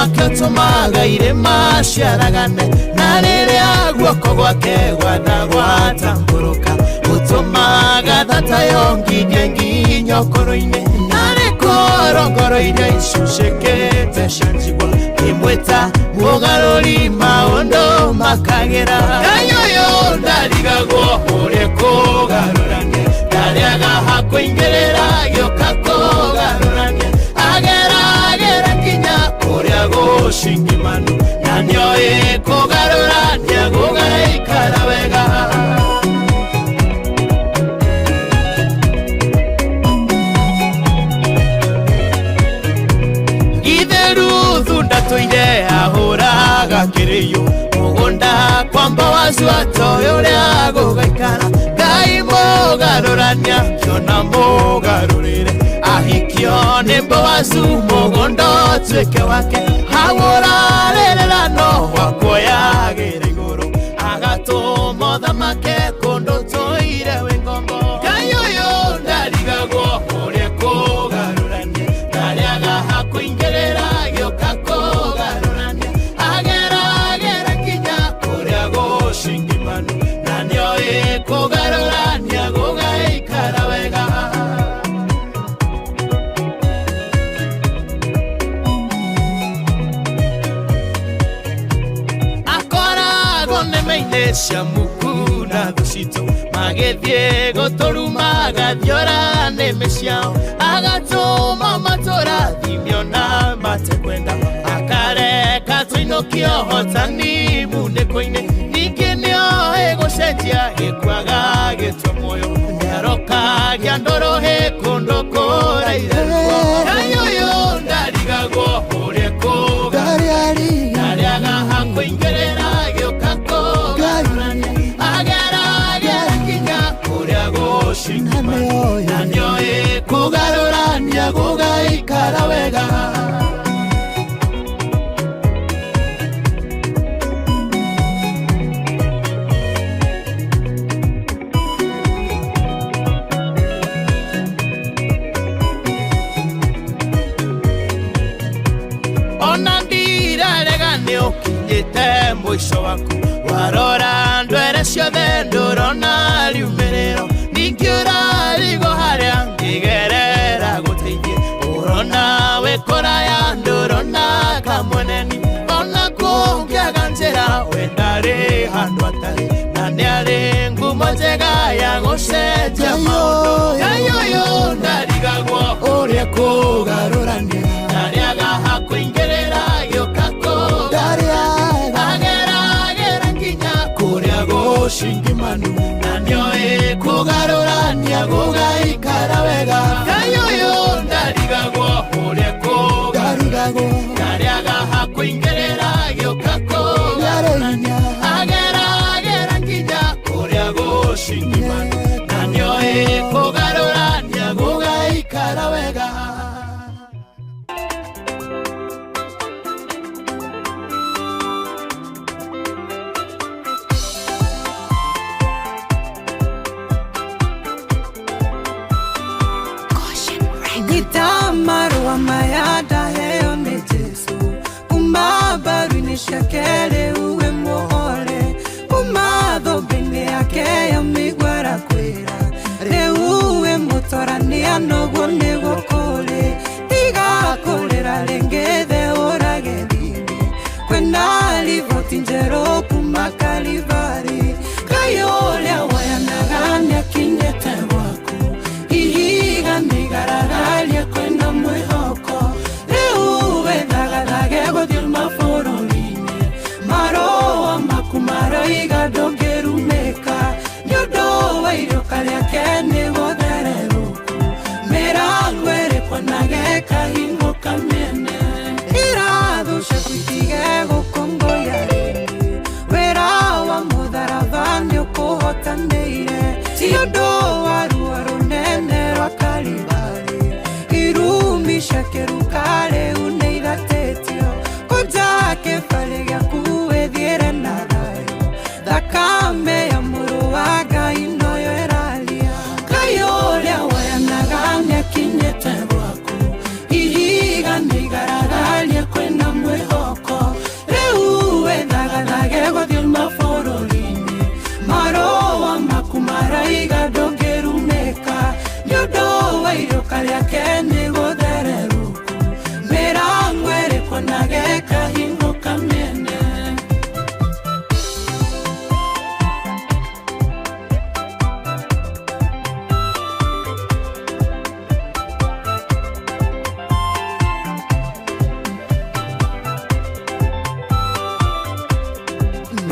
Wake ũtũmaga irĩma ciaragane, na rĩrĩa guoko gwake gwatagwatambũrũka, ũtũmaga thata yongithie nginya ũkũrũ-inĩ. Narĩ korongoro iria icucĩkĩte cia njigua imwĩta mũgarũri maũndũ makagĩra. Ngai ũyũ ndarigagwo ũrĩa kũgarũrania, ndarĩaga hakũingĩrĩra gĩũka kũgarũrania, ageragĩra nginya kũrĩa gũcingimanu, na nĩoĩ kũgarũrania gũgaikara wega. Ithe Ruthu ndatũire ahũraga kĩrĩyo mũgũnda kwa Boazu atoĩ ũrĩa gũgaikara. Ngai mũgarũrania kĩona mũgarũrĩre, ahikio nĩ Boazu mũgũnda ũtuĩke wake. Hau ũrarĩrĩra no wakuoyagĩra igũrũ, agatũma ũthamake kũndũ tũire wĩ ngombo. Ngai ũyũ ndarigagwo ũrĩa kũgarũrania, ndarĩaga hakũingĩrĩra gĩũka kũgarũrania, ageragĩra nginya kũrĩa gũcingimanu, na nĩoĩ kũgarũrania gũgaikara wega. Akoragwo nĩme-inĩ cia muku na thũ citũ, magĩthiĩ gũtũruma agathiora nĩmĩ ciao, agatũma matũrathimio na matekwenda, akareka tũinũkio hotani munĩko-inĩ. Ningĩ nĩoĩ gũcenjia gĩkuaga gĩtwe muoyo, nĩarokagia ndũrũhĩ kũndũ kũraire ruo. Ngai ũyũ ndarigagwo ũrĩa kũgarũrania, ndarĩaga hakũingĩrĩra gĩũka kũgarũrania, ageragĩra nginya kũrĩa gũcingimanu, na nĩoĩ kũgarũrania gũgaikara wega. Ona ndirarega nĩ ũkinyĩte mũico waku, warora ndwere ciothe ndũrona riumĩrĩro, ningĩ ũrarigwo harĩa ngĩgerera gũteithie, ũrona wĩ kũraya ndũrona kamweneni, ona kũngĩaga njĩra we ndarĩ handũ atarĩ, na nĩarĩ ngumo njega ya gũcenjia maũndũ. Ngai ũyũ ndarigagwo ũrĩa kũgarũrania, ndarĩaga hakũingĩrĩra gĩũka kũgarũrania, ageragĩra nginya kũrĩa gũcingimanu, na nĩoĩ kũgarũrania gũgaikara wega. Ngai ũyũ ndarigagwo ũrĩa kũgarũrania, ndarĩaga hakũingĩrĩra gĩũka kũgarũrania, ageragĩra nginya kũrĩa gũcingimanu, na nĩoĩ kũgarũrania gũgaikara wega. Nyita marũa maya ndaheo nĩ Jesũ, kuma mbaru-inĩ ciake rĩu wĩ mũhore, kuma thũmbĩ-inĩ yake ya mĩigua arakwĩra rĩu wĩ mũtorania noguo nĩguo kũrĩ, tiga kũrĩra rĩngĩ theũrage thini, kwĩna riboti njerũ kuma Kalivari, Ngai ũrĩa wayanaga nĩakinyĩte gwaku, ihiga nĩigaragaria kwĩna mwĩhoko, rĩu wĩthagathage gũthiĩ mabũrũri-inĩ, marũa maku maroiga ndũngĩrumĩka, nĩ ũndũ wa irĩũka rĩake nĩ gũthererũku, mĩrango ĩrĩkwanage kahingũka mĩene, irathu ciaku itige gũkũngũiya rĩngĩ, wĩra wa mũtharaba nĩũkũhotanĩire, ti ũndũ wa ruo rũnene rwa Kalivari, irumi cia kĩruka rĩu nĩithatĩtio, kũnja kĩbarĩ gĩaku wĩthiĩre na thayũ, thakame ya mũrũ wa Ngai noyo ĩraria, Ngai ũrĩa wayanaga nĩakinyĩte gwaku, ihiga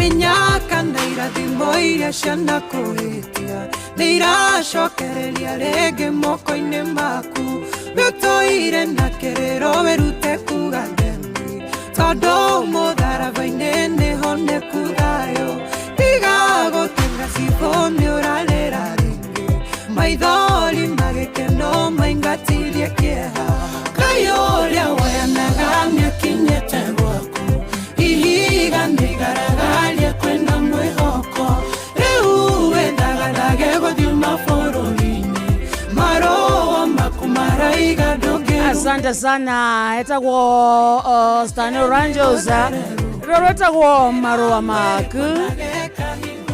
Menya kana irathimo iria cianakũhĩtia nĩ iracokereria rĩngĩ moko-inĩ maku. Wĩũtũire na kĩrĩro wĩrute kuga themi tondũ mũtharaba-inĩ nĩho nĩku thayũ. Tiga gũtenga cibũ nĩ ũrarĩra rĩngĩ, maithori magĩkeno maingatirie kĩeha. Ngai ũrĩa woyanaga nĩakinyĩte gwaku, ihiga nĩigaragaria kwĩna mwĩhoko. Rĩu wĩthagathage gũthiĩ mabũrũri-inĩ, marũa maku maraiga ndũngĩru. Asante sana etagwo Stanley Rangers rũrũ etagwo marũa maku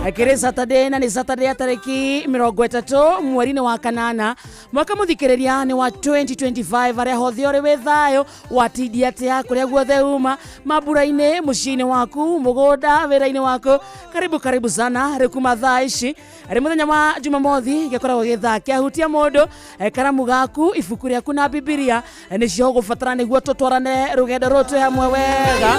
akĩrĩ Saturday na nĩ Saturday ya tarĩki 30 mweri-inĩ wa kanana mwaka mũthikĩrĩria nĩ wa 2025 arĩa hothe ũrĩ wĩ thayũ watindia atĩa kũrĩa guothe uma mambura-inĩ mũciĩ-inĩ waku mũgũnda wĩra-inĩ waku. Karibu karibu sana rĩu kuma thaa ici arĩ mũthenya wa Jumamothi gĩkoragwo gĩthaa kĩahutia mũndũ. Karamu gaku ibuku rĩaku na Bibilia nĩcio ũgũbatara nĩguo tũtwarane rũgendo rũrũ twĩ hamwe wega.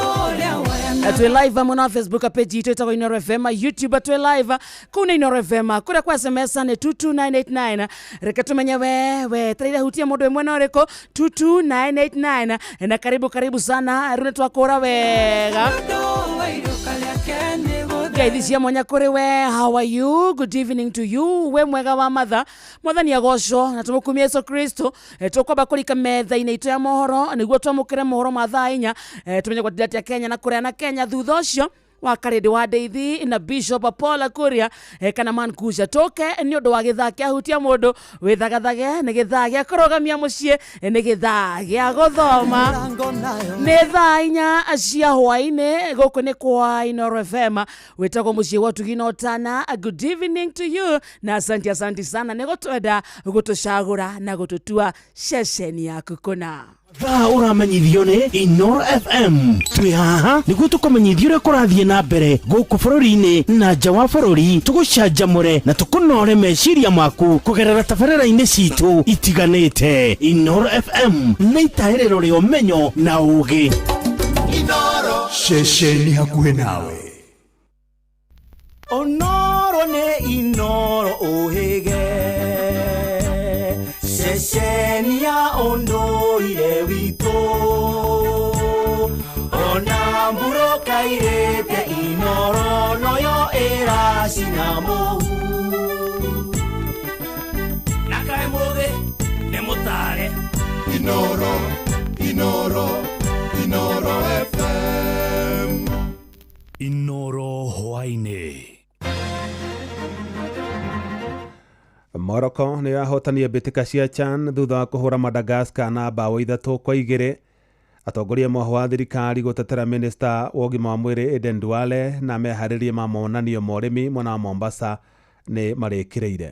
Twĩ live hamwe na Facebook page itũ ĩtagwo Inooro FM, YouTube twĩ live kũu nĩ Inooro FM, kũrĩa kwa SMS nĩ 22989. Reke tũmenye we wetereire hutia mũndũ wĩ mwena ũrĩkũ 22989 na karibu karibu sana rĩu nĩ twakũra wega. Ngeithi cia mwanya kũrĩ we, how are you? Good evening to you. We mwega wa matha mwathani agocwo na tũmũkumie Yesu Kristo. Tũkwamba kũrika metha-inĩ itũ ya mohoro nĩguo twamũkĩre mohoro ma thaa inya, tũmenye gwatinda atĩa Kenya na kũrĩa na Kenya. Thutha ũcio wa Karĩndĩ wa Ndeithi na Bishop Paul Kuria kana man kuja tũke nĩ ũndũ wa gĩthaa kĩa hutia mũndũ. Wĩthagathage nĩ gĩthaa gĩa kũrũgamia mũciĩ, nĩ gĩthaa gĩa gũthoma, nĩ thaa inya cia hwaĩ-inĩ. Gũkũ nĩ kwa Inooro FM, wĩtagwo mũciĩ wa ũtugi na ũtana. Good evening to you na asante asante sana nĩ gũtwenda gũtũcagũra na gũtũtua ceceni yaku kũna. Thaa ũramenyithio nĩ Inooro FM. Twĩ haha nĩguo tũkũmenyithie ũrĩa kũrathiĩ na mbere gũkũ bũrũri-inĩ na nja wa bũrũri, tũgũcanjamũre na tũkũnore meciria maku kũgerera tabarĩra-inĩ citũ itiganĩte. Inooro FM nĩ itahĩrĩro rĩa ũmenyo na ũũgĩ. Ceceni hakuhĩ nawe. Onoro nĩ Inooro ũhĩge ceceni ya ũndũire witũ, ona mburoka irĩte Inooro noyo ĩracina mũhu. Na kaĩ mũthĩ nĩ mũtare. Inooro, Inooro, Inooro FM. Inooro hwaĩ-inĩ. Morocco nĩ yahotanie mbĩtĩka cia CHAN thutha wa kũhũra Madagascar na mbaũ 3-2. Atongoria moho wa thirikari gũtetera minista wa ũgima wa mwĩrĩ Aden Duale na meharĩrie ma monanio ma ũrĩmi mwena wa Mombasa nĩ marĩkĩrĩire.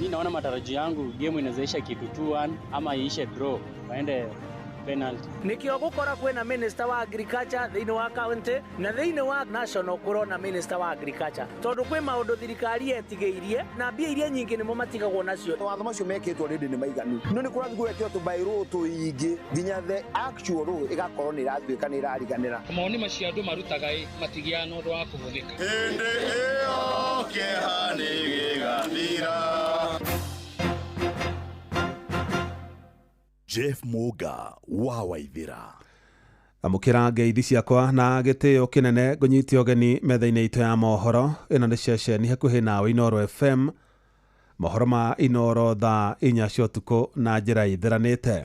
Mi naona matarajio yangu game inawezaisha kitu 2-1 ama iishe draw waende penalty. Nikio gukora kwina minister wa agriculture thiini wa county na thiini wa national kurona minister wa agriculture tondu kwi maundu thirikari yetigeirie na mbia iria nyingi nimo matigagwo nacio. Watho macio mekitwo rĩndĩ nĩ maiganu no nĩ kũrathiĩ gwekĩrwo tũbairũ tũingĩ nginya the actual law ĩgakorwo nĩ ĩratuĩka nĩ ĩrariganĩra. Mawoni macio andũ marutaga ĩ matigiaga na ũndũ wa kũhũthĩka. Hĩndĩ ĩyo kĩeha nĩ gĩgathira. Jeff Muga wa Waithira. Amũkĩra ngeithi ciakwa na gĩtĩo kĩnene ngũnyite ũgeni metha-inĩ itũ ya mohoro. Ĩno nĩ ceceni hakuhĩ nawe Inooro FM. Mohoro ma Inooro thaa inya cia ũtukũ na njĩra ĩtheranĩte.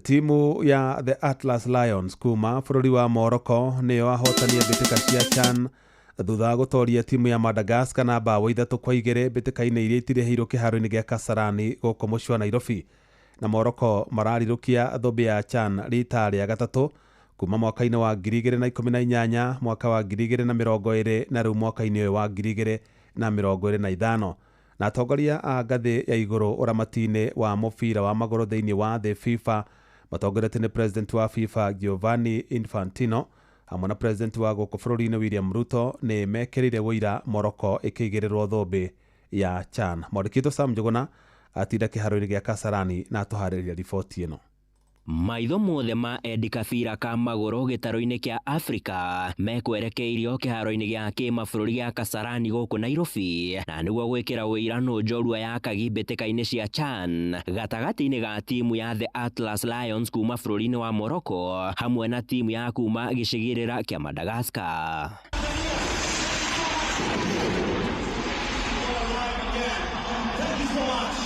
Timu ya The Atlas Lions kuma bũrũri wa Morocco nĩyo ahotanie mbĩtĩka cia CHAN thutha wa gũtoria timu ya Madagascar na mbaũ 3-2 mbĩtĩka-inĩ iria itirĩhĩirwo kĩharo-inĩ gĩa Kasarani gũkũ mũciĩ wa Nairobi. Na Morocco mararirũkia thũmbĩ ya CHAN rita rĩa gatatũ kuma mwaka-inĩ wa 2018, mwaka wa 2020 na rĩu mwaka-inĩ ũyũ wa 2025. Na atongoria a ngathĩ ya igũrũ ũramati-inĩ wa mũbira wa magũrũ thĩinĩ wa thĩ FIFA matongoretio nĩ president wa FIFA Giovanni Infantino Hamwe na president wa gũkũ bũrũri-inĩ William Ruto nĩ mekĩrĩire ũira Morocco ĩkĩigĩrĩrwo thũmbĩ ya CHAN. Mwandĩki Sam Njuguna atinda kĩharo-inĩ gĩa Kasarani na atũharĩrĩria riboti ĩno. Maitho mothe ma endi kabira ka magũrũ gĩtarũ-inĩ kĩa Afrika mekwerekeirio kĩharo-inĩ gĩa kĩmabũrũri gĩa Kasarani gũkũ Nairobi, na nĩguo gwĩkĩra ũira nũ njorua ya kagi mbĩtĩka-inĩ cia CHAN gatagatĩ-inĩ ga timu ya The Atlas Lions kuma bũrũri-inĩ wa Morocco hamwe na timu ya kuma gĩcigĩrĩra kĩa Madagascar.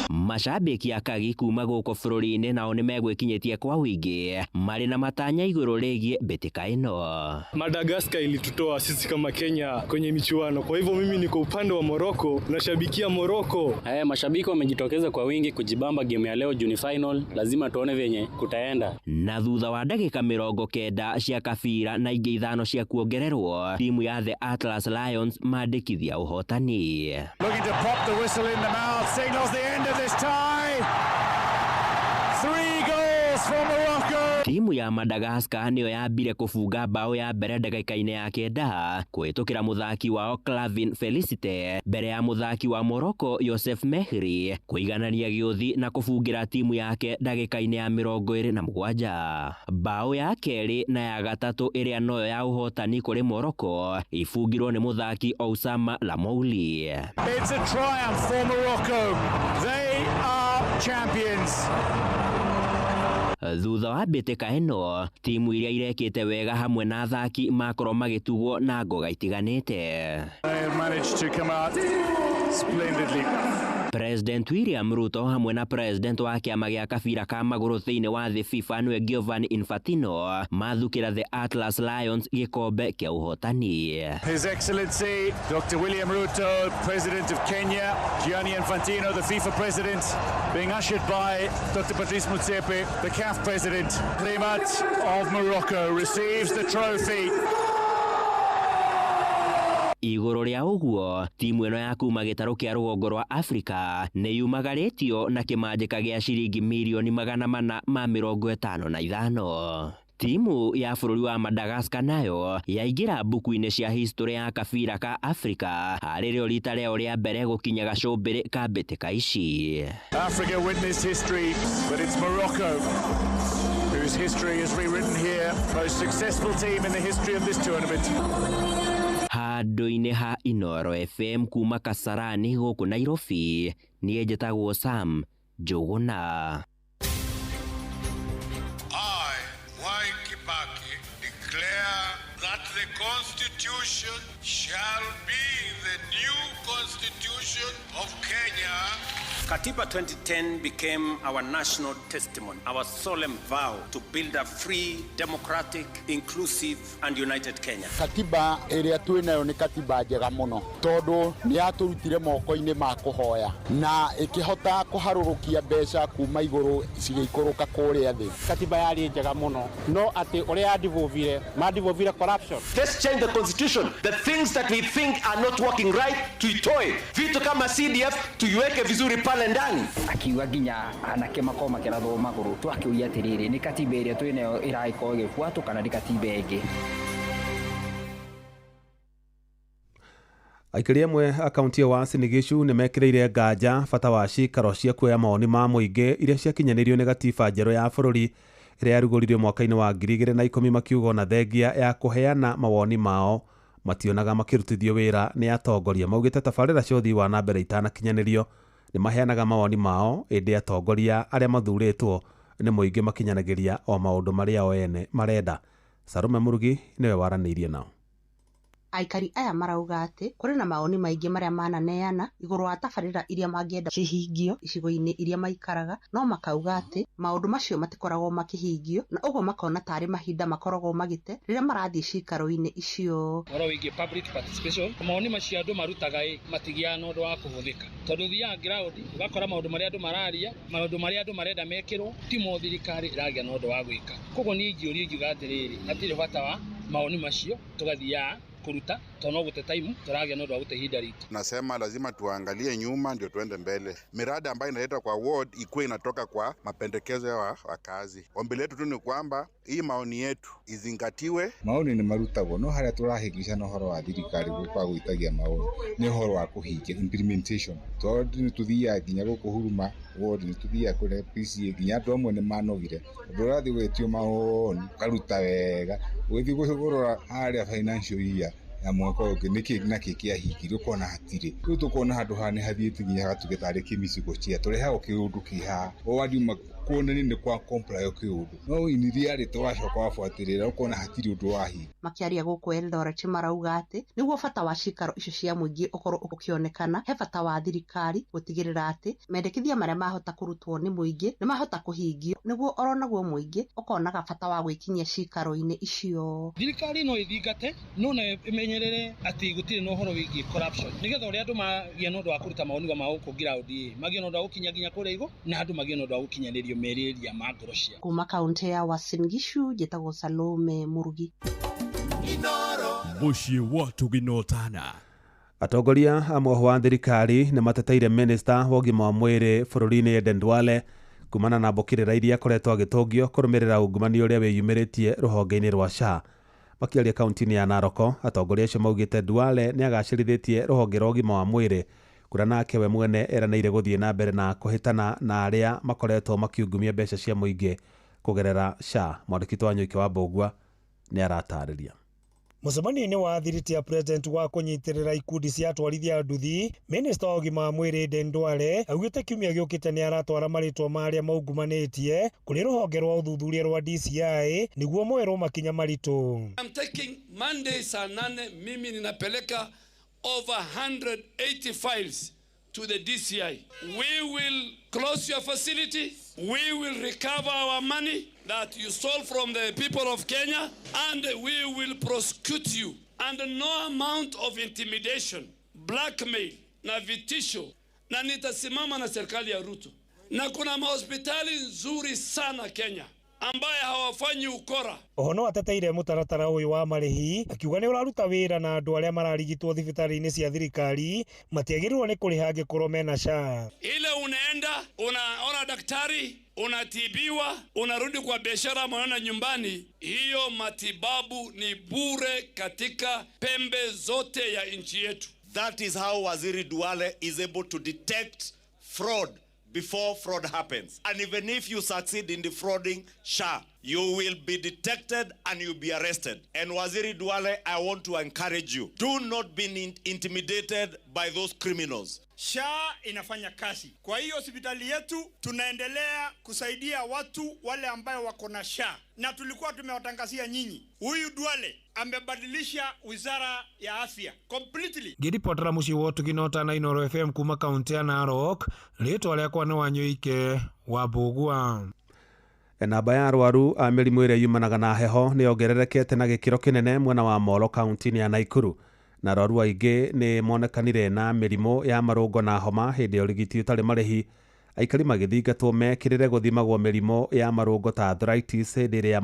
Mashabiki a kagi kuma gũkũ bũrũri-inĩ nao nĩmegwĩkinyĩtie kwa wĩingĩ marĩ na matanya igũrũ rĩgiĩ mbĩtĩka ĩno. Madagascar ilitutoa sisi kama Kenya kwenye michuano, kwa hivyo mimi niko upande wa Morocco, nashabikia Morocco. Mashabiki wamejitokeza kwa wingi kujibamba game ya leo juni final, lazima tuone venye kutaenda. Na thutha wa ndagĩka 90 cia kabira na ingĩ 5 cia kuongererwo, timu ya The Atlas Lions mandĩkithia ũhotani. Looking to pop the whistle in the mouth, signals the end of this tie. 3 goals from Morocco. Timu ya Madagascar nĩyo yambire kũbunga bao ya mbere ndagĩka-inĩ ya 9 kũhĩtũkĩra mũthaki wao Clavin Felicite mbere ya mũthaki wa Morocco Yosef Mehri kũiganania gĩũthi na kũbungĩra timu yake ndagĩka-inĩ ya 27. Bao ya kerĩ na ya gatatũ ĩrĩa noyo ya ũhotani kũrĩ Morocco ibungirwo nĩ mũthaki Osama Lamouli. It's a triumph for Morocco. They are champions. Thutha wa mbĩtĩka ĩno, timu iria irekĩte wega hamwe na athaki makorwo magĩtugwo na ngoga itiganĩte. President William Ruto hamwe na president wa kĩama gĩa kabira ka magũrũ thĩinĩ wa thĩ FIFA nĩwe Giovanni Infantino mathukĩra The Atlas Lions gĩkombe kĩa ũhotani. His Excellency Dr. William Ruto, President of Kenya, Gianni Infantino, the FIFA President, being ushered by Dr. Patrice Motsepe, the CAF President. Rimat of Morocco receives the trophy. Igũrũ rĩa ũguo, timu ĩno ya kuma gĩtarũ kĩa rũgongo rwa Afrika nĩ yumagarĩtio na kĩmanjĩka gĩa ciringi mirioni 455. Timu ya bũrũri wa Madagascar nayo yaingĩra mbuku-inĩ cia history ya kabira ka Afrika harĩ rĩo rita rĩao rĩa mbere gũkinya gacũmbĩrĩ ka mbĩtĩka ici. Africa witnessed history, but it's Morocco whose history is rewritten here. Most successful team in the history of this tournament. Handũ-inĩ ha Inoro FM kuma Kasarani gũkũ Nairobi, niĩ njĩtagwo Sam Njuguna. I, Mwai Kibaki, declare that the Constitution shall be the new Constitution of Kenya. Katiba 2010 became our national testimony, our solemn vow to build a free, democratic, inclusive and united Kenya. Katiba ĩrĩa twĩ nayo nĩ katiba njega mũno tondũ nĩ yatũrutire moko-inĩ ma kũhoya na ĩkĩhota kũharũrũkia mbeca kuma igũrũ cigĩikũrũka kũrĩa thĩ. Katiba yarĩ njega mũno no atĩ ũrĩa yadivovire madivovire corruption. Let's change the constitution. The things that we think are not working right tuitoe. Vitu kama CDF tuiweke vizuri pale ndani. Akiuga nginya anake makorwo makĩrathwo magũrũ twakĩũria atĩrĩrĩ nĩ katiba ĩrĩa twĩ nayo ĩragĩkorwo ĩgĩbuatwo kana nĩ katiba ĩngĩ. Aikari amwe a kaunti ya Uasin Gishu nĩ mekĩrĩire nganja bata wa cikaro cia kuoya mawoni ma mũingĩ iria ciakinyanĩirio nĩ gatiba njerũ ya bũrũri ĩrĩa yarugũririo mwaka-inĩ wa 2010 makiuga ona thengia ya kũheana mawoni mao mationaga makĩrutithio wĩra nĩ atongoria. Maugĩte tabarĩra cia ũthii wa na mbere itanakinyanĩrio nĩ maheanaga mawoni mao ĩndĩ atongoria arĩa mathurĩtwo nĩ mũingĩ makinyanagĩria o maũndũ marĩa o ene marenda. Sarume Murugi nĩwe waranĩirie nao. Aikari aya marauga atĩ kũrĩ na mawoni maingĩ marĩa mananeana igũrũ wa tabarĩra iria mangĩenda cihingio icigo-inĩ iria maikaraga, no makauga atĩ maũndũ macio matikoragwo makĩhingio na ũguo makona tarĩ mahinda makoragwo magĩte rĩrĩa marathiĩ cikaro-inĩ icio. Ũhoro wĩgiĩ public participation, mawoni macio andũ marutaga matigiaga na ũndũ wa kũhũthĩka tondũ ũthiaga ground ũgakora maũndũ marĩa andũ mararia, maũndũ marĩa andũ marenda mekĩrwo timo thirikari ĩragĩa na ũndũ wa gwĩka. Koguo niĩ ingĩũria ingiuga atĩrĩrĩ, hatirĩ bata wa mawoni macio, tũgathiaga kũruta tondũ no gũte time tũragĩa na ũndũ wa gũte ihinda ritũ. Nasema lazima tuangalie nyuma ndio tuende mbele. Miradi ambayo inaletwa kwa ward ikuwe inatoka kwa mapendekezo ya wakazi. Ombi letu tu ni kwamba hii maoni yetu izingatiwe. Maoni nĩ marutagwo no harĩa tũrahĩngĩcana ũhoro wa thirikari gũka gwĩtagia maoni nĩ ũhoro wa kũhingia implementation, tondũ nĩ tũthiaga nginya gũkũ Huruma ward, nĩ tũthiaga kũrĩa PCA, nginya andũ amwe nĩ manogire ũndũ ũrathiĩ gwĩtio maoni ũkaruta wega, ũgĩthiĩ kũrora harĩa financial year ya mwaka ũyũ ũngĩ nĩkĩ na kĩ kĩahingirio ũkona hatirĩ. Rĩu tũkona handũ haha nĩ hathiĩte nginya hagatuĩka tarĩ kĩmicigo chia tũrehagwo kĩũndũ kĩ haha wariuma kuonania nĩ kwa comply kĩũndũ, no in reality wacoka wabuatĩrĩra ũkona hatirĩ ũndũ wahinga. Makĩaria gũkũ Eldoret marauga atĩ nĩguo bata wa cikaro icio cia mũingĩ ũkorwo ũkĩonekana, he bata wa thirikari gũtigĩrĩra atĩ mendekithia marĩa mahota kũrutwo nĩ mũingĩ nĩ mahota kũhingio, nĩguo oro naguo mũingĩ ũkonaga bata wa gwĩkinyia cikaro-inĩ icio. Thirikari no ĩthingate no na ĩmenyerere atĩ gũtirĩ na ũhoro wĩgiĩ corruption, nĩgetha ũrĩa andũ magĩe na ũndũ wa kũruta mawoni ma gũkũ ground magĩe na ũndũ wa gũkinya nginya kũrĩa igũrũ, na andũ magĩe na ũndũ wa gũkinyanĩrio merĩria ma ngoro ciao. Kuma kaunti ya Uasin Gishu, njĩtagwo Salome Murugi. Mũciĩ wa Tũginotana. Atongoria a mwoho wa thirikari nĩ mateteire minista wa ũgima wa mwĩrĩ bũrũri-inĩ Aden Duale kumana na mbũkĩrĩra iria akoretwo agĩtũngio kũrũmĩrĩra ungumania ũrĩa wĩyumĩrĩtie rũhonge-inĩ rwa SHA. Makĩaria kaunti-inĩ ya Narok, atongoria acio maugĩte Duale nĩ agacĩrithĩtie rũhonge rwa ũgima wa mwĩrĩ kũrĩa nake we mwene eranĩire gũthiĩ na mbere na kũhĩtana na arĩa makoretwo makiungumia mbeca cia mũingĩ kũgerera SHA. Mwandĩki wa Nyũike wa Mbũgua nĩ aratarĩria. Mũcemanio-inĩ wa thiriti ya president wa kũnyitĩrĩra ikundi cia atwarithia nduthi, minista wa ũgima wa mwĩrĩ Aden Duale augĩte kiumia gĩũkĩte nĩ aratwara marĩtwa ma arĩa maungumanĩtie kũrĩ rũhonge rwa ũthuthuria rwa DCI nĩguo moerwo makinya maritũ. I'm taking Monday saa 8 mimi ninapeleka over 180 files to the DCI. We will close your facility. We will recover our money that you stole from the people of Kenya, and we will prosecute you. And no amount of intimidation, blackmail na vitisho, na nitasimama na serikali ya Ruto. Na kuna mahospitali nzuri sana Kenya ambaye hawafanyi ukora. Oho no ateteire mũtaratara ũyũ wa marĩhi akiuga nĩ ũraruta wĩra na andũ arĩa mararigitwo thibitarĩ-inĩ cia thirikari matiagĩrĩirwo nĩ kũrĩha angĩkorwo mena SHA. Ile unaenda unaona daktari, unatibiwa, unarudi kwa biashara, unaenda nyumbani, hiyo matibabu ni bure katika pembe zote ya nchi yetu. That is how Waziri Duale is able to detect fraud before fraud happens. And even if you succeed in defrauding SHA, you will be detected and you'll be arrested. And Waziri Duale, I want to encourage you. Do not be intimidated by those criminals. SHA inafanya kazi. Kwa hiyo hospitali yetu tunaendelea kusaidia watu wale ambayo wako na SHA. Na tulikuwa tumewatangazia nyinyi. Huyu Duale amebadilisha wizara ya afya completely. Ngĩribotera mũciĩ wa Ũtugi na Inooro FM kuma kaunti ya Narok, rĩtwa rĩakwa nĩ Wanyũike wa Mbũgua. Namba ya arwaru a mĩrimũ ĩrĩa yumanaga na heho nĩ yongererekete na gĩkĩro kĩnene mwena wa Molo kaunti-inĩ ya Nakuru, na arwaru aingĩ nĩ monekanire na mĩrimũ ya marũngo na homa hĩndĩ ya ũrigiti ũtarĩ marĩhi. Aikari magĩthingatwo mekĩrĩre gũthimagwo mĩrimũ ya marũngo ta arthritis hĩndĩ ĩrĩa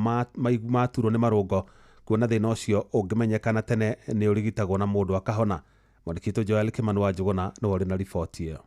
maturwo nĩ marũngo, kuona thĩna ũcio ũngĩmenyekana tene nĩ ũrigitagwo na mũndũ akahona. Mwandĩki witũ Joel Kimani wa Njũgũna nĩwe ũrĩ na riboti ĩyo.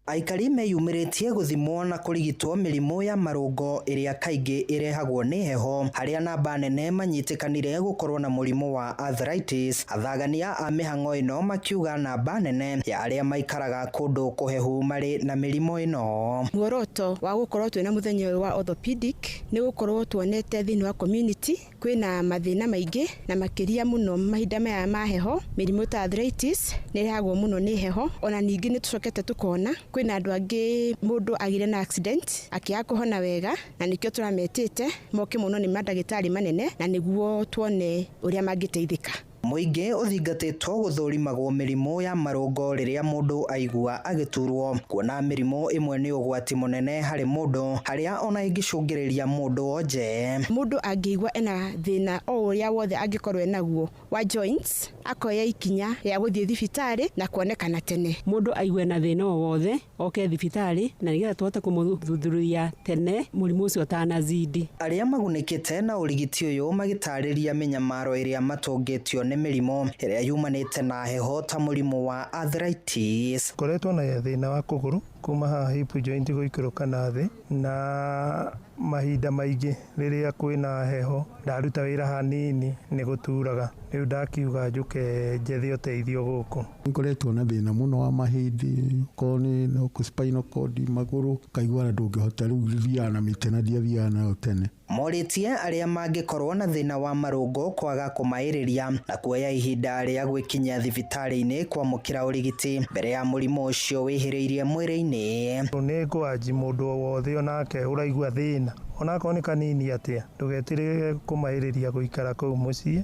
Aikari meyumĩrĩtie gũthimwo na kũrigitwo mĩrimũ ya marũngo ĩrĩa kaingĩ ĩrehagwo nĩ heho, harĩa namba nene manyitĩkanire gũkorwo na mũrimũ wa arthritis. Athagania a mĩhang'o ĩno makiuga namba nene ya arĩa maikaraga kũndũ kũhehu marĩ na mĩrimũ ĩno. Muoroto wa gũkorwo twĩna mũthenya ũyũ wa orthopedic nĩ gũkorwo tuonete thĩinĩ wa community kwĩna mathĩna maingĩ na makĩria mũno mahinda maya ma heho. Mĩrimũ ta arthritis nĩ ĩrehagwo mũno nĩ heho. Ona ningĩ nĩ tũcokete tũkona kwĩna andũ angĩ mũndũ agire na accident akĩaga kũhona wega, na nĩkĩo tũrametĩte moke mũno nĩ mandagĩtarĩ manene na nĩguo tuone ũrĩa mangĩteithĩka. Mũingĩ ũthingatĩtwo gũthũrimagwo mĩrimũ ya marũngo rĩrĩa mũndũ aigua agĩturwo, kuona mĩrimũ ĩmwe nĩ ũgwati mũnene harĩ mũndũ, harĩa ona ĩngĩcũngĩrĩria mũndũ onje. Mũndũ angĩigua ena thĩna o ũrĩa wothe angĩkorwo enaguo wa joints, akoya ikinya rĩa gũthiĩ thibitarĩ na kuonekana tene. Mũndũ aigue na thĩna o wothe oke thibitarĩ na nĩgetha tũhote kũmũthuthuria tene mũrimũ ũcio ũtanazidi. Arĩa magunĩkĩte na ũrigiti ũyũ magĩtarĩria mĩnyamaro ĩrĩa matũngĩtio nĩ mĩrimũ ĩrĩa yumanĩte na heho ta mũrimũ wa arthritis. Ngoretwo na thĩna wa kũgũrũ kuma haha hip joint gũikũrũka na thĩ, na mahinda maingĩ rĩrĩa kwĩna heho ndaruta wĩra hanini nĩ gũturaga, rĩu ndakiuga njũke njethe ũteithio gũkũ. Ngoretwo na thĩna mũno wa mahĩndĩ, okorwo nĩ spinal cord, magũrũ, kaigua na ndũngĩhota rĩu thiaga na mĩtĩ na ndiathiaga nayo tene. Morĩtie arĩa mangĩkorwo na thĩna wa marũngo kwaga kũmaĩrĩria na kuoya ihinda rĩa gwĩkinyia thibitarĩ-inĩ kwamũkĩra ũrigiti mbere ya mũrimũ ũcio wĩhĩrĩirie mwĩrĩ-inĩ. Nĩ ngwanji mũndũ o wothe onake ũraigua thĩna onakorwo nĩ kanini atĩa, ndũgetirĩre kũmaĩrĩria gũikara kũu mũciĩ.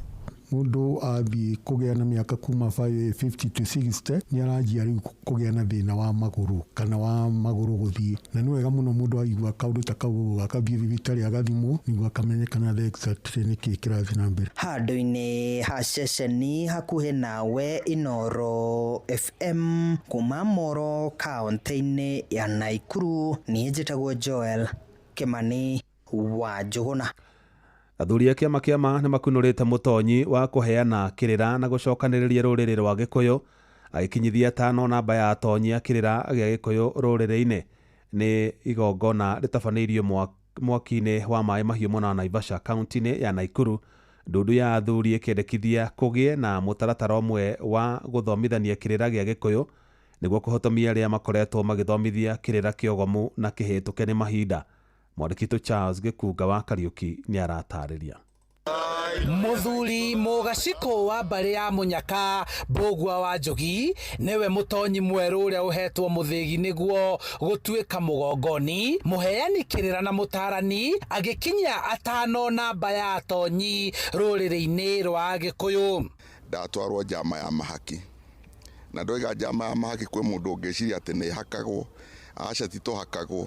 Mũndũ athiĩ kũgĩa na mĩaka kuma 50 to 60 nĩ aranjia rĩu kũgĩa na thĩna wa magũrũ kana wa magũrũ gũthiĩ, na nĩ wega mũno mũndũ aigua kaũndũ ta kau akathiĩ thibitarĩ agathimwo nĩguo akamenyekana the exactly nĩkĩĩ kĩrathiĩ na mbere. Handũ-inĩ ha ceceni hakuhĩ nawe Inooro FM kuma Moro kaũntĩ-inĩ ya Naikuru, niĩ njĩtagwo Joel Kimani wa Njũgũna. Athuri a kĩama kĩa nĩ makunũrĩte mũtonyi wa kũheana kĩrĩra na gũcokanĩrĩria rũrĩrĩ rwa Gĩkũyũ agĩkinyithia 5 namba ya atonyi a kĩrĩra gĩa Gĩkũyũ rũrĩrĩ-inĩ. Nĩ igongona rĩtabanĩirio mwaki-inĩ wa maĩ mahiũ mwena wa Naivasha kaunti-inĩ ya Naikuru. Ndundu ya athuri ĩkĩendekithia kũgĩe na mũtaratara ũmwe wa gũthomithania kĩrĩra gĩa Gĩkũyũ nĩguo kũhotomia arĩa makoretwo magĩthomithia kĩrĩra kĩogomu na kĩhĩtũke nĩ mahinda. Mwandĩki Charles Gĩkunga wa Kariũki nĩ aratarĩria. Muthuri Mũgacikũ wa mbarĩ ya Mũnyaka Mbũgua wa Njogi nĩwe mũtonyi mwerũ ũrĩa ũhetwo mũthĩgi nĩguo gũtuĩka mũgongoni, mũheani kĩrĩra na mũtarani, agĩkinyia 5 namba ya atonyi rũrĩrĩ-inĩ rwa Gĩkũyũ. Ndatwarwo njama ya mahaki, na ndoiga njama ya mahaki kwĩ mũndũ ũngĩciria atĩ nĩ hakagwo, aca ti tũhakagwo,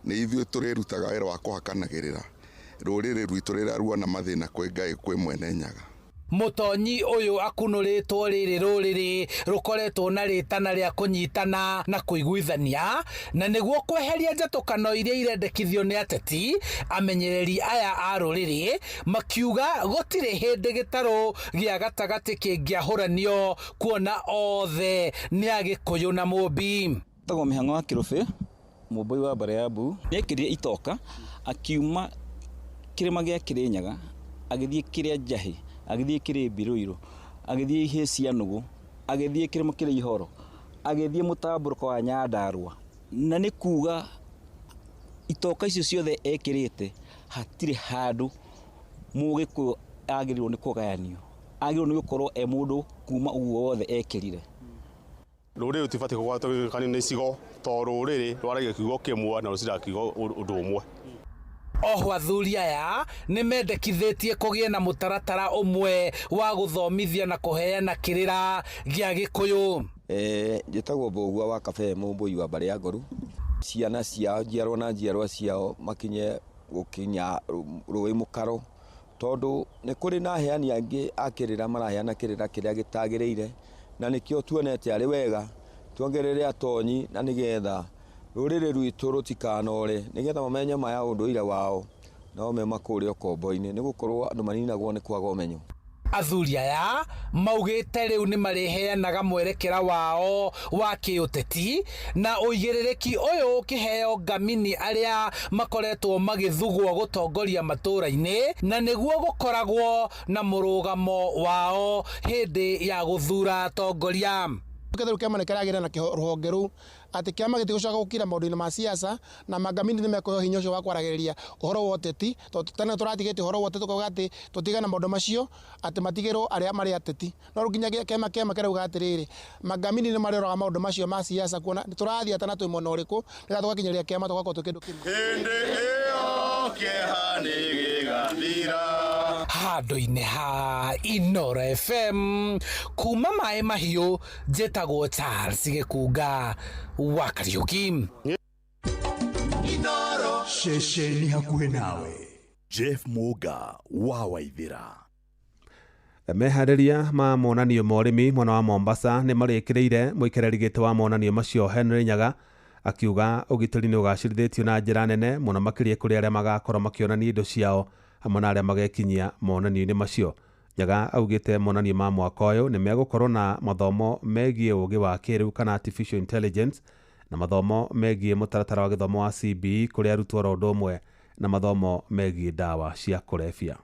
nĩ ithuĩ tũrĩrutaga wĩra wa kũhakanagĩrĩra rũrĩrĩ rwitũ rĩrĩa ruona mathĩna kwĩ Ngai kwĩ mwene Nyaga. Mũtonyi ũyũ akunũrĩtwo rĩrĩ rũrĩrĩ rũkoretwo na rĩtana rĩa kũnyitana na kũiguithania, na nĩguo kweheria njatũkano iria irendekithio nĩ ateti. Amenyereri aya a rũrĩrĩ makiuga gũtirĩ hĩndĩ gĩtarũ gĩa gatagatĩ kĩngĩahũranio kuona othe nĩ Agĩkũyũ na Mũmbi. Tagwo mĩhang'o wa Kĩrũbĩ, Mũmbũi wa mbarĩ ya Mbu, nĩekĩrire itoka akiuma kĩrĩma gĩa Kĩrĩnyaga agĩthiĩ kĩrĩa Njahĩ, agĩthiĩ kĩrĩ Mbirũirũ, agĩthiĩ ihĩ cia Nũgũ, agĩthiĩ kĩrĩma kĩrĩ Ihoro, agĩthiĩ mũtambũrũko wa Nyandarũa, na nĩ kuga itoka icio ciothe ekĩrĩte hatirĩ handũ Mũgĩkũyũ agĩrĩirwo nĩ kũgayanio, agĩrĩirwo nĩ gũkorwo e mũndũ kuma ũguo wothe ekĩrire. Rũrĩrĩ rũtibatiĩ kũgwatwo nĩ icigo to rũrĩrĩ rwaragia kiugo kĩmwe na rũciraga kiugo ũndũ ũmwe. Oho athuri aya nĩ mendekithĩtie kũgĩe na mũtaratara ũmwe wa gũthomithia na kũheana kĩrĩra gĩa Gĩkũyũ. Njĩtagwo Mbũgua wa Kabee, Mũmbũi wa mbarĩ ya Ngoru. Ciana ciao njiarwa na njiarwa ciao makinye gũkinya rũĩ mũkaro, tondũ nĩ kũrĩ na aheani angĩ a kĩrĩra maraheana kĩrĩra kĩrĩa gĩtagĩrĩire, na nĩkĩo tuonete arĩ wega tuongerere atonyi na nĩgetha rũrĩrĩ rwitũ rũtikanore, nĩgetha mamenye maya ũndũire wao nao me makũrĩa ũkombo-inĩ, nĩ gũkorwo andũ maninagwo nĩ kwaga ũmenyo. Athuri aya maugĩte rĩu nĩ marĩheanaga mwerekera wao wa kĩũteti, na ũigĩrĩrĩki ũyũ ũkĩheo ngamini arĩa makoretwo magĩthugwo gũtongoria matũũra-inĩ, na nĩguo gũkoragwo na mũrũgamo wao hĩndĩ ya gũthura atongoria. Rĩu kĩama nĩ kĩragĩra na rũhonge rũu atĩ kĩama gĩtigũcoka gũkira maũndũ-inĩ ma siasa, na mangamini nĩ mekũheo hinya ũcio wa kwaragĩrĩria ũhoro wa ũteti, tondũ tene tũratigĩte ũhoro wa ũteti tũkauga atĩ tũtigane na maũndũ macio, atĩ matigĩrwo arĩa marĩ ateti. No rĩu nginya kĩama kĩrauga atĩrĩrĩ, mangamini nĩ marĩroraga maũndũ macio ma siasa, kuona tũrathiĩ atĩ na twĩ mwena ũrĩkũ, nĩgetha tũgakinyĩria kĩama tũgakorwo twĩ kĩndũ kĩmwe. Hĩndĩ ĩyo kĩeha nĩ gĩgathira. Handũ-inĩ ha Inooro FM kuma maĩ mahiũ, njĩtagwo Charles Gĩkunga wa Kariũki. Inooro ceceni hakuhĩ nawe. Jeff Muga wa Waithira. Meharĩria ma monanio ma ũrĩmi mwena wa Mombasa nĩ marĩkĩrĩire. Mũikarĩri gĩtĩ wa monanio macio Henry Nyaga akiuga ũgitĩri nĩ ũgacĩrithĩtio na njĩra nene mũno makĩria kũrĩ arĩa magakorwo makĩonania indo ciao hamwe na arĩa magekinyia monanio-inĩ macio. Nyaga augĩte monanio ma mwaka ũyũ nĩ megũkorwo na mathomo megiĩ ũũgĩ wa kĩrĩu kana artificial intelligence na mathomo megiĩ mũtaratara wa gĩthomo wa CBE kũrĩ arutwo oro ũndũ ũmwe na mathomo megiĩ ndawa cia kũrebia.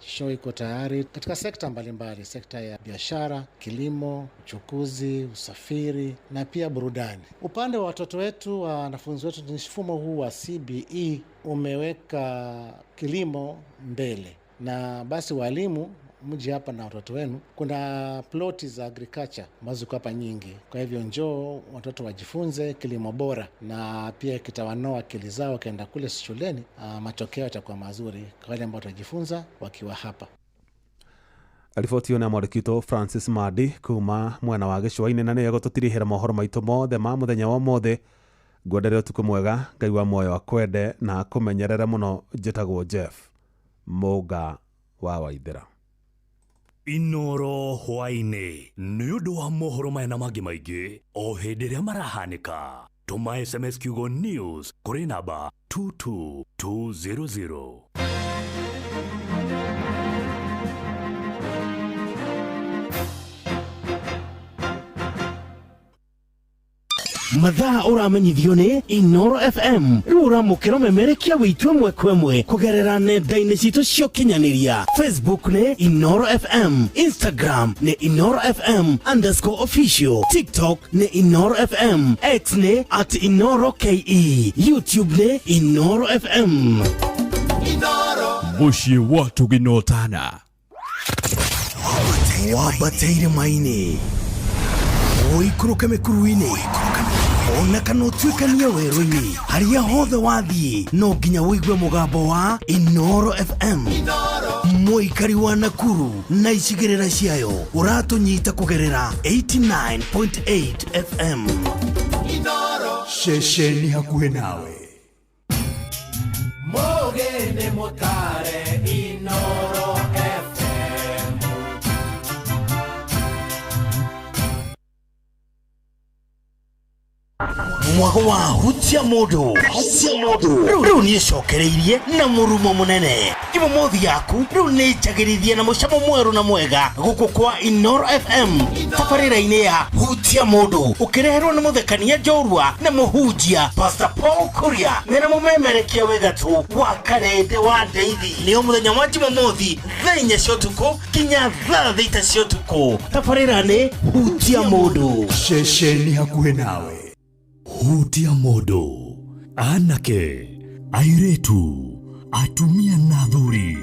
Show iko tayari katika sekta mbalimbali, sekta ya biashara, kilimo, uchukuzi, usafiri na pia burudani. Upande wa watoto wetu, wanafunzi wetu, ni mfumo huu wa CBE umeweka kilimo mbele, na basi walimu mji hapa na watoto wenu, kuna ploti za agriculture ambazo ziko hapa nyingi. Kwa hivyo njoo watoto wajifunze kilimo bora, na pia kitawanoa akili zao wakienda kule shuleni, matokeo yatakuwa mazuri kwa wale ambao watajifunza wakiwa hapa. Riboti na mwandĩki Francis Madi kuma mwena wa gĩcũa-inĩ na nĩyo gũtũtirihĩra mohoro maitũ mothe ma mũthenya wa ũmũthĩ. Ngwendere ũtukũ mwega, Ngai wa muoyo akwende na akũmenyerere mũno. Njĩtagwo Jeff Mũnga wa Waithĩra. Inoro hwaĩ-inĩ nĩ ũndũ wa mohoro maya na mangĩ maingĩ o hĩndĩ ĩrĩa marahanĩka. Tũma SMS kiugo news kũrĩ namba 22200. Mathaa ũramenyithio nĩ Inoro FM rĩu ũramũkĩra ũmemerekia witũ ĩmwe kwa ĩmwe kũgerera nenda-inĩ citũ cia ũkinyanĩria. Facebook nĩ Inoro FM, Instagram nĩ Inoro FM _official, TikTok nĩ Inoro FM, X nĩ @InoroKE, YouTube nĩ Inoro FM. Mũciĩ wa tũginotana wambateire maini ũikũrũke mĩkuru-inĩ ona kana ũtuĩkanie werũ-inĩ harĩa hothe wathiĩ no nginya ũigue mũgambo wa Inoro FM. Mũikari wa Nakuru na icigĩrĩra ciayo ũratũnyita kũgerera 89.8 FM. Ceceni hakuhĩ nawe. Mũgeni mũtare Inoro FM. Mwago wa hutia mũndũ rĩu nĩĩcokereirie na mũrumo mũnene. Jumamothi yaku rĩu nĩ njagĩrithie na mũcamo mwerũ na mwega gũkũ kwa Inoro FM tabarĩra-inĩ ya hutia mũndũ ũkĩreherwo nĩ mũthekania njorua na mũhunjia Pastor Paul Kuria mena mũmemerekia wĩ gatũ wa Karende wa Ndeithi. Nĩo mũthenya wa Jumamothi thaa 4 cia ũtukũ nginya thaa 6 cia ũtukũ. Tabarĩra nĩ hutia mũndũ. Ceceni hakuhĩ nawe. Hutia mũndũ, anake, airĩtu, atumia na athuri.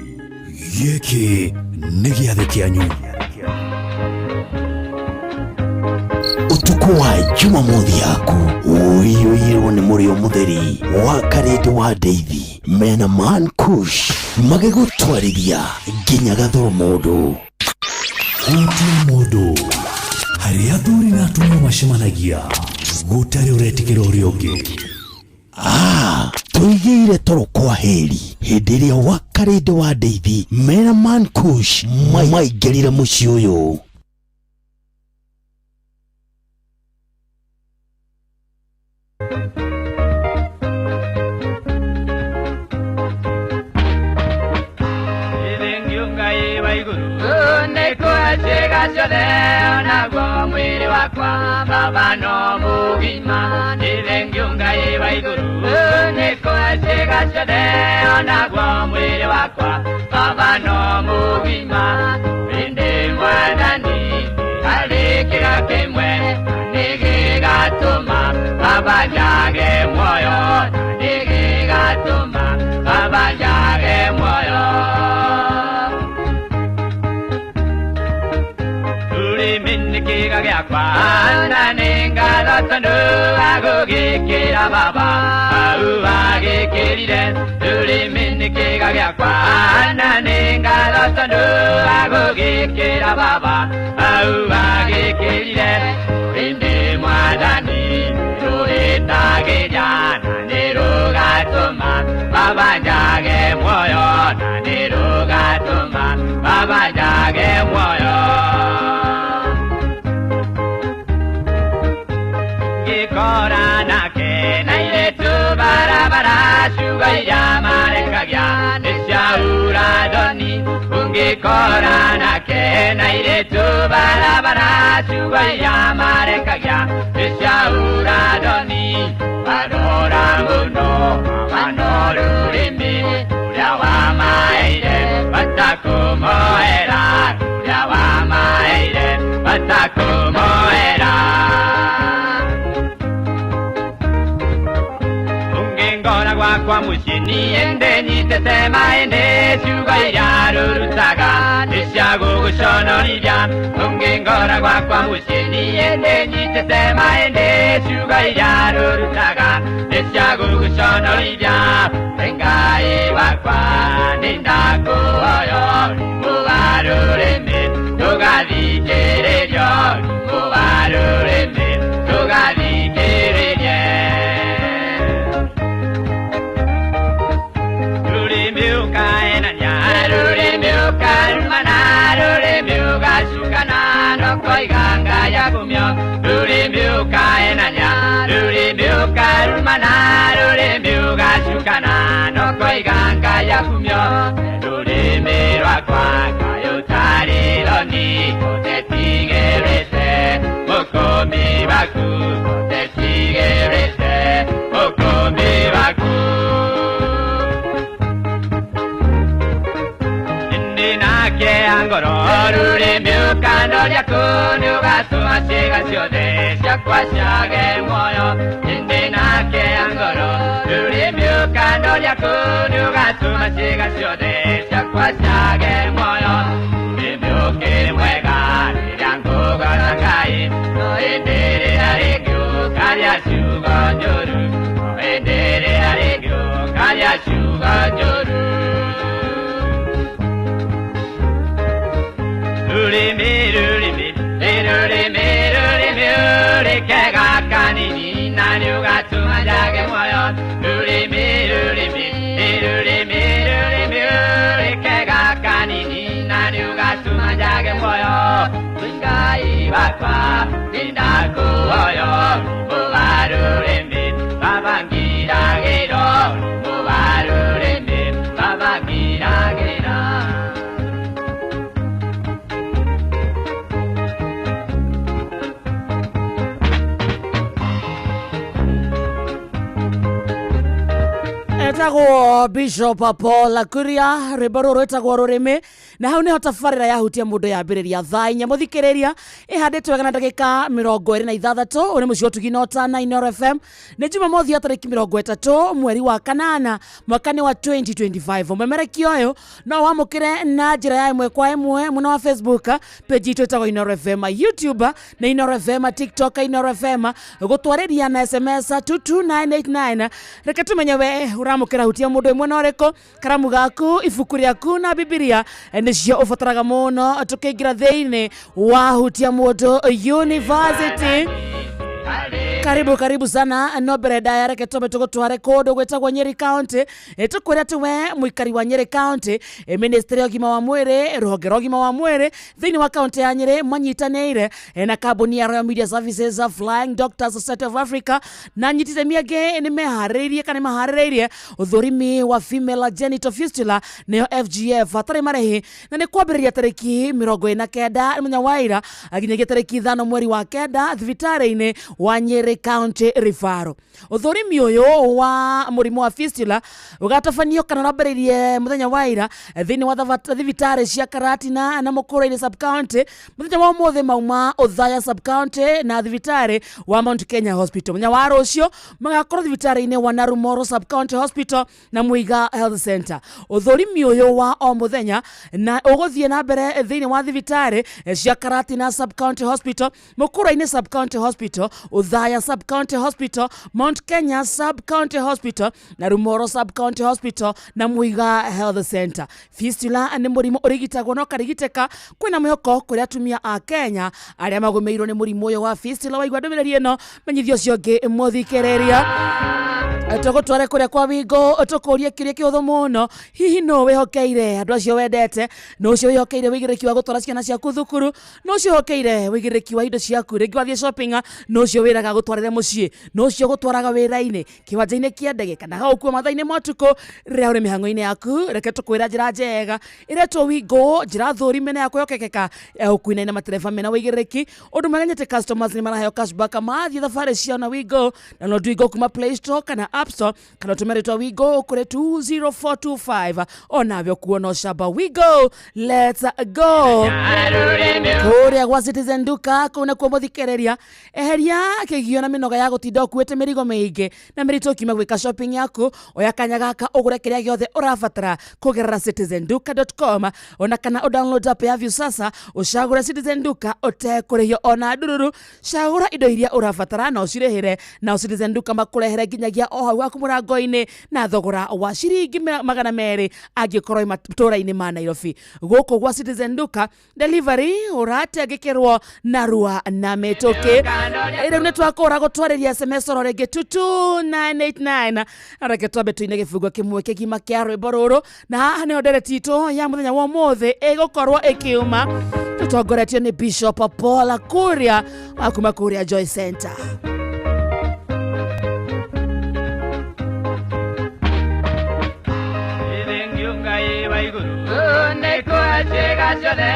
Gĩkĩ nĩ gĩathĩ kĩanyu. Ũtukũ wa Jumamothi yaku ũiyũirwo nĩ mũrĩo mũtheri wa Karende wa Ndeithi mena Man Kush magĩgũtwarithia nginya gathoro mũndũ. Hutia mũndũ, harĩa athuri na atumia macemanagia gũtarĩ ũretĩkĩra ũrĩa ũngĩ. Tũigĩire toro kwa heri hĩndĩ ĩrĩa wa Karende wa Ndeithi mena Man Kush maingĩrire mũciĩ ũyũ. Baba no mugima nĩ Ngai wa igũrũ nĩ kũheciga ciothe onaguo mwĩrĩ wakwa Baba no mũgima ĩndĩ Mwathani harĩ kĩga kĩmwe nĩ gĩgatũma Baba njage muoyo nĩ gĩgatũma Baba njage muoyo. Kĩga gĩakwa na nĩ ngatho tondũ agũgĩkĩra baba au agĩkĩrire. Rũrĩmĩ nĩ kĩga gĩakwa na nĩ ngatho tondũ agũgĩkĩra baba au agĩkĩrire. Ĩndĩ Mwathani rũhĩtagĩria na nĩ rũgatũma baba njage muoyo na nĩ rũgatũma baba njage muoyo. Ngĩkora nake na airĩtu barabara ciugo iria marekagia nĩ cia ũrathoni. Ũngĩkora nake na airĩtu barabara ciugo iria marekagia nĩ cia ũra-thoni. Warora mũno mawano rũrĩmĩ ũrĩa wamaheire batakũmoera, ũrĩa wamaheire batakũmoera. Ũngĩngora gwakwa mũciĩ niĩ ndĩnyitĩte maĩndĩ ciugo iria rũrutaga nĩ cia gũgũconorithia. Ũngĩngora gwakwa mũciĩ niĩ ndĩnyitĩte maĩndĩ ciugo iria rũrutaga nĩ cia gũgũconorithia. Ngai wakwa nĩ ndakũhoya ũrimũ wa rũrĩmĩ ndũgathikĩrĩrio, ũrimũ wa rũrĩmĩ ndũgathikĩrĩrie. Rũrĩmĩ ũkahenania, rũrĩmĩ ũkarumana, rũrĩmĩ ũgacukana, no koiga Ngai agumio. Rũrĩmĩ ũkahenania, rũrĩmĩ ũkarumana, rũrĩmĩ ũgacukana, no koiga Ngai agumio. Rũrĩmĩ rwakwa Ngai ũtarĩ thoni, ũtetigĩrĩte mũkũmi waku, ũtetigĩrĩte mũkũmi waku. Nake ngoro rũrĩmĩ ũkandoria kũ nĩ ũgatũma ciĩga ciothe ciakwa ciage muoyo. Ĩndĩ nake ngoro rũrĩmĩ ũkandoria kũ nĩ ũgatũma ciĩga ciothe ciakwa ciage muoyo. Rũrĩmĩ ũkĩrĩ mwega rĩrĩa ngũgooca Ngai, no ĩndĩ rĩrĩa rĩngĩ ũkaria ciugo njũru, no ĩndĩ rĩrĩa rĩngĩ ũkaria ciugo njũru. Rũrĩmĩ rũrĩmĩ rũrĩmĩ rũrĩmĩ ũrĩkega kanini na nĩ ũgatũma njage muoyo. Rũrĩmĩ rũrĩmĩ rũrĩmĩ rũrĩmĩ ũrĩkega kanini na nĩ ũgatũma njage muoyo. Ngai wakwa nĩ ndakũhoya ũrimũ wa rũrĩmĩ baba ngiragĩra, ũrimũ wa rũrĩmĩ baba ngiragĩra. Etagwo Bishop Paul Kuria, rwĩmbo rũrũ rwĩtagwo rũrĩmĩ, na hau nĩho tabarĩra yahutia mũndũ yambĩrĩria thaa inya. Mũthikĩrĩria ĩhandĩtwo wega na ndagĩka 26. Ũyũ nĩ mũciĩ wa ũtugi na ũtana Inooro FM. Nĩ Jumamothi ya tarĩki 30 mweri wa kanana mwaka nĩ wa 2025. Mũmemerekia ũyũ no wamũkĩre na njĩra ya ĩmwe kwa ĩmwe mwena wa Facebook page itũ ĩtagwo Inooro FM, YouTube na Inooro FM, TikTok Inooro FM, gũtwarĩria na SMS 22989. Reke tũmenye we ũramũkĩra hutia mũndũ ĩmwe na ũrĩkũ. Karamu gaku, ibuku rĩaku na Bibilia nĩcio ũbataraga mũno tũkĩingĩra thĩinĩ wa hutia mũndũ University. Karibu karibu sana. No mbere ndaya reke twambe tũgũtware kũndũ gwĩtagwo Nyeri County. Tũkwĩre atĩ we mũikari wa Nyeri County, Ministry ya ũgima wa mwĩrĩ, rũhonge rwa ũgima wa mwĩrĩ thĩinĩ wa kaunti ya Nyeri manyitanĩire na kambuni ya Royal Media Services, Flying Doctors Society of Africa na nyitithemi angĩ nĩ meharĩrĩirie kana nĩ maharĩrĩirie ũthũrimi wa female genital fistula nĩyo FGF hatarĩ marĩhi, na nĩ kwambĩrĩria tarĩki 49 mũthenya wa ira nginyagia tarĩki 5 mweri wa kenda thibitarĩ-inĩ wa Nyeri County Referral. Ũthũrimi ũyũ wa mũrimũ wa fistula ũgatabanio kana ũrambĩrĩirie mũthenya wa ira thĩinĩ wa thibitarĩ cia Karatina na Mũkũrũ-inĩ sub-county. Mũthenya wa ũmũthĩ mauma Othaya sub-county na thibitarĩ wa Mount Kenya Hospital. Mũthenya wa rũciũ magakorwo thibitarĩ-inĩ wa Narumoro sub-county Hospital na Muiga Health Center. Ũthũrimi ũyũ wa o mũthenya na ũgũthiĩ na mbere thĩinĩ wa thibitarĩ cia Karatina sub-county Hospital, Mũkũrũ-inĩ sub-county Hospital, Othaya sub-county Hospital, Mount Kenya sub-county Hospital, Narumoro sub-county Hospital na Muiga Health Center. Fistula nĩ mũrimũ ũrigitagwo na ũkarigitĩka. Kwĩna mwĩhoko kũrĩ atumia a Kenya arĩa magũmĩirwo nĩ mũrimũ ũyũ wa fistula. Waigua ndũmĩrĩri ĩno, menyithio ũcio ũngĩ mũthikĩrĩria. Tũgũtware kũrĩa kwa wingo tũkũrie kĩrĩa kĩhũthũ mũno. Hihi nũ wĩhokeire andũ acio wendete? Nũ ũcio wĩhokeire wĩigĩrĩrĩki wa gũtwara ciana ciaku thukuru? Nũ ũcio wĩhokeire wĩigĩrĩrĩki wa indo ciaku? Rĩngĩ wathiĩ shopping, nũ ũcio wĩraga gũtwarĩre mũciĩ? Nũ ũcio gũtwaraga wĩra-inĩ, kĩwanja-inĩ kĩa ndege, kana gagũkua mathaa-inĩ ma ũtukũ rĩrĩa ũrĩ mĩhang'o-inĩ yaku? Reke tũkwĩra njĩra njega ĩretwo Wingo, njĩra thũrime na ya kwĩhokekeka ya ũkuinai na matereba mena wĩigĩrĩrĩki. Ũndũ mwega nĩ atĩ customers nĩ maraheo cashback mathiĩ thabarĩ ciao na Wingo. Download Wingo kuma Play Store kana App Store, kana ũtũme rĩtwa Wingo kũrĩ 20425 onawe ũkuona ũcamba. Wingo, let's go. Kũrĩa gwa Citizen Duka kũu nakuo mũthikĩrĩria, eheria kĩgio na mĩnoga ya gũtinda ũkuĩte mĩrigo mĩingĩ na mĩritũ ũkiuma gwĩka shopping yaku. Oya kanya gaka ũgũre kĩrĩa gĩothe ũrabatara kũgerera citizenduka.com, ona kana ũdownload app ya Viusasa ũcagũre Citizen Duka ũtekũrĩhio ona ndururu. Cagũra indo iria ũrabatara na ũcirĩhĩre, nao Citizen Duka makũrehere nginyagia o hau gwaku mũrango-inĩ na thogora wa ciringi 200 angĩkorwo wĩ matũũra-inĩ ma Nairobi. Gũkũ gwa Citizen Duka delivery ũratengĩkĩrwo narua na mĩtũkĩ. Rĩu nĩ twakũra gũtwarĩria SMS oro rĩngĩ 22989. Reke twambe tũine gĩbungo kĩmwe kĩgima kĩa rwĩmbo rũrũ, na haha nĩho ndereti itũ ya mũthenya wa ũmũthĩ ĩgũkorwo ĩkiuma, tũtongoretio nĩ Bishop Paul Kuria wa kuma kũrĩa Joy Center. Nĩkũciĩga ciothe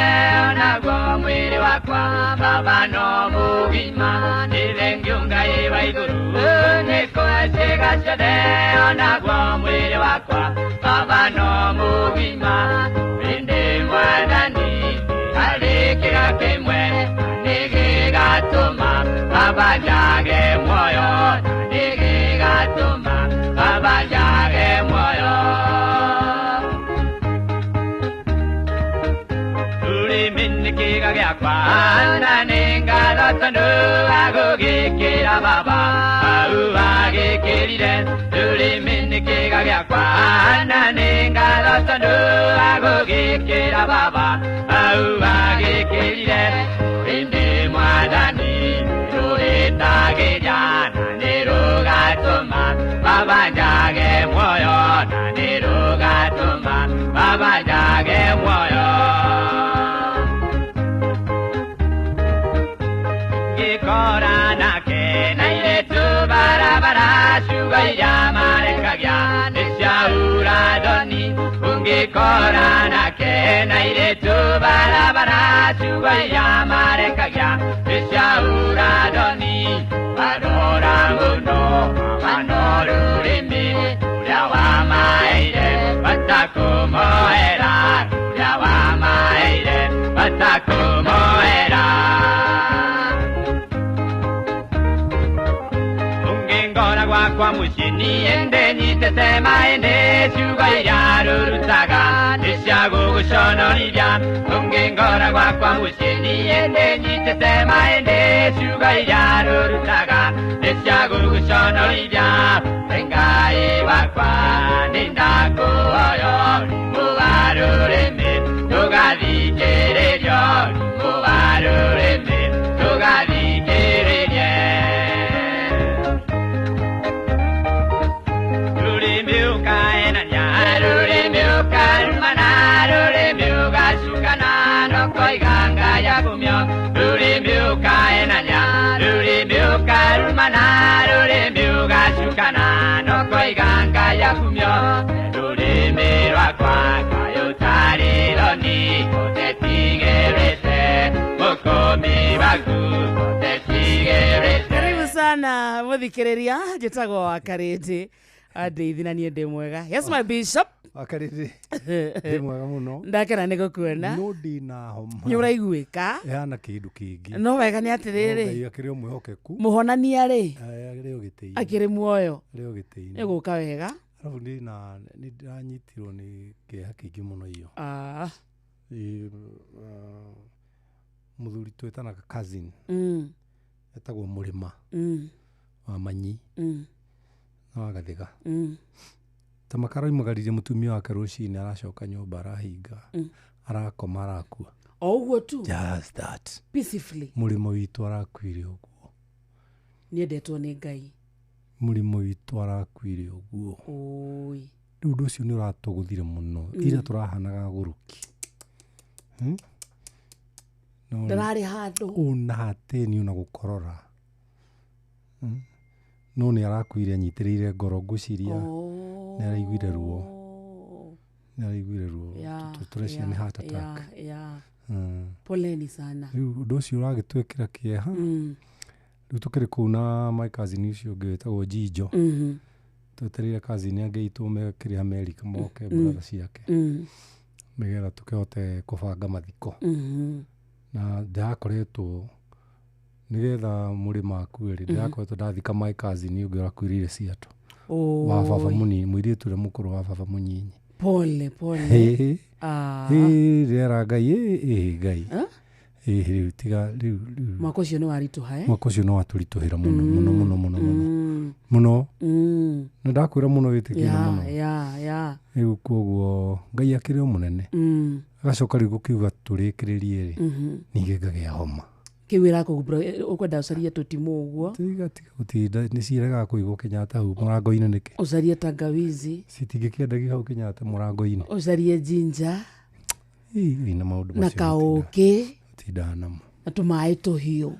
onaguo mwĩrĩ wakwa baba no mũgima. Nĩ thengiũ Ngai wa igũrũ, nĩkũciĩga ciothe onaguo mwĩrĩ wakwa baba no mũgima. Ĩndĩ Mwathani harĩ kĩga kĩmwe nĩgĩgatũma baba njage muoyo, nĩgĩgatũma baba njage muoyo. Kĩga gĩakwa na nĩ ngatho tondũ agũgĩkĩra baba au agĩkĩrire. Rũrĩmĩ nĩ kĩga gĩakwa na nĩ ngatho tondũ agũgĩkĩra baba au agĩkĩrire. Ĩndĩ Mwathani rũrĩtagĩria na nĩ rũgatũma baba njage muoyo, na nĩ rũgatũma baba njage muoyo. Ngĩkora nake na airĩtu barabara, ciugo iria marekagia nĩ cia ũrathoni. Ũngĩkora nake na airĩtu barabara, ciugo iria marekagia nĩ cia ũrathoni. Warora mũno mano rũrĩmĩ ũrĩa wamaheire batakũmoera, ũrĩa wamaheire batakũmoera. Ngora gwakwa mũciĩ niĩ nyitĩte maĩ-inĩ, ciugo iria rũrutaga nĩ cia gũgũconorithia. Ũngĩngora gwakwa mũciĩ niĩ nyitĩte maĩ-inĩ, ciugo iria rũrutaga nĩ cia gũgũconorithia. Ngai wakwa nĩ ndakũhoya ũrimũ wa rũrĩmĩ ndũgathikĩrĩrio, ũrimũ wa rũrĩmĩ ndũgathikĩrĩrie. Rũrĩmĩ ũkaenania, rũrĩmĩ ũkarumana, rũrĩmĩ ũgacukana, no koiga Ngai agumio. Rũrĩmĩ ũkaenania, rũrĩmĩ ũkarumana, rũrĩmĩ ũgacukana, no koiga Ngai agumio. Rũrĩmĩ rwakwa kaĩ ũtarĩ thoni, ũtetigĩrĩte mũkũmi waku, ũtetigĩrĩte. Karibu sana mũthikĩrĩria, njĩtagwo Wakarĩndĩ andĩithi na niĩ ndĩ mwega. Yes my bishop. Wakarĩndĩ ndĩ mwega mũno. Ndakena nĩ gũkuona. No ndina homa. Nĩ ũraiguĩka? Ĩhana kĩndũ kĩngĩ. No wega nĩ atĩrĩrĩ. Ngai akĩrĩ o mwĩhokeku. Mũhonania rĩ? Akĩrĩ o gĩtĩ-inĩ. Akĩrĩ muoyo. Akĩrĩ o gĩtĩ-inĩ. Nĩ gũka wega. Arabu ndĩna nĩ ndĩranyitirwo nĩ kĩeha kĩingĩ mũno iyo. Mũthuri twĩtanaga cousin. Etagwo Mũrĩma. Wa Manyi. Na wa Gathiga. Ta makaroimagaririe mũtumia wake rũcinĩ, aracoka nyũmba arahinga, arakoma arakua. O ũguo tu? Just that. Peacefully. Mũrĩmo witũ arakuire ũguo. Nĩendetwo nĩ Ngai. Mũrĩmo witũ arakuire ũguo. Oi. Rĩu ũndũ ũcio nĩ ũratũgũthire mũno. Ira tũrahanaga agũrũki. No Ndararĩ handũ. Ona hateni ona gũkorora. No nĩ arakuire anyitĩrĩire ngoro, ngwĩciria nĩ araiguire ruo. Nĩ araiguire ruo. Tũreciria nĩ heart attack. Poleni sana. Rĩu ũndũ ũcio ũragĩtwĩkĩra kĩeha. Rĩu tũkĩrĩ kũu na my cousin ũcio ũngĩ wĩtagwo Jinjo. Twetereire cousin angĩ aitũ mekĩrĩ America moke, brother ciake, nĩgetha tũkĩhote kũbanga mathiko. Na ndĩrakoretwo nĩgetha mũrĩma akue rĩ, ndĩrakoretwo ndathika my cousin ũngĩ ũrakuĩrĩire Seattle. Wa baba mũnini, mũirĩtu ũrĩa mũkũrũ wa baba mũnyinyi. Pole pole. Ĩĩ. Ah. Ĩĩ, ndĩrera Ngai, ĩĩ Ngai. Eh? Ĩĩ rĩu tiga rĩu rĩu. Mwaka ũcio nĩ waritũha, eh? Mwaka ũcio nĩ watũritũhĩra mũno mũno mũno mũno mũno. Mũno. Na ndakwĩra mũno wĩtĩkie nĩ mũno. Rĩu koguo Ngai akĩrĩ o mũnene. Agacoka rĩu gũkiuga tũrĩkĩrĩrie rĩ, ningĩ ngagĩa homa. Kĩu ĩrakũgumbũra ũkwenda ũcarie tũtimũ ũguo. Tiga tiga gũtinda nĩ ciregaga kũigwo Kenyatta hau mũrango-inĩ nĩkĩ? Ũcarie tangawizi. Citingĩkĩendagio hau Kenyatta mũrango-inĩ. Ũcarie ginger. Ĩĩ na maũndũ Na macio. Kaũkĩ. Gũtindaga namo. Na tũmaĩ tũhiũ.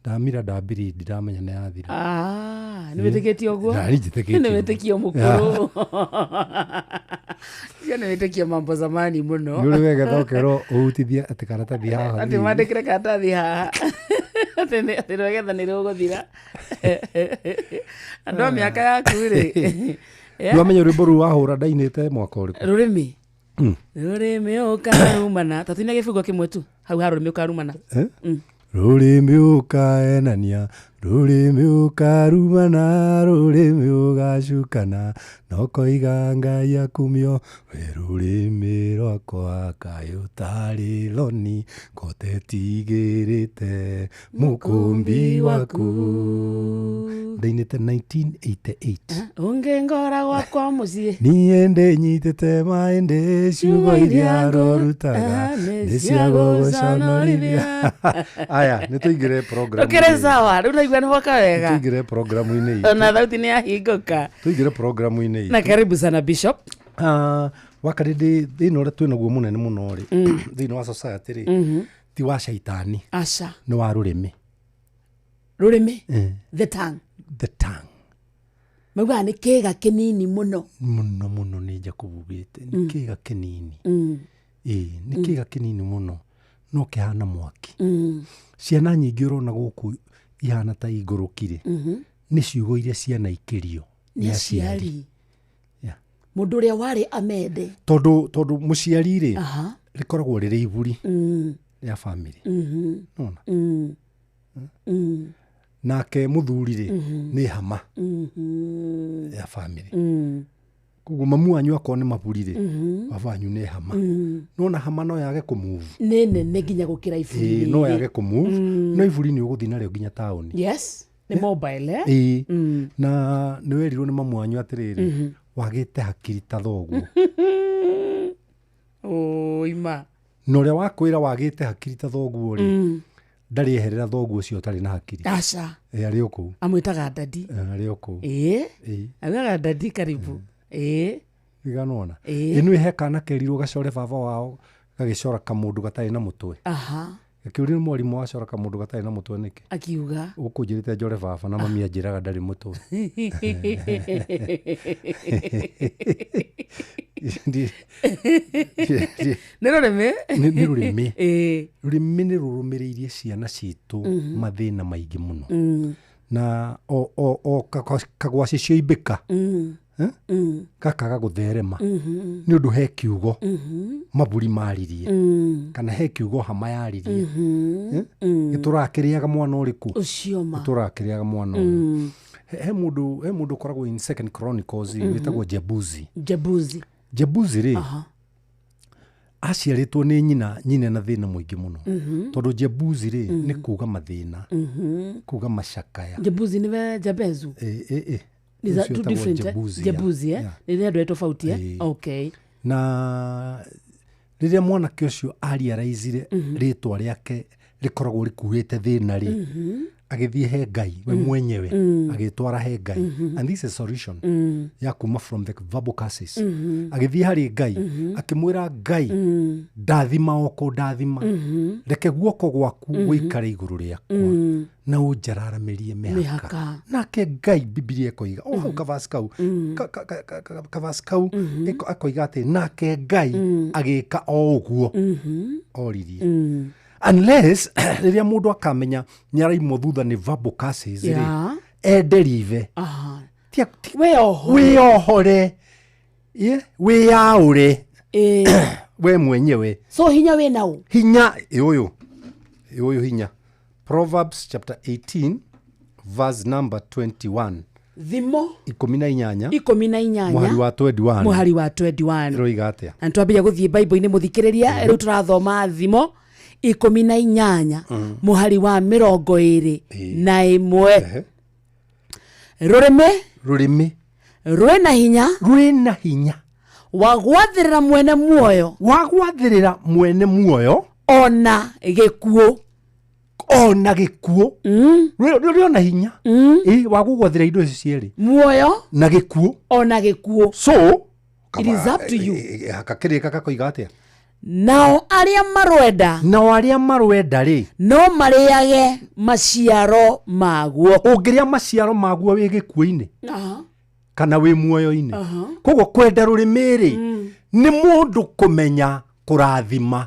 Ndamira ndambiri ndiramenya nĩ yathira. Ah, nĩ wĩtĩkĩtie ũguo? Nĩ njĩtĩkĩtie. Nĩ wĩtĩkio mũkũrũ. Cio nĩ wĩtĩkio mambo zamani mũno. Nĩ ũrĩ wegetha ũkerwo ũhutithie atĩ karatathi haha. Atĩ mandĩkĩre karatathi haha. Atĩ rwegetha nĩ rũgũthira. Andũ a mĩaka yaku rĩ. Ndwamenya rwĩmbo rũu wahũra ndainĩte mwaka ũrĩkũ? Rũrĩmĩ. Rũrĩmĩ ũkarumana. Ta tuine gĩbungo kĩmwe tu. Hau ha rũrĩmĩ ũkarumana. Rũrĩmĩ ũkaenania, rũrĩmĩ ũkarumana, rũrĩmĩ ũgacukana, no koiga Ngai akumio, we rũrĩmĩ rwakwa kaĩ ũtarĩ thoni, kotetigĩrĩte mũkũmbi waku. Ndainĩte 1988. Ũngĩ ngora gwakwa mũciĩ. Niĩ ndĩnyitĩte maĩ ndĩ ciugo iria rorutaga nĩ cia gũgũconorithia. Aya, nĩ tũingĩre program. Ũkĩrĩ sawa, rĩu naigua nĩ woka wega. Tũingĩre programu-inĩ itũ. Ona thauti nĩ yahingũka. Tũingĩre programu-inĩ itũ. Na karibu sana Bishop. Wakarĩ thĩna ũrĩa twĩnaguo mũnene mũno rĩ, thĩinĩ wa society rĩ, ti wa caitani. Aca. Nĩ wa rũrĩmĩ. Rũrĩmĩ? The tongue. The tongue. Maugaga nĩ kĩĩga kĩnini mũno. Mũno mũno nĩ Jacob ugĩte. Nĩ kĩĩga kĩnini. Ĩĩ, nĩ kĩĩga kĩnini mũno no kĩhana mwaki. Ciana nyingĩ ũrona gũkũ ihana ta igũrũkire. Nĩ ciugo iria cianaikĩrio nĩ aciari. Mũndũ ũrĩa warĩ amende. Tondũ mũciari rĩ, rĩkoragwo rĩrĩ iburi rĩa family. Nona? Nake mũthuri rĩ, nĩ hama ya family. Koguo mamu wanyu akorwo nĩ maburi rĩ, baba wanyu nĩ hama. Nona hama no yage kũmove. Nĩ nene nginya gũkĩra iburi. No yage kũmove, no iburi nĩ ũgũthiĩ narĩo nginya taũni. Yes, nĩ mobile, eh? Ĩĩ. Na nĩ werirwo nĩ mamu wanyu atĩrĩrĩ, wagĩte hakiri ta thoguo. Ũima. Na ũrĩa wakwĩra wagĩte hakiri ta thoguo rĩ, ndarĩ eherera thoguo ũcio ũtarĩ na hakiri. Aca. Ĩĩ, arĩ o kũu. Amwĩtaga dadi. Arĩ o kũu. Ĩĩ. Ĩĩ. Augaga dadi karibu. Ĩĩ. Iganona. Ĩĩ. Ĩ nĩ he kana kerirwo gacore baba wao gagĩcora kamũndũ gatarĩ na mũtwe. Aha. Gakĩũrio nĩ mwarimũ wacora kamũndũ gatarĩ na mũtwe nĩkĩ? Akiuga. Ũkũnjĩrĩte njore baba na mami anjĩraga ndarĩ mũtwe. Nĩ rũrĩmĩ? Nĩ rũrĩmĩ. Ĩĩ. Rũrĩmĩ nĩ rũrũmĩrĩirie ciana citũ mathĩna maingĩ mũno. Na o kagwacĩ cioimbĩka, gakaga gũtherema. Nĩ ũndũ he kiugo maburi maririe, kana he kiugo hama yaririe. Gĩtũraga kĩrĩaga mwana ũrĩkũ? Ũcio ma. Gĩtũraga kĩrĩaga mwana ũyũ. He mũndũ ũkoragwo in Second Chronicles wĩtagwo Jebusi. Jebusi. Jebusi rĩ, aciarĩtwo nĩ nyina na thĩna mũingĩ mũno. Tondũ Jebusi rĩ, nĩ kuga mathĩna, kuga macakaya. Jebusi nĩwe Jabezu? Ĩĩ. These are two different, Jebusi. Jebusi, eh? Nĩ andũ tofauti, eh? Okay. Na rĩrĩa mwanake ũcio ariaraizire rĩtwa rĩake rĩkoragwo rĩkuĩte thĩna rĩ, Agĩthiĩ he Ngai we mwenyewe, agĩtwara he Ngai. And this is a solution ya kuma from the verbal curses. Agĩthiĩ harĩ Ngai, akĩmwĩra Ngai, ndathima o kũndathima, reke guoko gwaku gũikare igũrũ rĩakwa na ũnjararamĩrie mĩhaka. Mĩhaka. Nake Ngai, Bibilia ĩkoiga o hau kavasi kau, kavasi kau akoiga atĩ nake Ngai agĩka o ũguo oririe. Unless rĩrĩa mũndũ akamenya nĩ araimwo thutha nĩ verbal curses rĩ, ederive. Wĩohore. Wĩohore. Ye, wĩyaũre we mwenyewe. So hinya wĩ nau. Hinya ĩ ũyũ, ĩ ũyũ hinya. Proverbs chapter 18 verse number 21. Thimo 18. 18. Mũhari wa 21. Mũhari wa 21. Ĩroiga atĩa? Na nĩtwambĩrĩria gũthiĩ Bible-inĩ, mũthikĩrĩria. Rĩu tũrathoma Thimo 18, mũhari wa 21. Rũrĩmĩ Rũrĩmĩ rwĩna hinya, rwĩna hinya wa gwathĩrĩra mwene muoyo, wa gwathĩrĩra mwene muoyo ona gĩkuũ. Ona gĩkuũ. Rũrĩ ona hinya, ĩ, wa gũgwathĩra indo icio cierĩ, muoyo na gĩkuũ. Ona gĩkuũ. So It is up to you. Hakakĩrĩka kakoiga atĩa? Nao arĩa marwenda, nao arĩa marwenda rĩ, no marĩage maciaro maguo. Ũngĩrĩa maciaro maguo wĩ gĩkuũ-inĩ kana wĩ muoyo-inĩ. Koguo kwenda rũrĩmĩ rĩ, nĩ mũndũ kũmenya kũrathima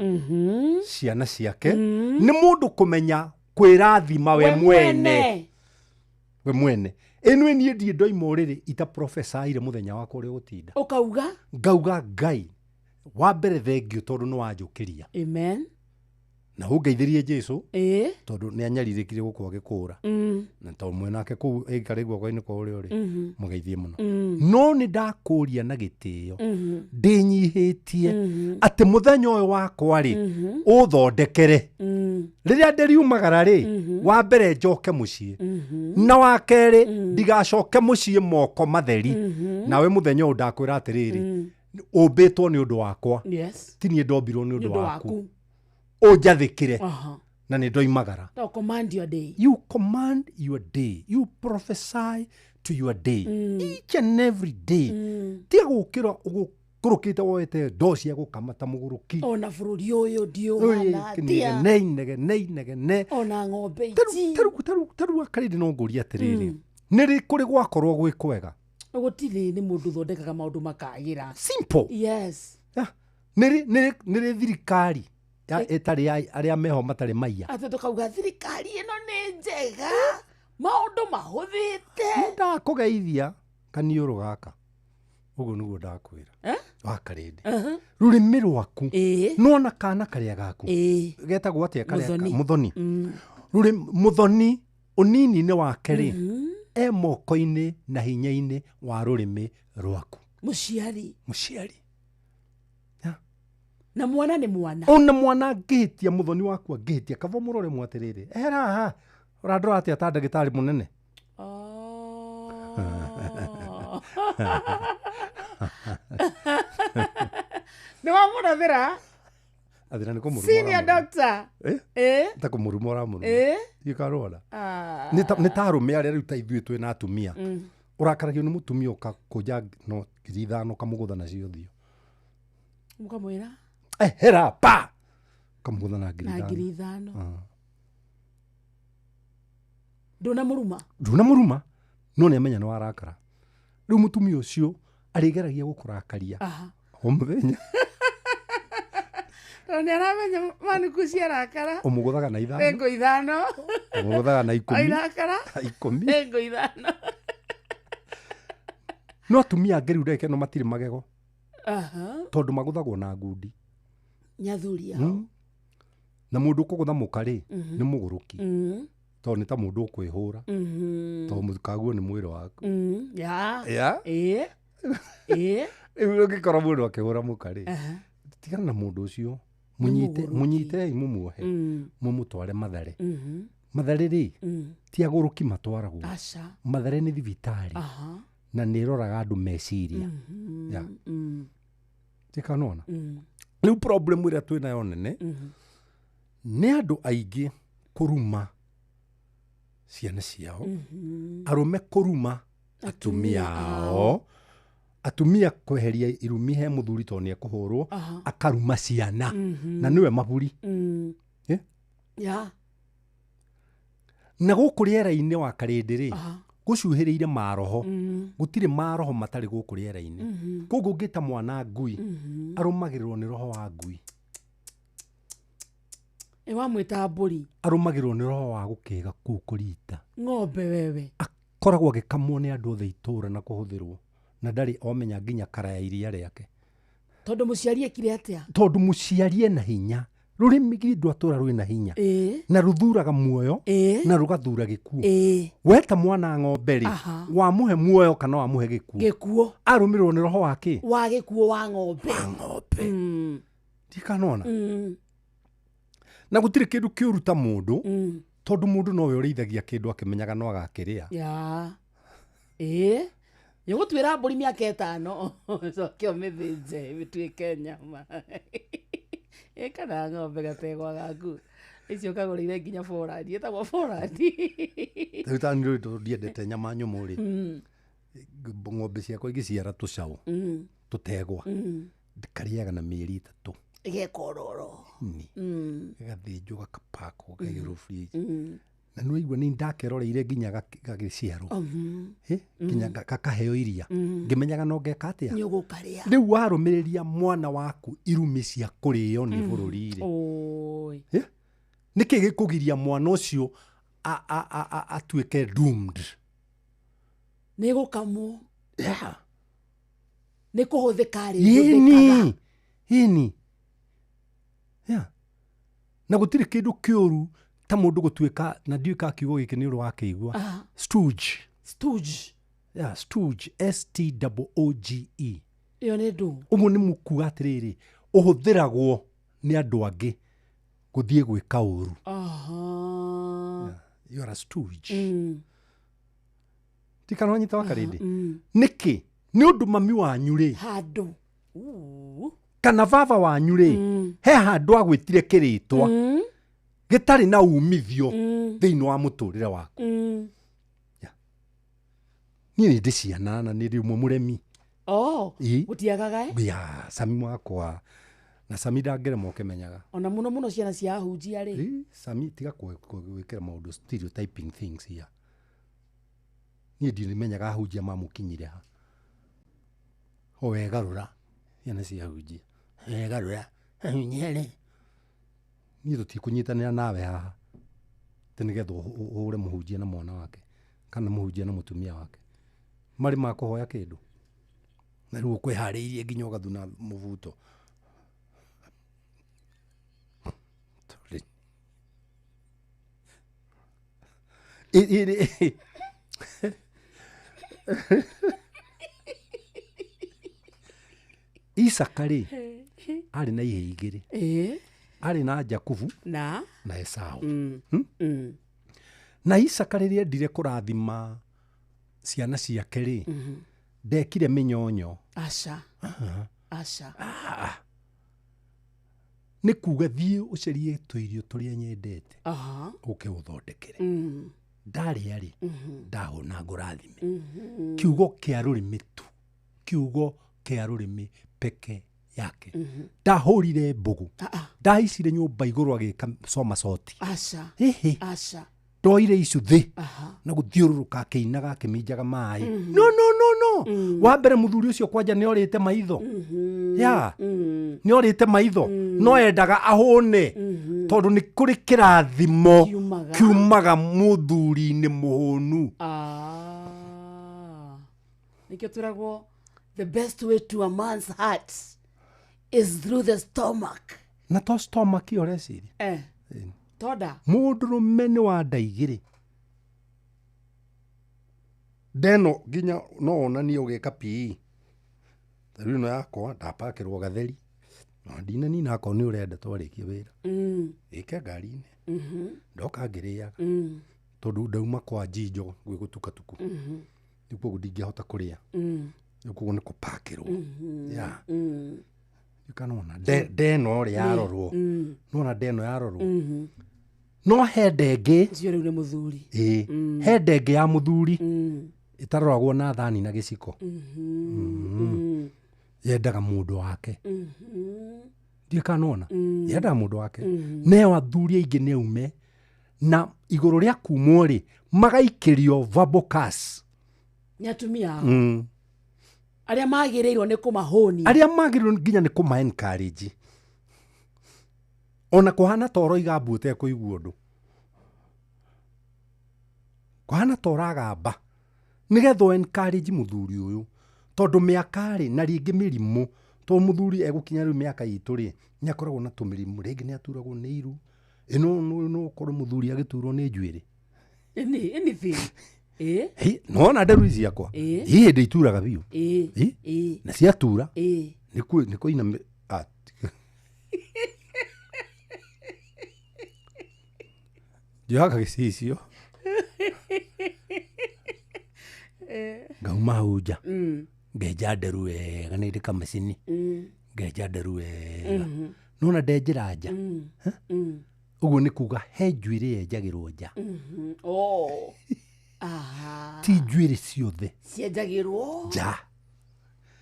ciana ciake, nĩ mũndũ kũmenya kwĩrathima we mwene, we mwene. Ĩno niĩ ndirĩ ndoima ũrĩrĩ itaprofesaire mũthenya wakwa ũrĩa ũgũtinda. Ũkauga? Ngauga Ngai wa mbere thengio tondũ nĩ wanjũkĩria. Amen. Na ũngeithĩrie Jesu, tondũ nĩ anyarirĩkire gũkũ agĩkũra, na tondũ mwenake kũu ĩikarĩ guoko-inĩ kwa ũrĩa ũrĩ, mũgeithie mũno. No nĩ ndakũria na gĩtĩo, ndĩnyihĩtie, atĩ mũthenya ũyũ wakwa rĩ, ũthondekere. Rĩrĩa ndĩriumagara rĩ, wa mbere njoke mũciĩ, na wa kerĩ ndigacoke mũciĩ moko matheri. Nawe mũthenya ũyũ ndakwĩra atĩrĩrĩ, ũmbĩtwo nĩ ũndũ wakwa, ti niĩ ndombirwo nĩ ũndũ Nĩ ũndũ waku. waku. Ũnjathĩkĩre. Na nĩ ndoimagara. No command your day. You command your day, you prophesy to your day, each and every day. Tiga gũkĩra ũgũkũrũkĩte woete ndoo cia gũkama ta mũgũrũki. Ona bũrũri ũyũ ndiũhana atĩa. Inegene, inegene, inegene. Ona ng'ombe ici. Tarĩu akarĩndĩ no ngũrie atĩrĩrĩ, nĩ rĩ kũrĩ gwakorwo gwĩ kwega? Gũtirĩ. Nĩ mũndũ ũthondekaga maũndũ makagĩra. Simple. Yes. Nĩ rĩ thirikari ĩtarĩ ya arĩa meho matarĩ maiya? Atĩ tũkauga thirikari ĩno nĩ njega, maũndũ mahũthĩte. Ndakũgeithia kaniũrũ gaka, ũguo nĩguo ndakwĩra. Eh? Wakarĩndĩ, rũrĩmĩ rwaku nona kana karĩa gaku getagwo atĩa karĩa Mũthoni. Mũthoni. Mũthoni ũnini-inĩ wake rĩ, e moko-inĩ na hinya-inĩ wa rũrĩmĩ rwaku. Mũciari. Mũciari. Na mwana nĩ mwana. Ona mwana angĩhĩtia, mũthoni waku angĩhĩtia, kaba mũrore mwatĩrĩrĩ, ehera haha, ũrandora atĩa ta ndagĩtarĩ mũnene? Nĩ wamũrathĩra. Athĩra nĩ kũmũruma Senior ũramũruma. doctor. Eh? Ta kũmũruma ũramũruma. Gĩkarwara. Nĩ ta arũme arĩa rĩu ta ithuĩ twĩna atumia, ũrakaragio nĩ mũtumia ũkakũnja no 5,000 ũkamũgũtha nacio ũthiũ. Mũkamwĩra? Ehera pa, ũkamũgũtha na ngiri Na ithano. 5,000. Ndũnamũruma. Ndũnamũruma, no nĩ amenya nĩ warakara. Rĩu mũtumia ũcio arĩgeragia gũkũrakaria o mũthenya. Tondũ nĩ aramenya manuku ciarakara. Ũmũgũthaga na 5. Nĩ 5,000. Ũmũgũthaga na 10. Airakara. 10. Nĩ 5,000. No atumia angĩ rĩu ndagĩka ĩno matirĩ magego, tondũ magũthagwo na ngundi. Nĩ athuri ao. Na mũndũ ũkũgũtha mũka rĩ, nĩ mũgũrũki, tondũ nĩ ta mũndũ ũkwĩhũra, tondũ mũkaguo nĩ mwĩrĩ waku. Ya. Ya? Ĩĩ. Ĩĩ. Rĩu ũngĩkora mũndũ akĩhũra mũka rĩ, tigana na mũndũ ũcio, mũnyite, Mũgũrũki. mũnyitei, mũmuohe, mũmũtware Mathare. Mathare rĩ, ti agũrũki matwaragwo. Aca. Mathare nĩ thibitarĩ, na nĩ ĩroraga andũ meciria. Ya. Tikanona. Rĩu problem ĩrĩa twĩ nayo nene nĩ andũ aingĩ kũruma Ciana ciao. Arũme kũruma atumia ao. Atumia kweheria irumi he mũthuri tondũ nĩekũhũrwo akaruma ciana na nĩwe maburi. Yeah. Na gũkũ rĩera-inĩ wa Karĩndĩ rĩ, gũcuhĩrĩire maroho. Gũtirĩ maroho matarĩ gũkũ rĩera-inĩ. Koguo ũngĩta mwana ngui, arũmagĩrĩrwo nĩ roho wa ngui. Wamwĩta mbũri, arũmagĩrĩrwo nĩ roho wa gũkĩga kũu kũrita. Ng'ombe wewe. Akoragwo agĩkamwo nĩ andũ othe itũũra na kũhũthĩrwo, na ndarĩ omenya nginya kara ya iria rĩake. Tondũ mũciari ekire atĩa? Tondũ mũciari ena hinya. Rũrĩmĩ githĩ ndwatũra rwĩna hinya. Na rũthuraga muoyo na rũgathura gĩkuũ. Weta mwana ng'ombe rĩ, wamũhe muoyo kana wamũhe gĩkuũ? Gĩkuũ. Arũmĩrĩrwo nĩ roho wa kĩ? Wa gĩkuũ wa ng'ombe. Wa ng'ombe. Ndikanona. Na gũtirĩ kĩndũ kĩũru ta mũndũ, tondũ mũndũ nowe ũrĩithagia kĩndũ akĩmenyaga no agakĩrĩa. Nĩũgũtuĩra mbũri mĩaka 5 ũcoke ũmĩthĩnje ĩtuĩke nyama. Kana ng'ombe gategwa gaku icio kagũrĩire nginya borandi, ĩtagwo borandi. Rĩu ta niĩ tondũ ndiendete nyama nyũmũ rĩ, ng'ombe ciakwa ingĩciara tũcaũ, tũtegwa, karĩaga na mĩeri 3. Ĩgekororo. Gagathĩnjwo gakapakwo gakaigĩrwo fridge. Na nĩwaigua nĩ ndakeroreire nginya gagĩciarwo. Nginya gakaheo iria. Ngĩmenyaga no ngeka atĩa? Nĩũgũkarĩa. Rĩu warũmĩrĩria mwana waku irumi cia kũrĩo nĩ bũrũri rĩ. Nĩkĩ gĩkũgiria mwana ũcio atuĩke doomed? Nĩ gũkamwo. Nĩ kũhũthĩka rĩ. Ĩni. Yeah. Na gũtirĩ kĩndũ kĩũru ta mũndũ gũtuĩka, na ndiũĩ kana kiugo gĩkĩ nĩ ũrĩ wakĩigua. Stooge. Stooge. Yeah, stooge, S-T-O-O-G-E. Ĩyo nĩ ndũ? Ũguo nĩ mũkuga atĩrĩrĩ, ũhũthĩragwo nĩ andũ angĩ gũthiĩ gwĩka ũru. You are a stooge. Ti kana wanyita wa Karĩndĩ? Nĩkĩ? Nĩ ũndũ mami wanyu rĩ, handũ kana baba wanyu rĩ, he handũ agwĩtire kĩrĩtwa gĩtarĩ na umithio thĩinĩ wa mũtũrĩre waku. Niĩ nĩ ndĩ ciana na nĩ ndĩ ũmwe mũremi. Gũtiagaga Ya, Sami wakwa. Na Sami ndangĩremwo ũkĩmenyaga. Ona mũno mũno ciana cia ahunjia rĩ. Sami tiga gwĩkĩra maũndũ stereotyping things here. Niĩ ndimenyaga ahunjia mamũkinyire ha. O wegarũra ciana cia ahunjia. Wegarũra ahunjia rĩ. Niĩ tũtikũnyitanĩra nawe haha atĩ nĩgetha ũhũre mũhunjia na mwana wake kana mũhunjia na mũtumia wake. Marĩ makũhoya kĩndũ. Na rĩu ũkwĩharĩirie nginya ũgathuna mũbuto. Isaka rĩ, arĩ na ihĩĩ igĩrĩ. Arĩ na Jakubu na Esau. Na Isaka rĩrĩa endire kũrathima ciana ciake rĩ, ndekire mĩnyonyo. Aca. Aca. Nĩ kuga thiĩ ũcarie tũirio tũrĩa nyendete. Ũke ũthondekere. Ndarĩa rĩ, ndahũna ngũrathime. Kiugo kĩa rũrĩmĩ tu. Kiugo kĩa rũrĩmĩ peke yake. Ndahũrire mbũgũ. Ndahaicire nyũmba igũrũ agĩka somasoti. Aca. Aca. Ndoire icuthĩ na gũthiũrũrũka akĩinaga akĩminjaga maĩ. No no no no. Wa mbere mũthuri ũcio kwanja nĩ orĩte maitho. Ya. Nĩ orĩte maitho. No endaga ahũne. Tondũ nĩ kũrĩ kĩrathimo kiumaga mũthuri-inĩ mũhũnu. Nĩkĩo twĩragwo the best way to a man's heart is through the stomach. Na to stomach ũreciria? Tonda. Mũndũrũme nĩ wa nda igĩrĩ. Ndeno nginya no wonanie ũgĩka PE. Ta rĩu ĩno yakwa ndapakĩrwo gatheri. No ndinanina akorwo nĩ ũrenda twarĩkia wĩra. Ĩke ngari-inĩ. Ndoka ngĩrĩaga. Tondũ ndauma kwa Njinjo gwĩ gũtuka tuku. Rĩu koguo ndingĩhota kũrĩa. Rĩu koguo nĩ kũpakĩrwo. Yeah. Kanona ndeno rĩ yarorwo. Nona ndeno yarorwo. No he ndenge Ũcio rĩu nĩ mũthuri. Ĩĩ. Mm. He ndenge ya mũthuri Mm. ĩtaroragwo na thani na gĩciko. Mhm. Mm. Yendaga mũndũ wake. Mhm. Ndiĩ kana nĩwona. Mm. Yendaga mũndũ wake. Mhm. Neo athuri aingĩ nĩ aume na igũrũ rĩa kumwo rĩ magaikĩrio verbal curse. Nĩ atumia ao. Mm. Arĩa magĩrĩirwo nĩ kũmahũnia. Arĩa magĩrĩirwo nginya nĩ kũma encourage. Ona kũhana ta ũroiga mbu ũtekũigua ũndũ. Kũhana ta ũragamba. Nĩgetha ũ encourage mũthuri ũyũ. Tondũ mĩaka rĩ na rĩngĩ mĩrimũ tondũ mũthuri egũkinya rĩu mĩaka itũ rĩ nĩ akoragwo na tũmĩrimũ rĩngĩ nĩ aturagwo nĩ iru. Ĩ no ũkorwo mũthuri agĩturwo nĩ njuĩrĩ. Anything. Ĩĩ. Hi, nĩwona nderu ici ciakwa? Ĩĩ. Hi hĩndĩ ituraga biũ. Ĩĩ. Ĩ? Ĩĩ. Na ciatura Ĩĩ. nĩ kũina ah, njoyaga gĩcicio ngauma hau nja Mm. ngenja nderu wega nĩ ndĩ kamacini Mm. ngenja nderu wega Mhm. nona ndenjera nja Mm. Mm. ũguo nĩ kuga he njuĩrĩ yenjagĩrwo nja Mhm. Oh. Aha. ti njuĩrĩ ciothe Cienjagĩrwo. nja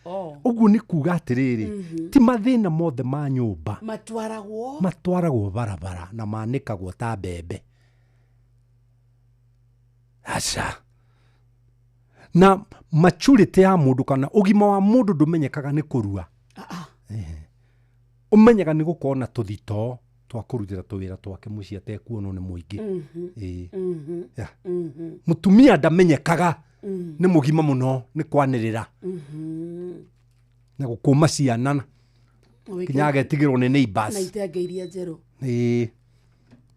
Oh. ũguo nĩ kuga atĩrĩrĩ Mhm. ti mathĩna mothe ma nyũmba Matwaragwo. matwaragwo barabara na manĩkagwo ta mbembe aca na maturity ya mũndũ kana ũgima wa mũndũ ndũmenyekaga nĩ kũrua. Ehe. Ũmenyaga nĩ gũkorwo na tũthitoo twa kũrutĩra tũwĩra twake mũciĩ atekuonwo nĩ mũingĩ. Mhm. Ĩĩ. Mhm. Yeah. Mhm. Mũtumia ndamenyekaga Mm. nĩ mũgima mũno nĩ kwanĩrĩra Mhm. na gũkũma ciana Wĩke- nginya agetigĩrwo nĩ neighbors. Na itenge iria njerũ. Ĩĩ.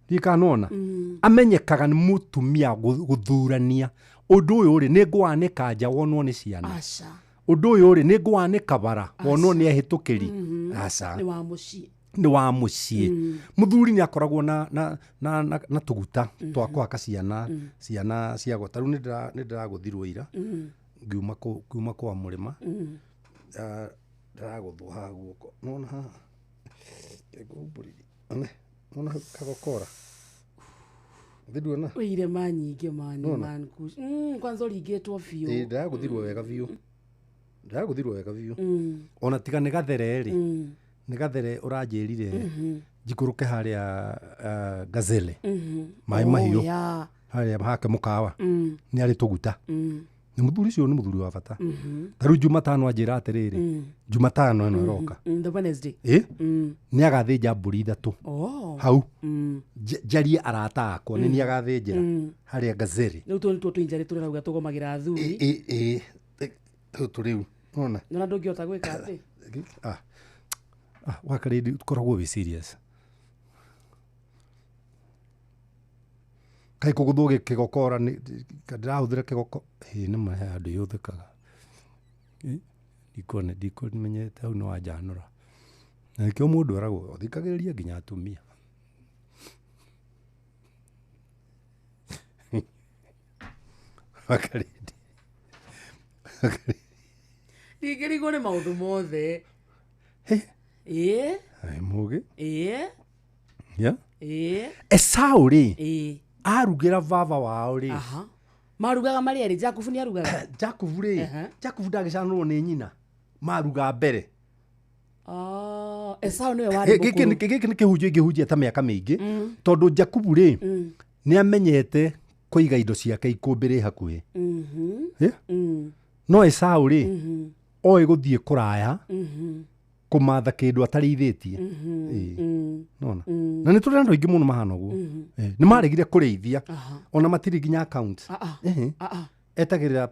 Ndiũĩ kana nĩwona. Mm. Amenyekaga nĩ mũtumia gũthurania ũndũ ũyũ rĩ nĩ ngũwanĩka nja wonwo nĩ ciana. Aca. Ũndũ ũyũ rĩ nĩ ngũwanĩka bara wonwo nĩ ehĩtũkĩri. Mhm. Aca. Nĩ wa mũciĩ. Nĩ wa mũciĩ. Mm. Mũthuri nĩ akoragwo na tũguta twa kũhaka ciana Mm. ciana cia ta rĩu nĩ ndĩragũthirwo ira Mm. ngiuma kwa mũrĩma. Mm. Ah, ndĩragũthwo haha guoko nĩwona haha ngũhumbũrithie one nĩwona hau kagokora Githĩ nduona Wĩ irema nyingĩ man Nĩwona? man kush. Kwanza ũringĩtwo biũ. Ĩĩ, ndĩragũthirwo wega biũ ndĩragũthirwo wega biũ Mm. ona tiga nĩ gathere rĩ Mm. nĩ gathere ũranjĩrire Mhm. njikũrũke harĩa gazelle Mhm. maĩ Oh, mahiũ yeah. harĩa hake mũkawa Mm. nĩ arĩ tũguta Mm. nĩ mũthuri ũcio nĩ mũthuri wa bata Mhm. ta rĩu jumatano anjĩra atĩrĩrĩ Mm. jumatano ĩno ĩroka Mm. The Wednesday. ĩ Mm. nĩ agathĩnja mbũri ithatũ Oh. hau Mm. Njarie arata akwa nĩ niĩ agathĩnjĩra Mm. harĩa gazelle Rĩu tũu nĩtuo tũinjarĩ tũrĩa tũgomagĩra athuri. ĩ ĩ tũtũ rĩu nona Nona ndũngĩhota gwĩka atĩ. ah ah wakarĩndi ũkoragwo wĩ serious kaĩ kũgũthwo kĩgokora ndĩrahũthĩra kĩgoko ĩ nĩ ma he handũ ihũthĩkaga Ĩ, ndikuona ndikũmenyete hau nĩ wanjanũra na nĩkĩo mũndũ eragwo thikagĩrĩria nginya atumia wakarĩndi Ndingĩrigwo nĩ maũndũ mothe. Ĩĩ. Ĩ, mũgĩ Ĩĩ. yeah. Ĩĩ. Esau rĩ Ĩĩ. arugĩra baba wao rĩ Aha. Marugaga marĩ erĩ Jakubu nĩ arugaga. Jakubu rĩ Aha. Jakubu ndagĩcanũrwo nĩ nyina maruga mbere Oh, Esau nĩwe warĩ gĩkĩ mũkũrũ. gĩkĩ nĩ kĩhunjio ingĩhunjia ta mĩaka mĩingĩ Mm. tondũ Jakubu rĩ Mm. nĩ amenyete kũiga indo ciake ikũmbĩ rĩ hakuhĩ Mhm. Eh? Mm. No Esau rĩ Mhm. oĩ gũthiĩ kũraya Mhm. kũmatha kĩndũ atarĩithĩtie. Mhm. Ĩĩ. Mm. Nona Mm. na nĩ tũrĩ andũ aingĩ mũno mahana ũguo. Mhm. Eh, nĩ maregire kũrĩithia Aha. ona matirĩ nginya account. Ah, ah. Ehe. Ah, ah. Etagĩrĩra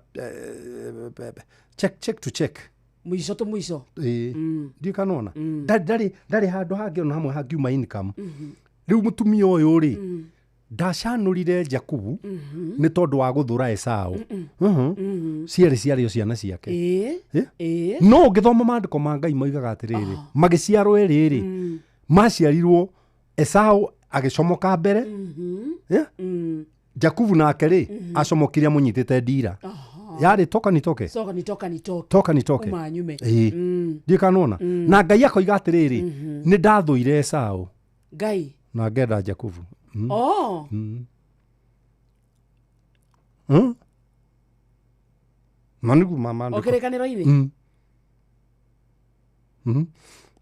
check check to check Mũico tũ mũico. Ĩĩ. Mm. Ndiũĩ kana nĩwona Mm. ndarĩ handũ hangĩ ona hamwe hangiuma income Mhm. rĩu mũtumia ũyũ rĩ Mm. ndacanũrire Jakubu Mhm. nĩ tondũ wa gũthũra Esau. Mm-mm. Mhm. Mhm. Cierĩ ciarĩ o ciana ciake. Ĩĩ. Ĩ? Ĩĩ. No ũngĩthoma maandĩko ma Ngai moigaga atĩrĩrĩ magĩciarwo erĩ rĩ Mm. maciarirwo Esau agĩcomoka mbere. Mhm. Ĩ? Mm. Jakubu nake rĩ Mhm. acomokire amũnyitĩte ndira yarĩ toka nitoke Soka nitoka nitoke. toka nitoke Uma nyume. Ĩĩ. Mm. Ndiũĩ kana nĩwona Mm. na Ngai akoiga atĩrĩrĩ Mhm. nĩ ndathũire Esau Ngai. na ngenda Jakubu. Oh. Manigu mama. O kĩrĩkanĩro-inĩ?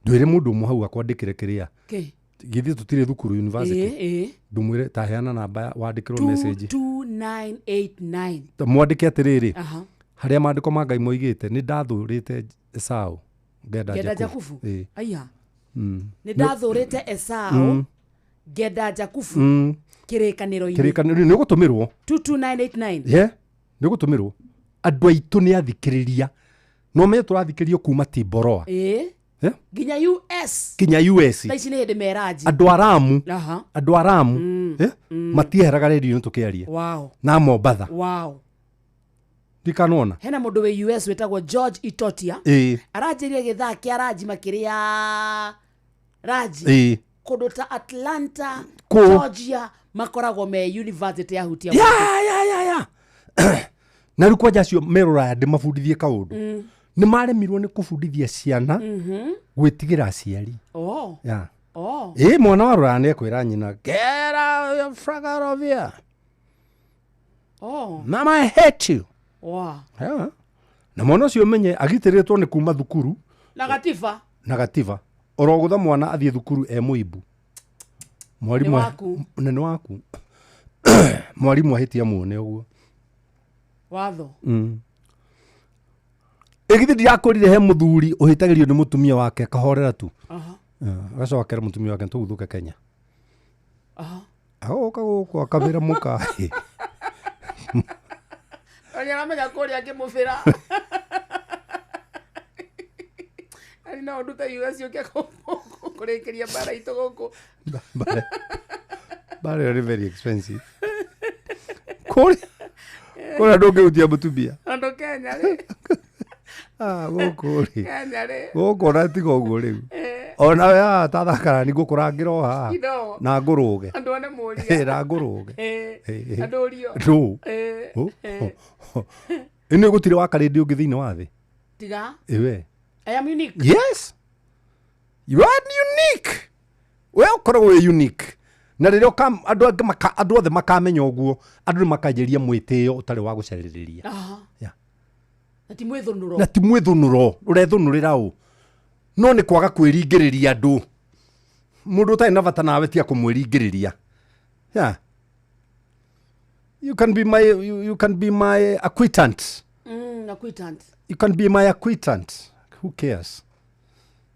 Ndwĩre mũndũ ũmwe hau akwandĩkĩre kĩrĩa. Kĩ? Githĩ tũtirĩ thukuru university. Ĩĩ, ĩĩ. Ndũmwĩre ta heana namba wandĩkĩrwo message. 22989. Ta mwandĩke atĩrĩrĩ. Aha. Harĩa maandĩko ma Ngai moigĩte nĩ ndathũrĩte Esau ngenda Ngenda Jakubu. Jakubu. Ĩĩ. Aya. Nĩ ndathũrĩte Esau ngenda Jakubu kĩrĩkanĩro-inĩ. Kĩrĩkanĩro nĩ ũgũtũmĩrwo. 22989. Ye, nĩ ũgũtũmĩrwo. Andũ aitũ nĩ athikĩrĩria. No menye tũrathikĩrĩrio kuma Timboroa. Ĩĩ. Eh? Nginya US. Kinya US. Thaa ici nĩ hĩndĩ meranji. Andũ aramu. Aha. Andũ aramu. Eh? Matieheraga redio-inĩ tũkĩaria. Wow. Na Mombatha. Wow. Ndikanona. Hena mũndũ wĩ US wĩtagwo George Itotia. Ĩĩ. Aranjĩrire gĩthaa kĩa ranji makĩrĩa ranji. Ĩĩ. Kũndũ ta Atlanta, Kũ? Georgia makoragwo me university ya hutia. Ya, ya, ya, ya. Na rĩu kwanja acio me rũraya ndĩmabundithie kaũndũ. Nĩ maremirwo nĩ kũbundithia ciana gwĩtigĩra aciari. Oh. Ya. Oh. Ĩĩ mwana wa rũraya nĩ ekwĩra nyina get out your fuck out of here. Oh. Mama I hate you. Wow. Ya. Na mwana ũcio ũmenye agitĩrĩtwo nĩ kuma thukuru Na gatiba. na gativa orogũtha mwana athiĩ thukuru e mũimbu. Mwarimũ Nĩ waku. Na nĩ waku. Mwarimũ ahĩtia muone ũguo. Watho. Ĩgithĩ ndirakwĩrire he mũthuri ũhĩtagĩrio nĩ mũtumia wake akahorera tu. Aha. Agacoka akera mũtumia wake tũguthũke Kenya. Aha. Agoka gũkũ akabĩra mũka. Nĩ aramenya kũrĩa ngĩmũbĩra. Arĩ no ndute US ũke kũrĩkĩria mbara itũ gũkũ. Mbara ĩyo nĩ very expensive. Kũrĩa kũrĩa ndũngĩhutia mũtumia. Tondũ Kenya rĩ. Ah, gũkũ rĩ. Kenya rĩ. Gũkũ ona tiga ũguo rĩu. Ona we haha tathakara nĩ ngũkũrangĩra o haha. Kidogo. Na ngũrũge. Andũ one mũria. Na ngũrũge. Ĩĩ. Andũ ũrio. Ndũ. Ĩĩ. Ĩĩ. Ĩnĩ gũtirĩ wa karĩndĩ ũngĩ thĩinĩ wa thĩ. Tiga. Ĩwe. I am unique. Yes. You are unique. We ũkoragwo wĩ unique. Na rĩrĩa andũ angĩ andũ othe makamenya ũguo, andũ nĩ makanjĩria mwĩtĩo ũtarĩ wa gũcarĩrĩria. Aha. Yeah. Na ti mwĩthũnũro. Na ti mwĩthũnũro, ũrethũnũrĩra ũ. No nĩ kwaga kwĩringĩrĩria andũ. Mũndũ ũtarĩ na bata nawe tiga kũmwĩringĩrĩria. Yeah. You can be my you can be my acquaintance. Acquaintance. You can be my acquaintance. Who cares?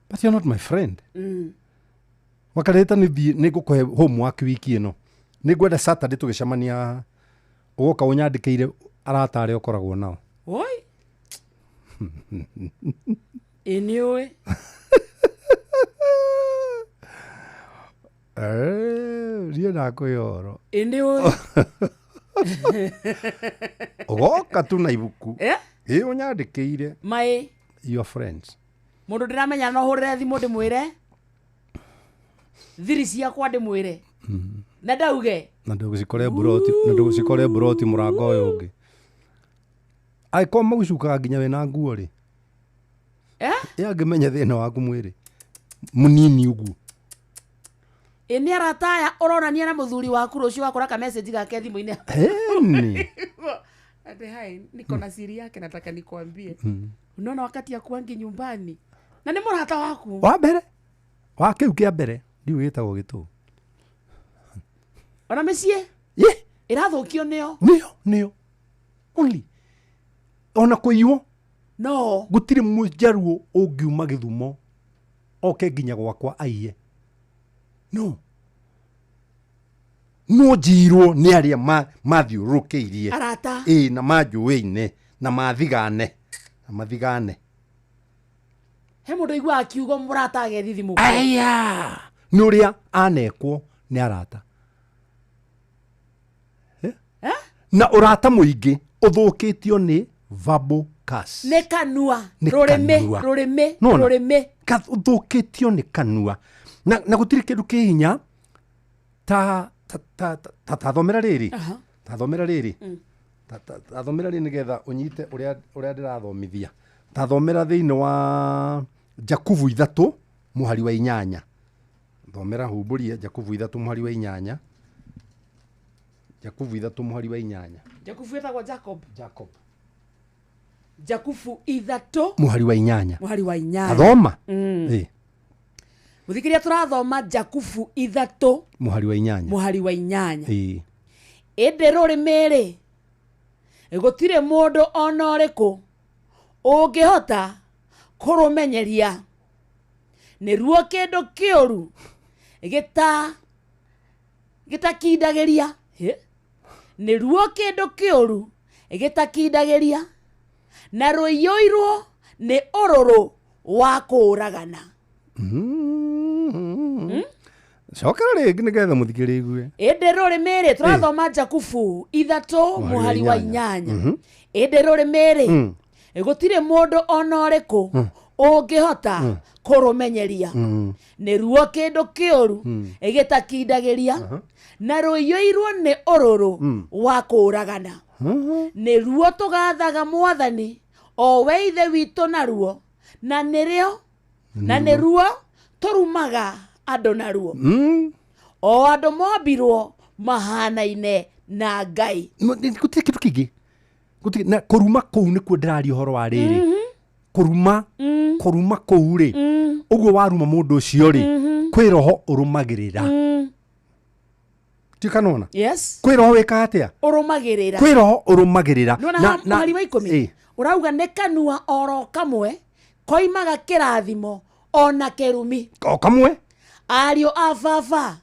But you're not my friend. Wakareta nĩ thiĩ nĩ ngũkũhe homework wiki ĩno. Nĩ ngwenda Saturday tũgĩcemania haha. Ũgoka ũnyandĩkĩire arata arĩa ũkoragwo nao. Oi. Ĩ nĩ ũĩ. Niĩ ndakũhe ũhoro. Ĩ nĩ ũĩ. Ũgoka tu na ibuku. Eh? Ĩ ũnyandĩkĩire Maĩ. your friends. Mũndũ ndĩramenya no hũrĩre thimũ ndĩmwĩre. Thiri ciakwa ndĩmwĩre. Na ndauge. Na ndũgũcikore mburoti, na ndũgũcikore mburoti mũrango ũyũ ũngĩ. Angĩkorwo magũcukaga nginya wĩna nguo rĩ. Eh? Ĩ angĩmenya thĩna waku mwĩrĩ. Mũnini ũguo. Ĩ nĩ arata aya ũronania na mũthuri waku rũciũ wakora ka message gake thimũ-inĩ. Heni. Ati hai, niko na siri yake nataka nikuambie. Unaona wakati akuangi nyumbani. Na nĩ mũrata waku. Wa mbere. Wa kĩu kĩa mbere. Ndiũĩ gĩtagwo gĩtũ. Ona mĩciĩ? Ye. Ĩrathũkio nĩo. Nĩo, nĩo. Only. Ona kũiywo. No. Gũtirĩ mũnjaruo ũngiuma Gĩthumo oke nginya gwakwa aiye. No. No njirwo nĩ arĩa mathiũrũrũkĩirie. Arata. Ĩĩ na manjũĩine na mathigane. Na mathigane. He mũndũ aiguaga kiugo mũrata agethithimũka. Aya. Nĩ ũrĩa anekwo nĩ arata. Na ũrata mũingĩ ũthũkĩtio nĩ verbal curse. Nĩ kanua. Nĩ Rũrĩmĩ, kanua. rũrĩmĩ, Nĩwona? rũrĩmĩ. Ũthũkĩtio nĩ kanua. Na gũtirĩ kĩndũ kĩ hinya ta tathomera rĩrĩ. Aha. Tathomera rĩrĩ. Tathomera rĩrĩ nĩgetha ũnyite ũrĩa ndĩrathomithia. Tathomera thĩinĩ wa Jakubu 3 mũhari wa 8. Thomera humbũrie Jakubu 3 mũhari wa 8. Jakubu 3 mũhari wa 8. Jakubu ĩtagwo Jacob. Jacob. Jakubu 3 mũhari wa 8. Mũhari wa 8. Athoma. Ĩ. Mũthikĩria tũrathoma Jakubu 3 mũhari wa 8. Mũhari wa 8. Ĩ. Ĩndĩ rũrĩmĩ rĩ, gũtirĩ mũndũ ona ũrĩkũ ũngĩhota kũrũmenyeria, nĩruo kĩndũ kĩũru gĩtakindagĩria. Nĩruo kĩndũ kĩũru gĩtakindagĩria na rũiyũirwo nĩ ũrũrũ wa kũũragana. Cokera rĩngĩ nĩgetha mũthikĩrĩria igue. Ĩndĩ rũrĩmĩ rĩ, tũrathoma Jakubu 3 mũhari wa 8. Ĩndĩ rũrĩmĩ rĩ, gũtirĩ mũndũ ona ũrĩkũ ũngĩhota kũrũmenyeria, nĩruo kĩndũ kĩũru gĩtakindagĩria na rũiyũirwo nĩ ũrũrũ wa kũũragana. Nĩruo tũgathaga Mwathani o we Ithe witũ naruo, na nĩrĩo na nĩruo tũrumaga andũ naruo, o andũ mombirwo mahanaine na Ngai. Gũtirĩ kĩndũ kĩngĩ. Gũtirĩ na kũruma kũu nĩkuo ndĩraria ũhoro wa rĩrĩ. Kũruma, kũruma kũu rĩ, ũguo waruma mũndũ ũcio rĩ, kwĩ roho ũrũmagĩrĩra. Tikanona? Yes. Kwĩ roho wĩkaga atĩa? Ũrũmagĩrĩra. Kwĩ roho ũrũmagĩrĩra. Nĩwona mũhari wa 10 ũrauga nĩ kanua oro kamwe koimaga kĩrathimo ona kĩrumi. O kamwe? Ariũ a baba.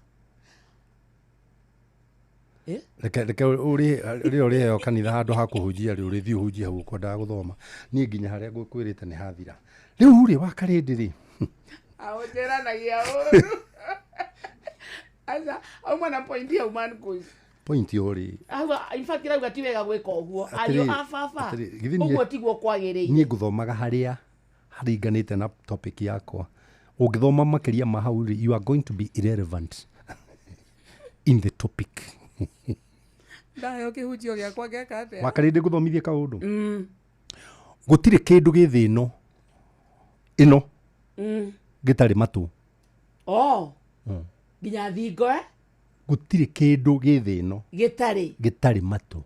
Reke reke ũrĩ ũrĩheo kanitha handũ ha kũhunjia rĩ, ũrĩthiĩ ũhunjie hau ũkwendaga gũthoma. Niĩ nginya harĩa ngũkwĩrĩte nĩ hathira. Rĩu rĩ, wakarĩndĩ rĩ. Aũnjĩranagia ũru. Aca, auma na point ya man kush. Point yo rĩ. Auga, in fact rauga ti wega gwĩka ũguo. Ariũ a baba. Ũguo tiguo kwagĩrĩire. Niĩ ngũthomaga harĩa haringanĩte na topic yakwa. Ũngĩthoma makĩria ma hau rĩ, you are going to be irrelevant in the topic. Ndaheo kĩhunjio gĩakwa ngeka atĩa? Wakarĩndĩ ngũthomithie kaũndũ. Gũtirĩ kĩndũ gĩ thĩ ĩno ĩno gĩtarĩ matũ. Oh. Nginya thingo eh? Gũtirĩ kĩndũ gĩ thĩ ĩno gĩtarĩ matũ.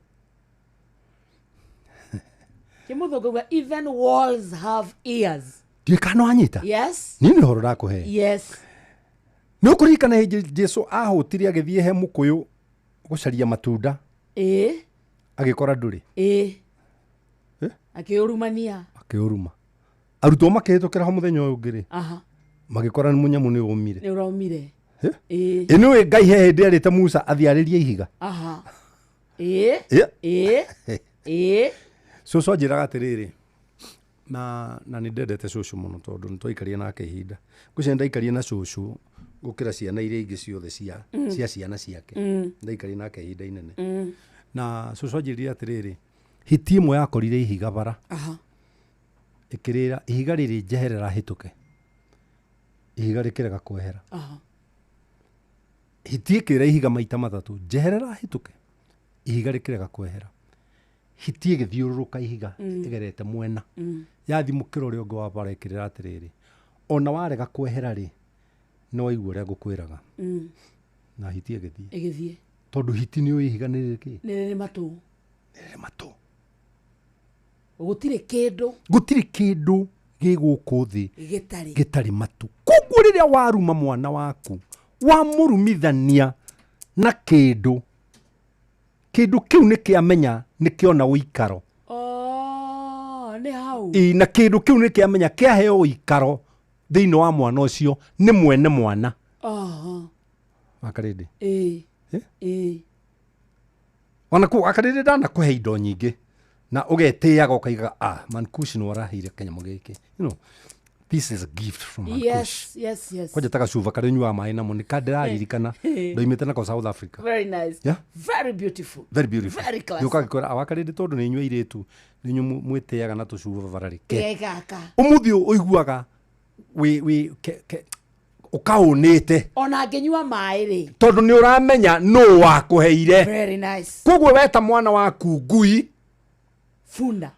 Kĩmũthũngũ uga even walls have ears. Ndiũĩ kana wanyita? Yes. Niĩ nĩ ũhoro ndakũhe. Yes. Nĩ ũkũririkana hĩndĩ Jesũ ahũtire agĩthiĩ he mũkũyũ gũcaria matunda. Ĩĩ. Agĩkora ndũrĩ. Ĩĩ. Akĩũrumania. Akĩũruma. Arutwo makĩhĩtũkĩra ho mũthenya ũyũ ũngĩ rĩ. Aha. Magĩkora nĩ mũnyamũ nĩ ũmire. Nĩ ũromire. Ĩĩ. Ĩ nĩũĩ Ngai he hĩndĩ erĩte Musa athiĩ arĩrie ihiga. Aha. Ĩĩ. Ĩĩ. Ĩĩ. Cũcũ anjĩraga atĩrĩrĩ, na nĩ ndendete cũcũ mũno tondũ nĩ twaikarire nake ihinda. Ngwĩciria ndaikarire na cũcũ gũkĩra ciana iria ingĩ ciothe cia ciana ciake. Ndaikarire nake ihinda inene. Na cũcũ anjĩrire atĩrĩrĩ, hiti ĩmwe yakorire ihiga bara. Aha. Ĩkĩrĩra ihiga rĩrĩ njeherera hĩtũke. Ihiga rĩkĩrega kwehera. Aha. Hiti ĩkĩra ihiga maita matatũ, njeherera hĩtũke. Ihiga rĩkĩrega kwehera. Hiti ĩgĩthiũrũrũka ihiga ĩgerete mwena. Yathi mũkĩra ũrĩa ũngĩ wa bara ĩkĩrĩra atĩrĩrĩ, ona warega kwehera rĩ, nĩ waigua ũrĩa ngũkwĩraga. Na hiti ĩgĩthiĩ. Ĩgĩthiĩ. Tondũ hiti nĩ ũĩ ihiga nĩ rĩrĩ kĩ? Nĩ rĩrĩ matũ. Nĩ rĩrĩ matũ. Gũtirĩ kĩndũ. Gũtirĩ kĩndũ gĩ gũkũ thĩ gĩtarĩ. Gĩtarĩ matũ. Koguo rĩrĩa waruma mwana waku, wamũrumithania na kĩndũ, kĩndũ kĩu nĩ kĩamenya nĩ kĩona ũikaro. Oh, nĩ hau. Ĩ, na kĩndũ kĩu nĩ kĩamenya kĩaheo ũikaro thĩinĩ wa mwana ũcio nĩ mwene mwana. Aha. Wakarĩndĩ. Ĩ. Ĩ. Ona kũ wakarĩndĩ ndanakũhe indo nyingĩ na ũgetĩaga ũkaigaga, ah, Mankush nĩ waraheire kanyamũ gĩkĩ. You know, this is a gift from Mankush. Yes, yes, yes. Kwanja ta gacuba karĩa ũnyuaga maĩ namo nĩ ndĩraririkana ndoimĩte nako South Africa. Very nice. Yeah? Very beautiful. Very beautiful. Very classy. Nĩũka ngĩkwĩra, wakarĩndĩ tondũ nĩ inyuĩ airĩtu nĩ inyuĩ mwĩtĩaga na tũcuba bara rĩ. Ke gaka. Ũmũthĩ ũiguaga wĩ ũkaũnĩte. Ona angĩnyua maĩ rĩ. Tondũ nĩ ũramenya nũ wakũheire. Very nice. Koguo weta mwana waku ngui. Funda.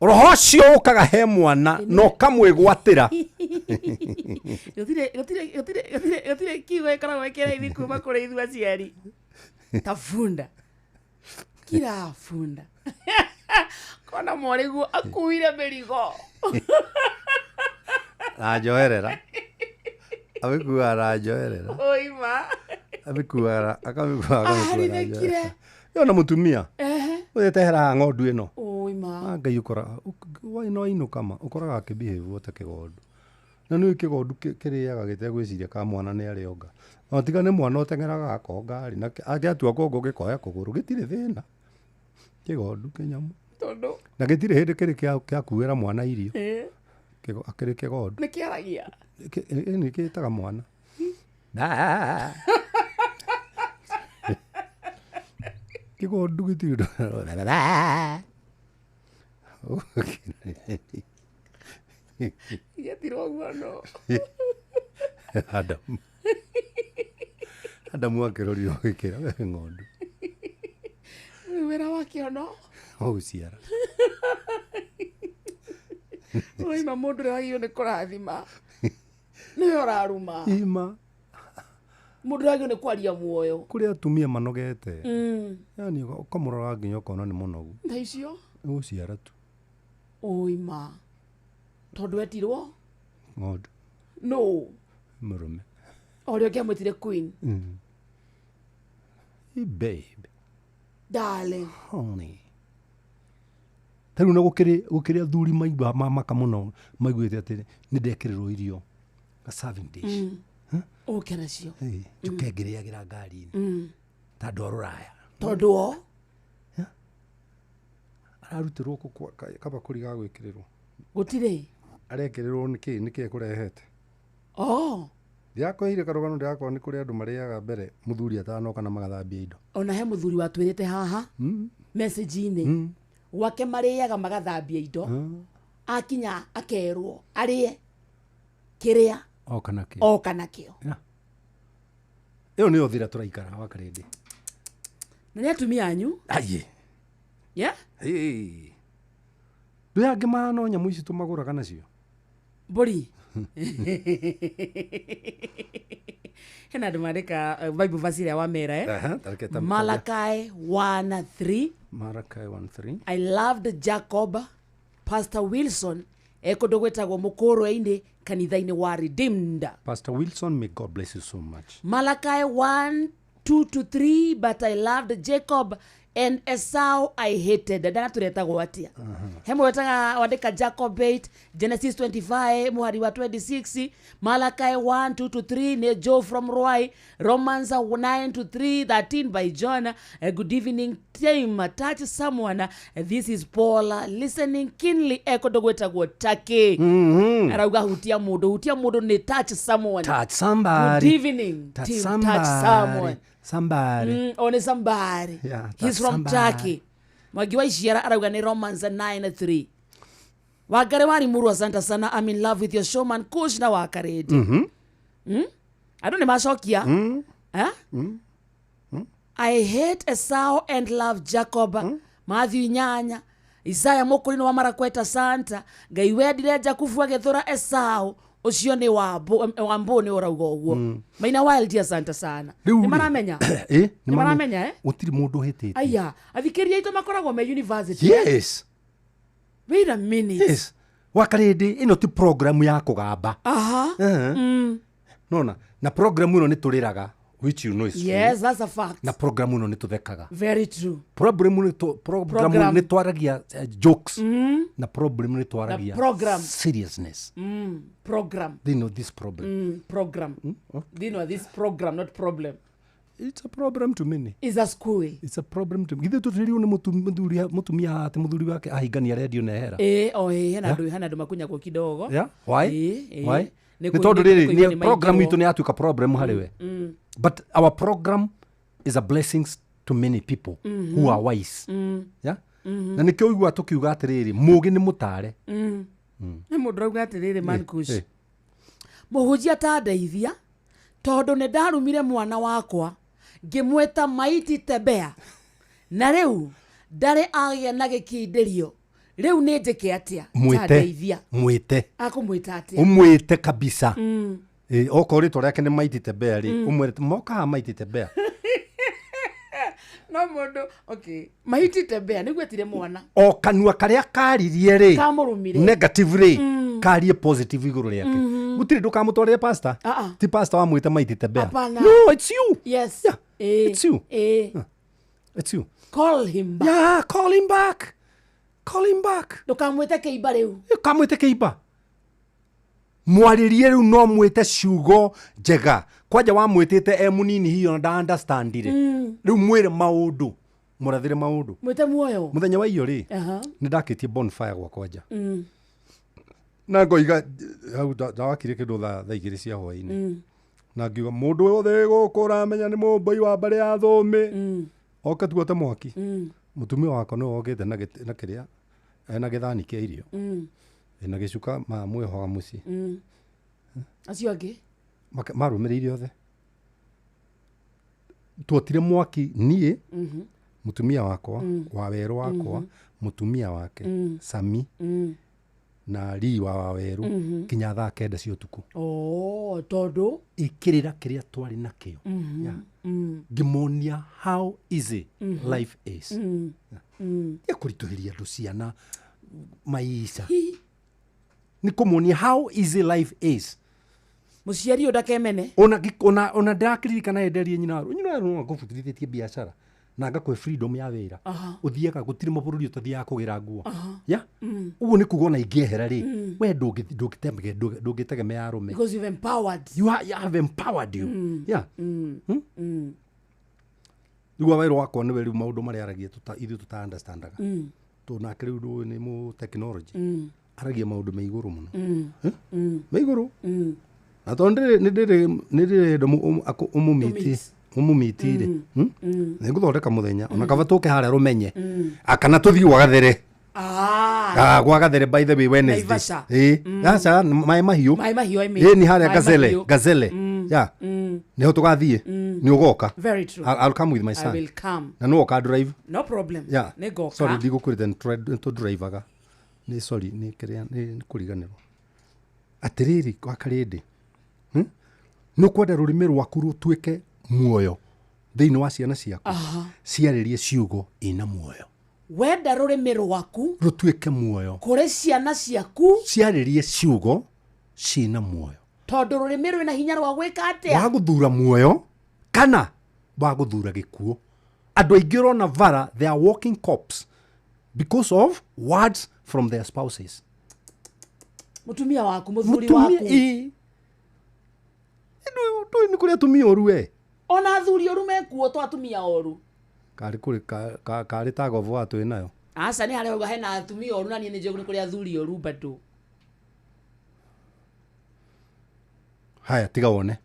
Roho ũcio ũkaga he mwana na ũkamwĩgwatĩra. Gũtirĩ kiugo gĩkoragwo kĩraithi kuma kũrĩ ithuĩ aciari. Ta funda. Kira bunda kona mwarĩguo akuire mĩrigo. Na njoherera, amĩkuaga na njoherera. Oima. Amĩkuaga, akamĩkuaga, akamĩkua na Aharinĩkire. njoherera. Yona mũtumia ũyũ teheraga ng'ondu ĩno. Oima. Ah, Ngai, ũkora no ainũka ma ũkoraga akĩbehave ta kĩgondu, na nĩũĩ kĩgondu kĩrĩaga gĩtegwĩciria ka mwana nĩ arĩonga. No tiga nĩ mwana ũteng'eraga akonga rĩ, na angĩatua kuonga ũgĩkoya kũgũrũ gĩtirĩ thĩna, kĩgondu kĩnyamũ. Tondũ Na gĩtirĩ hĩndĩ kĩrĩ kĩakuĩra mwana irio. Akĩrĩ kĩgondu. Nĩ kĩaragia. Nĩ kĩĩtaga mwana. Baa. Kĩgondu gĩtirĩ ũndũ. Baa. Gĩetirwo ũguo no. Adamu. Adamu akĩrorirwo gĩkĩra we ng'ondu. Rĩu wĩra wakĩo no Ũgũciara. Oima, mũndũ ũrĩa wagĩrĩirwo nĩ kũrathima nĩwe ũraruma. Ima. Mũndũ ũrĩa wagĩrĩirwo nĩ kwaria muoyo. Kũrĩ atumia manogete. Yani ũkamũrora nginya ũkona nĩ mũnogu. Tha icio. Nĩ gũciara tu. Oima, tondũ etirwo Ng'ondu. No. Mũrũme. O ũrĩa ũngĩamwĩtire queen. Hey, babe. Darling. Honey. Ta rĩu na gũkĩrĩ athuri maigua mamaka mũno maiguĩte atĩ nĩ ndekĩrĩrwo irio a serving dish. Ũke nacio. Hey, njũke ngĩrĩagĩra ngari-inĩ ta andũ a rũraya. Tondũ o Ararutĩrwo kũ kabakũri ga gwĩkĩrĩrwo? Gũtirĩ. Arekĩrĩrwo nĩkĩ nĩkĩ ekũrehete? Oh. Ndĩrakũheire karũgano, ndĩrakorwo nĩ kũrĩ andũ marĩaga mbere mũthuri atanoka na magathambia indo. Ona he mũthuri watwĩrĩte haha message-inĩ gwake marĩaga magathambia indo, akinya akerwo arĩe kĩrĩa oka nakĩo. Oka nakĩo. Ĩyo nĩyo thĩra tũraikara wa karĩndĩ. Na nĩ atumia anyu. Aye. Yeah? Hey. Ndũĩ angĩ mahana nyamũ ici tũmagũraga nacio. Mbũri. Hena andũ mandĩka Bible verse ĩrĩa wamera, eh? Aha, tareke Malachi 1:3. Malachi 1:3. I loved Jacob. Pastor Wilson ekũndũ gwĩtagwo Mũkũrwe-inĩ, kanitha-inĩ wa Redeemed. Pastor Wilson, may God bless you so much. Malachi 1:2 to 3, but I loved Jacob and Esau I hated. Ndana tũretagwo atĩa? He mwetaga wandĩka Jacob 8, Genesis 25 mũhari wa 26, Malachi 1:2 to 3 nĩ Joe from Ruai, Romans 9 to 3 13 by John. Good evening team, touch someone. This is Paul listening keenly ekũndũ gwĩtagwo Turkey. Arauga hutia mũndũ, hutia mũndũ nĩ touch someone. Touch somebody. Good evening Touch team, somebody. touch someone. Somebody. One somebody. Yeah, He's touch from somebody. Turkey. Mwangi wa Iciara arauga nĩ Romans 9:3. Wangari wari muru, asante sana. I'm in love with your showman Kush na Wakaredi. Andũ nĩ macokia. Eh? I hate Esau and love Jacob. Matthew 8. Isaya mũkũrinũ wa Marakweta Santa. Ngai wendire Jakubu agĩthũra Esau. Ũcio nĩ Wambũ nĩ ũrauga ũguo. Maina Wild, asante sana. Rĩu Nĩ rĩ, maramenya. Ĩ, Nĩ maramenya, eh? Gũtirĩ mũndũ ũhĩtĩtie. Aya, athikĩrĩria aitũ makoragwo me university. Yes. Wait a minute. Yes. Wakarĩndĩ ĩno ti program ya kũgamba. Aha. Nona na program ĩno nĩ tũrĩraga, which you know is true. Yes, that's a fact. Na program ĩno nĩ tũthekaga. Very true. Program nĩ program Program. nĩ twaragia jokes, na problem nĩ twaragia Na program. seriousness. Program. They know this problem. Program. They know this program, not problem. It's a problem to many. Is a school. It's a problem to githĩ tũtĩrĩirwo nĩ mũtumia atĩ mũthuri wake ahingania redio na ehera. Eh, oh, eh, hena andũ, hena andũ makunyagwo kidogo. Yeah? Why? Eh, eh. Why? Nĩ Nĩ tondũ nĩ rĩrĩ kũigua nĩ nĩ program maingĩrwo. itũ nĩ yatuĩka problem harĩ we. But our program is a blessing to many people who are wise. Yeah? Na nĩkĩo ũiguaga tũkiuga atĩrĩrĩ, mũũgĩ nĩ mũtare. Nĩ mũndũ rauga atĩrĩrĩ, man Kush. Eh. Mũhunjia ta ndeithia tondũ nĩ ndarumire mwana wakwa ngĩmwĩta maiti tembea, na rĩu ndarĩ agĩa na gĩkindĩrio, rĩu nĩ njĩke atĩa? Ta Mwĩte. ndeithia. Mwĩte. Akũmwĩta atĩa? Ũmwĩte kabisa. Okorwo rĩtwa rĩake nĩ maiti tembea rĩ, ũmwĩre moka haha maiti tembea. No mũndũ okay mahiti tembea nĩguo etire mwana. O kanua karĩa karirie rĩ Kamũrumire. negative rĩ karie positive igũrũ rĩake. Gũtirĩ ndũkamũtwarĩre pastor. Ah, ah. Ti pastor wamwĩte maiti tembea. Hapana. No, it's you. Yes. Yeah, Eh, it's you. Eh. It's you. Call him back. Yeah, call him back. Call him back. Ndũkamwĩte kĩimba rĩu. Kamwĩte kĩimba. Mwarĩrie rĩu no mwĩte ciugo njega. Kwanja wamwĩtĩte e mũnini hiyo na nda understandire. Rĩu mwĩre maũndũ. Mũrathĩre maũndũ. Mwĩte muoyo. Mũthenya wa iyo rĩ, Aha. nĩ ndakĩtie bonfire gwakwa nja. Na ngoiga hau ndawakire kĩndũ thaa 2 cia hwaĩ-inĩ. Na ngiuga mũndũ wothe gũkũ ũramenya nĩ mũmbũi wa mbarĩ ya thũmĩ. Oke tuote mwaki. Mũtumia wakwa nĩwe wokĩte na na kĩrĩa ena gĩthani kĩa irio. Ena gĩcuka mamwĩhoga mũciĩ. Acio angĩ? Marũmĩrĩire othe. Tuotire mwaki niĩ, mũtumia wakwa, wawerũ wakwa, mũtumia wake, Sami, na Lee wa wawerũ, kinya thaa 9 cia ũtukũ. Oh, tondũ Ĩkĩrĩra kĩrĩa twarĩ nakĩo. Yeah. Ngĩmonia how easy life is. Ya kũritũhĩria andũ ciana maica. Nĩ kũmonia how easy life is. Mũciari ũyũ ndakemene. Ona ona ona ndĩrakĩririkana enderie nyina waru. Nyina waru no ngũbutithĩtie biacara na ngakũhe freedom ya wĩra. Ũthiaga gũtirĩ mabũrũri ũtathiaga kũgĩra nguo. Ya? Ũguo nĩ kuga ona ingĩehera rĩ, we ndũngĩtegemea arũme. Because you've empowered. You have empowered you. Yeah. Rĩu wawerũ wakwa nĩwe rĩu maũndũ marĩa aragia ithuĩ tũta understandaga. Tondũ nake rĩu ndũĩ nĩ mũ technology. Aragia maũndũ me igũrũ mũno. Me igũrũ. Na tondũ nĩ ndĩrenda ũmũmiti rĩ, nĩ ngũthondeka mũthenya ona kaba tũke harĩa rũmenye. Kana tũthiĩ gwa Gathere. Gwa Gathere by the way Wednesday. Naivasha. Aca maĩ mahiũ. Maĩ mahiũ, I mean. Ĩĩ, nĩ harĩa Maĩ Gazelle, mahiũ. Gazelle. Yeah. Nĩho tũgathiĩ. Nĩ ũgoka. Very true. I'll come with my I son. will come. Na nĩwe ũka drive. No problem. Yeah. Nĩ ngoka. Sorry, ndigũkwĩrĩte nĩ tũdrivaga. Nĩ sorry, nĩ kĩrĩa nĩ kũriganĩrwo. Atĩrĩrĩ gwa Karĩndĩ. Nĩ ũkwenda rũrĩmĩ rwaku rũtuĩke muoyo thĩinĩ wa ciana ciaku. Ciarĩrie ciugo ina muoyo. Wenda rũrĩmĩ rwaku rũtuĩke muoyo. Kũrĩ ciana ciaku. Ciarĩrie ciugo cina muoyo. Tondũ rũrĩmĩ rwĩna hinya rwa gwĩka atĩa? Wa gũthura muoyo kana wa gũthura gĩkuũ. Andũ aingĩ ũrona vara, they are walking corpse because of words from their spouses. Mũtumia waku, mũthuri Mũtumia, waku. ĩ. Ndũĩ nĩ kũrĩ atumia oru we. Ona athuri oru mekuo to atumia oru. Karĩ kũrĩ karĩ ta govo wa twĩ nayo. Aca nĩ harĩa uga hena atumia oru na niĩ nĩ njũĩ nĩ kũrĩ athuri oru bado. Haya tiga wone.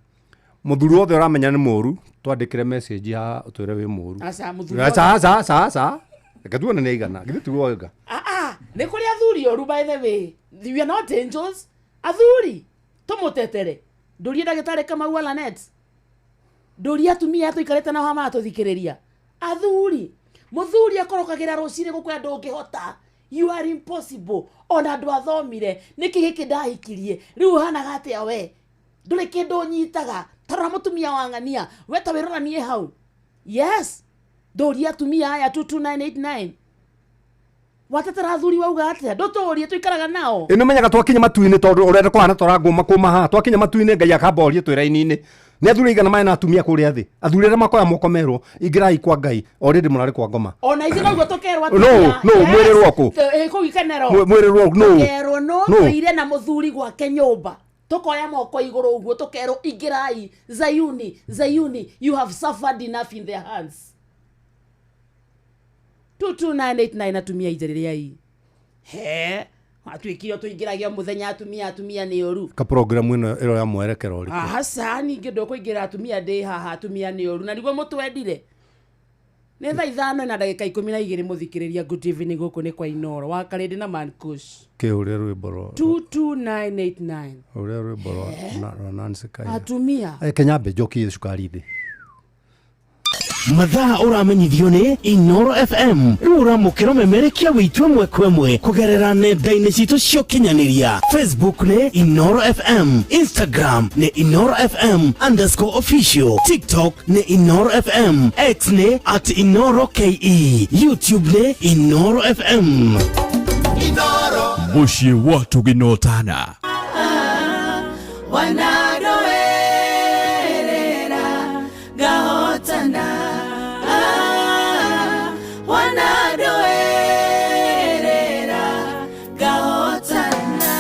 Mũthuri wothe ũramenya nĩ mũru, twandĩkĩre message haha ũtwĩre wĩ mũru. Aca mũthuri. Aca aca aca aca. Reke tuone nĩ aigana. Githĩ tiguo wauga? Ah ah, nĩ kũrĩ athuri oru by the way. We are not angels. Athuri tũmũtetere. Ndũrie ndagĩtarĩ Kamau Lanet. Ndũrie atumia aya tũikarĩte nao haha maratũthikĩrĩria. Athuri, mũthuri akorokagĩra rũcinĩ gũkwĩra ndũngĩhota. You are impossible. Ona andũ athomire, nĩkĩ gĩkĩ ndahikirie? Rĩu ũhanaga atĩa we? Ndũrĩ kĩndũ ũnyitaga. Ta rora mũtumia wa ng'ania. We ta wĩroranie hau. Yes. Ndũrie atumia aya 22989. Watetera athuri wauga atĩa? Ndũtũrie tũikaraga nao. Ĩ nĩũmenyaga twakinya matu-inĩ tondũ ũrenda kũhana tũrangũma kũma haha. Twakinya matu-inĩ Ngai akamba orie twĩ raini-inĩ. Nĩ athuri aigana marĩ na atumia kũrĩa thĩ? Athuri arĩa makoya moko merwo, ingĩrai kwa Ngai, already mũrarĩ kwa ngoma. Ona ithuĩ noguo tũkerwo No, atumia. no, Yes. mwĩrĩrwo kũ? Kũu ikenero. Mwĩrĩrwo no. Tũkerwo no No. tũire na mũthuri gwake nyũmba. Tũkoya moko igũrũ ũguo tũkerwo ingĩrai Zayuni, Zayuni, you have suffered enough in their hands. 22989 atumia ijereriai. He, atuĩkire tũingĩragio mũthenya atumia, atumia nĩ ũru. Ka program ĩno ĩro ya mwerekero ũrĩkũ? Aca, ningĩ ndũkũingĩra atumia ndĩ haha, atumia nĩ ũru. Na nĩguo mũtwendire. Nĩ thaa 5 na ndagĩka 12 mũthikĩrĩria. Good evening, gũkũ nĩ kwa Inoro wa Karĩndĩ na Mankush. Kĩhũre rwĩmbo rwa 22989. Hũre rwĩmbo rwa Nancy Kaina. Atumia. Kenya mbe njokie cukari thĩ. Mathaa ũramenyithio nĩ Inoro FM. Rĩu ũramũkĩra ũmemerekia witũ ĩmwe kwa ĩmwe kũgerera nenda-inĩ citũ cia ũkinyanĩria. Facebook nĩ Inoro FM, Instagram nĩ Inoro FM underscore official, TikTok nĩ Inoro FM, X nĩ at Inoro KE, YouTube nĩ Inoro FM. Mũciĩ wa Tũginotana. Wanaroerera ngahotana. Ah, wanaroerera ngahotana.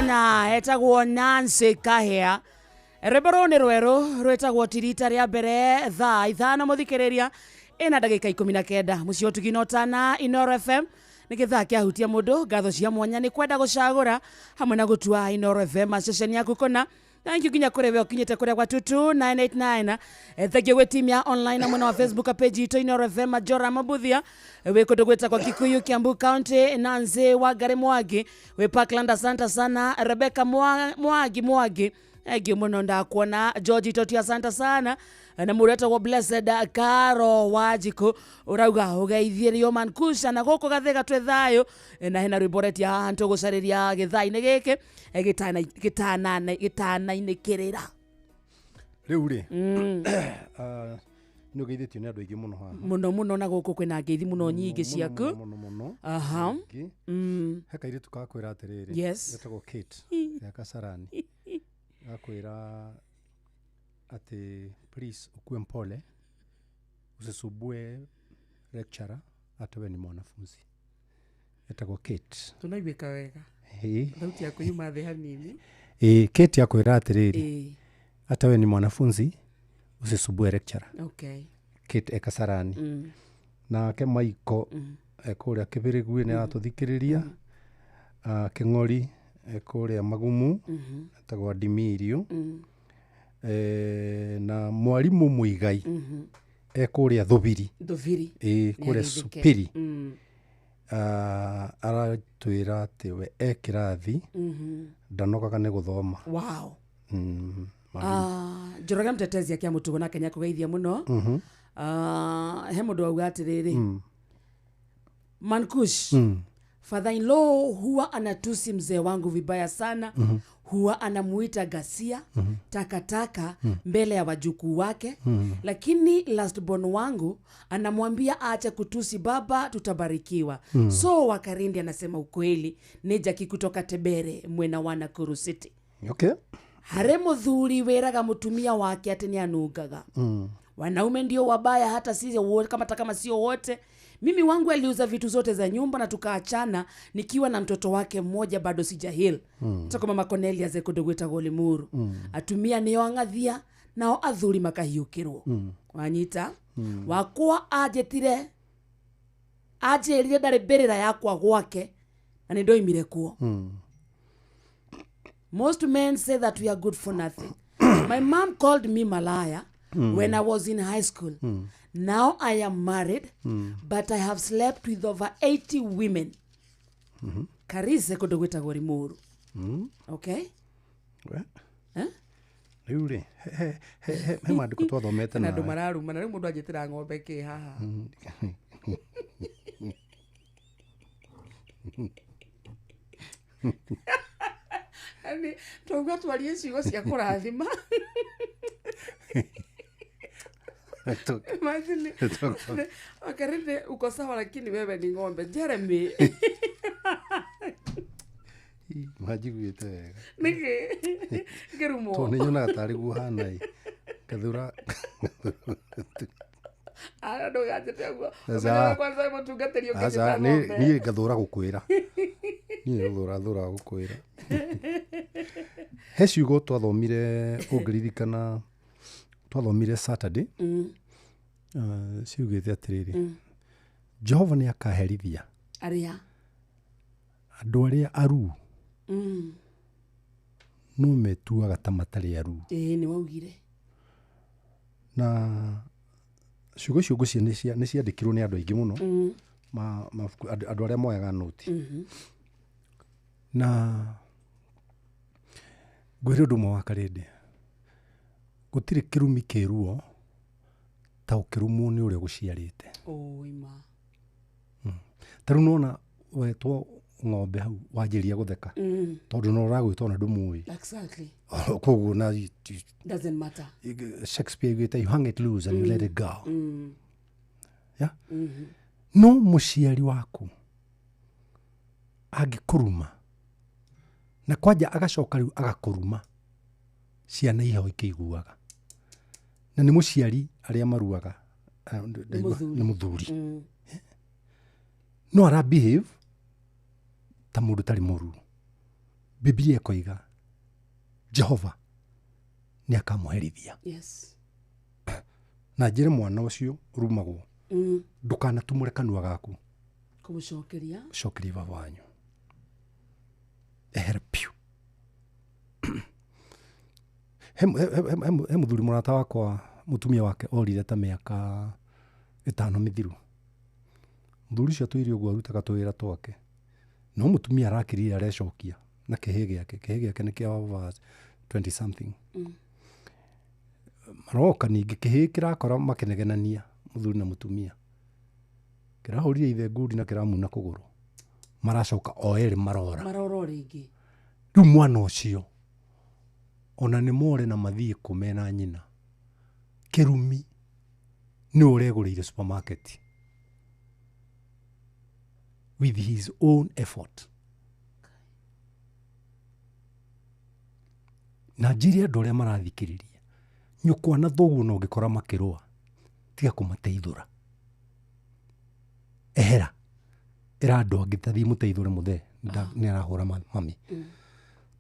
Sana etagwo Nancy Kahea. Rwĩmbo rũrũ nĩ rwerũ rwĩtagwo tirita rĩa mbere thaa 5 mũthikĩrĩria ĩna ndagĩka 19 mũciĩ ũtugi na ũtana Inooro FM nĩ gĩthaa kĩahutia mũndũ. Ngatho cia mwanya nĩ kwenda gũcagũra hamwe na gũtua Inooro FM ceceni yaku kũna. Thank you nginya kũrĩ we ũkinyĩte kũrĩa gwa 22989. Thank you gwĩ team ya online na mwena wa Facebook page itũ Inooro FM Jora Mabuthia wĩ kũndũ gwĩtagwo Kikuyu Kiambu County, Nancy Wangari Mwangi wĩ Parkland, asante sana. Rebecca Mwangi Mwangi engĩ mũno ndakuona. George Toti asante sana na mũndũ etagwo Blessed Caro Wanjikũ ũrauga ũgeithie Rioman Kusha na gũkũ Gathĩga twĩ thayũ na hena rwĩmbo retia haha tũgũcarĩria gĩthaa-inĩ gĩkĩ gĩtanainĩkĩrĩra. Rĩu rĩ nĩ ũgeithĩtio nĩ andũ aingĩ mũno haha mũno mũno na gũkũ kwĩna ngeithi mũno nyingĩ ciaku mũno mũno. Aha. He kairĩtu gakwĩra atĩrĩrĩ, Yes. getagwo Kate ya Kasarani, gakwĩra atĩ please ukue mpole, usisumbue lecturer hata we ni mwanafunzi. Etagwo Kate. Tunaiguĩka wega. Ĩĩ. Thauti yaku yuma thĩ hanini. Ĩĩ, Kate akwĩra atĩrĩrĩ, Ĩĩ. hata we ni mwanafunzi usisumbue lecturer. Okay. Kate e Kasarani. Nake Maiko e kũrĩa Kĩbĩrĩguĩ nĩ aratũthikĩrĩria. Kĩng'ori e kũrĩa Magumu etagwo Adimirio. Na mwarimũ Mũigai e kũrĩa Thubiri. Thubiri. Ĩĩ, kũrĩa Nĩageithĩke. Supiri. Aratwĩra atĩ we e kĩrathi ndanogaga nĩ gũthoma. Wow. Mwalimu. Njoroge Mtetezi akia mũtugo nake nĩakũgeithia mũno. He mũndũ auga atĩrĩrĩ, Mankush, father-in-law huwa anatusi mzee wangu vibaya sana. Huwa anamuita ghasia, takataka mbele ya wajukuu wake. Lakini last born wangu anamwambia aache kutusi baba, tutabarikiwa. So Wakarindi anasema ukweli. Ni Jackie kutoka Tebere mwena wa Nakuru City. Okay. Hare muthuri weraga mutumia wake ati ni anungaga. Wanaume ndio wabaya, hata sisi kama kama sio wote. Mimi wangu aliuza vitu zote za nyumba na tukaachana nikiwa na mtoto wake mmoja bado sijahil. Tako mama Cornelia zekudogweta Golimuru. Atumia nĩo ang'athia nao athuri makahiũkĩrwo. Wanyita? Wakwa anjĩtire anjĩrire ndarĩ mbĩrĩra yakwa gwake na nĩ ndoimire kuo. Most men say that we are good for nothing. My mom called me malaya when I was in high school. Now I am married, but I have slept with over 80 women. Karise kũndũ Limuru. Okay? We. Eh? Rĩu rĩ, he maandĩko twathomete Na andũ nawe. mararumana rĩu mũndũ anjĩtĩra ng'ombe kĩ haha. Yaani twauga twarie ciugo cia kũrathima. Imagine Wakarinde uko sawa lakini wewe ni ng'ombe. Jeremy. Manjiguĩte wega. Nĩkĩ? Ngĩrumwo. Tondũ nĩnyonaga tarĩ guo hana ĩ. Ngathura. Ara ndũganjĩte ũguo. Aca. Ũmenye kwanza mũtungatĩri Aca, ũkĩnjĩta ng'ombe. niĩ ngathũra gũkwĩra. Niĩ gũthũra thũraga gũkwĩra. He ciugo twathomire ũngĩririkana twathomire Saturday. Ciugĩte atĩrĩrĩ, Jehova nĩ akaherithia Arĩa. andũ arĩa aruu no metuaga ta matarĩ aruu. Ĩĩ nĩ waugire. Na ciugo icio ngwĩciria nĩ ciandĩkirwo nĩ andũ aingĩ mũno. Mabuku andũ arĩa moyaga noti. Na ngwĩre ũndũ ũmwe wa Karĩndĩ, gũtirĩ kĩrumi kĩ ruo ta ũkĩrumwo nĩ ũrĩa ũgũciarĩte. Oi ma. Ta rĩu nĩwona wetwo ng'ombe hau wanjĩrĩria gũtheka tondũ no ũragwĩtwo na ndũmũĩ. Exactly. Koguo na Doesn't matter. Shakespeare augĩte you hang it loose and you let it go. Yeah? No mũciari waku angĩkũruma na kwanja agacoka rĩu agakũruma, ciana iho ikĩiguaga. Na nĩ mũciari arĩa maruaga nĩ mũthuri. No ara behave ta mũndũ tarĩ mũruu. Biblia ĩkoiga Jehova nĩ akamũherithia. Yes. Na njĩre mwana ũcio ũrumagwo, ndũkanatumũre kanua gaku Kũmũcokeria. Cokeria baba wanyu, ehera piũ. He mũthuri mũrata wakwa, mũtumia wake orire ta mĩaka 5 mĩthiru. Mũthuri ũcio atũire ũguo arutaga tũwĩra twake, no mũtumia arakirire arecokia na kĩhĩ gĩake. Kĩhĩ gĩake nĩ kĩa over 20 something. Maroka ningĩ kĩhĩ kĩrakora makĩnegenania mũthuri na mũtumia, kĩrahũrire ithe ngundi na kĩramuna kũgũrũ, maracoka o erĩ marora. Marora o rĩngĩ. Rĩu mwana ũcio ona nĩ more na mathiĩ kũ mena nyina, kĩrumi nĩ ũregũrĩire supermarket with his own effort. Na njĩre andũ arĩa marathikĩrĩria, nyũkwa na thoguo na ũngĩkora makĩrũa, tiga kũmateithũra, ehera, ĩra andũ angĩ tathiĩ mũteithũre mũthee nĩ arahũra mami.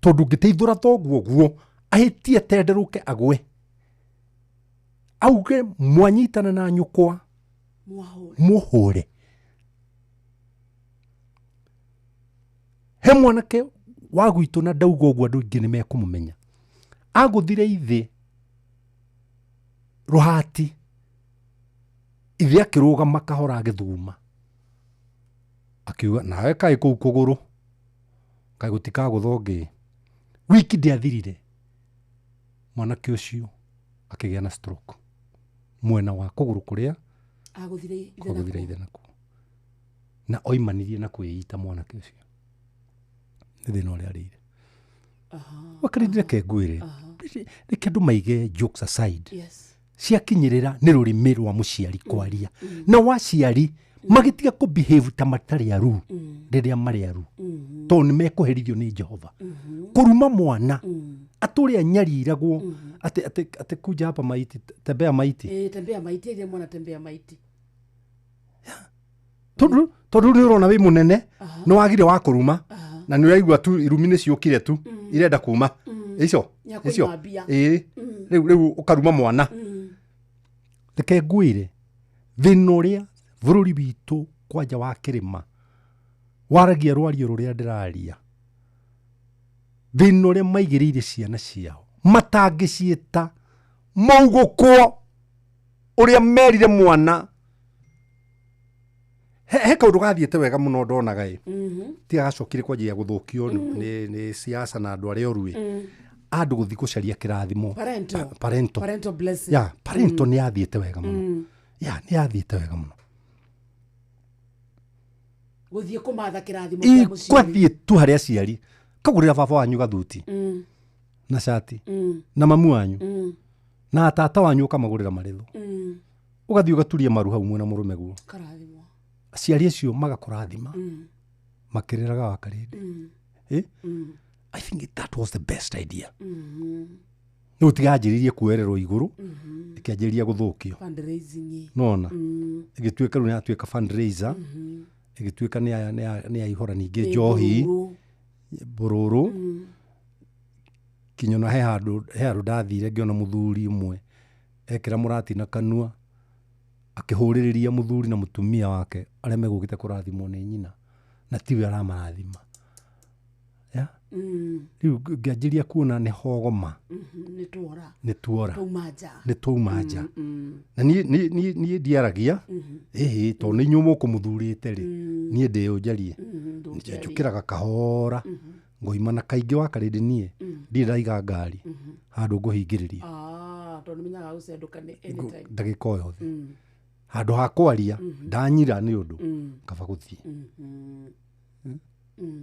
Tondũ ũngĩteithũra thoguo ũguo ahĩtie tenderũke agwe, auge mwanyitana na nyũkwa mũhũre. He mwanake wa gwitũ na ndauga ũguo andũ aingĩ nĩ mekũmũmenya, agũthire ithe rũhati, ithe akĩrũgama kahora agĩthuma, akiuga nawe kaĩ kũu kũgũrũ kaĩ gũtikagũtha ũngĩ. Wiki ndĩathirire, mwanake ũcio akĩgĩa na stroke mwena wa kũgũrũ kũrĩa agũthire ithe nakuo, na oimanirie na kwĩita mwanake ũcio nĩ thĩna ũrĩa arĩire. Wakarindire ke ngwĩre, reke andũ maige jokes aside. Yes. Ciakinyĩrĩra nĩ rũrĩmĩ rwa mũciari kwaria, na waciari magĩtiga kũ behave ta matarĩ aru rĩrĩa marĩ aru, tondũ nĩ mekũherithio nĩ Jehova. Kũruma mwana atũrĩ anyariragwo atĩ kuja hapa maiti, tembea maiti. Tembea maiti, ile mwana tembea maiti. Tondũ nĩ ũrona wĩ mũnene, nĩ wagire wa kũruma, na nĩ ũraigua tu irumi nĩ ciũkire tu irenda kuma icio icio, rĩu ũkaruma mwana. Reke ngwĩre thĩna ũrĩa bũrũri witũ kwanja wa kĩrĩma waragia rwario rũrĩa ndĩraria, thĩna ũrĩa maigĩrĩire ciana ciao matangĩciĩta maugũkwo ũrĩa merire mwana. He kaũndũ gathiĩte wega mũno ndonaga ĩ, tiga gacokire kwanjia gũthũkio nĩ siasa na andũ arĩa oru ĩ, andũ gũthiĩ gũcaria kĩrathimo. Parental. Parental blessing. Yeah, parental nĩ yathiĩte wega mũno. Yeah, nĩ yathiĩte wega mũno. Gũthiĩ kũmatha kĩrathimo kĩa mũciari. Kwathiĩ tu harĩ aciari, kagũrĩra baba wanyu gathuti na cati na mamu wanyu na tata wanyu ũkamagũrĩra marĩthũ, ũgathiĩ ũgaturia maru hau mwĩna mũrũme guo. Karathimwo. Aciari acio magakũrathima makĩrĩraga wa karĩndĩ. I think that was the best idea. Rĩu tiganjĩrĩrie kuoererwo igũrũ, ĩkĩanjĩrĩria gũthũkio. Fundraising. Nona ĩgĩtuĩka rĩu nĩyatuĩka fundraiser, ĩgĩtuĩka nĩ yaihũra ningĩ njohi mbũrũrũ. Kinya ona he handũ ndathire ngĩona mũthuri ũmwe ekĩra mũrati na kanua akĩhũrĩrĩria mũthuri na mũtumia wake arĩa megũkĩte kũrathimwo nĩ nyina, na tiwe aramarathima. Rĩu ngĩanjĩria kuona nĩ hogoma, nĩ tuora, nĩ twauma nja. Na niĩ ndiaragia ĩhĩ, tondũ nĩ inyuĩ mũkũmũthurĩte rĩ, niĩ ndĩũ njarie, njũkĩraga kahora ngoima. Na kaingĩ wa karĩndĩ niĩ ndirĩ ndaiga ngari handũ ngũhingĩrĩria, ndagĩka o yothe handũ ha kwaria ndanyira nĩ ũndũ kaba gũthiĩ.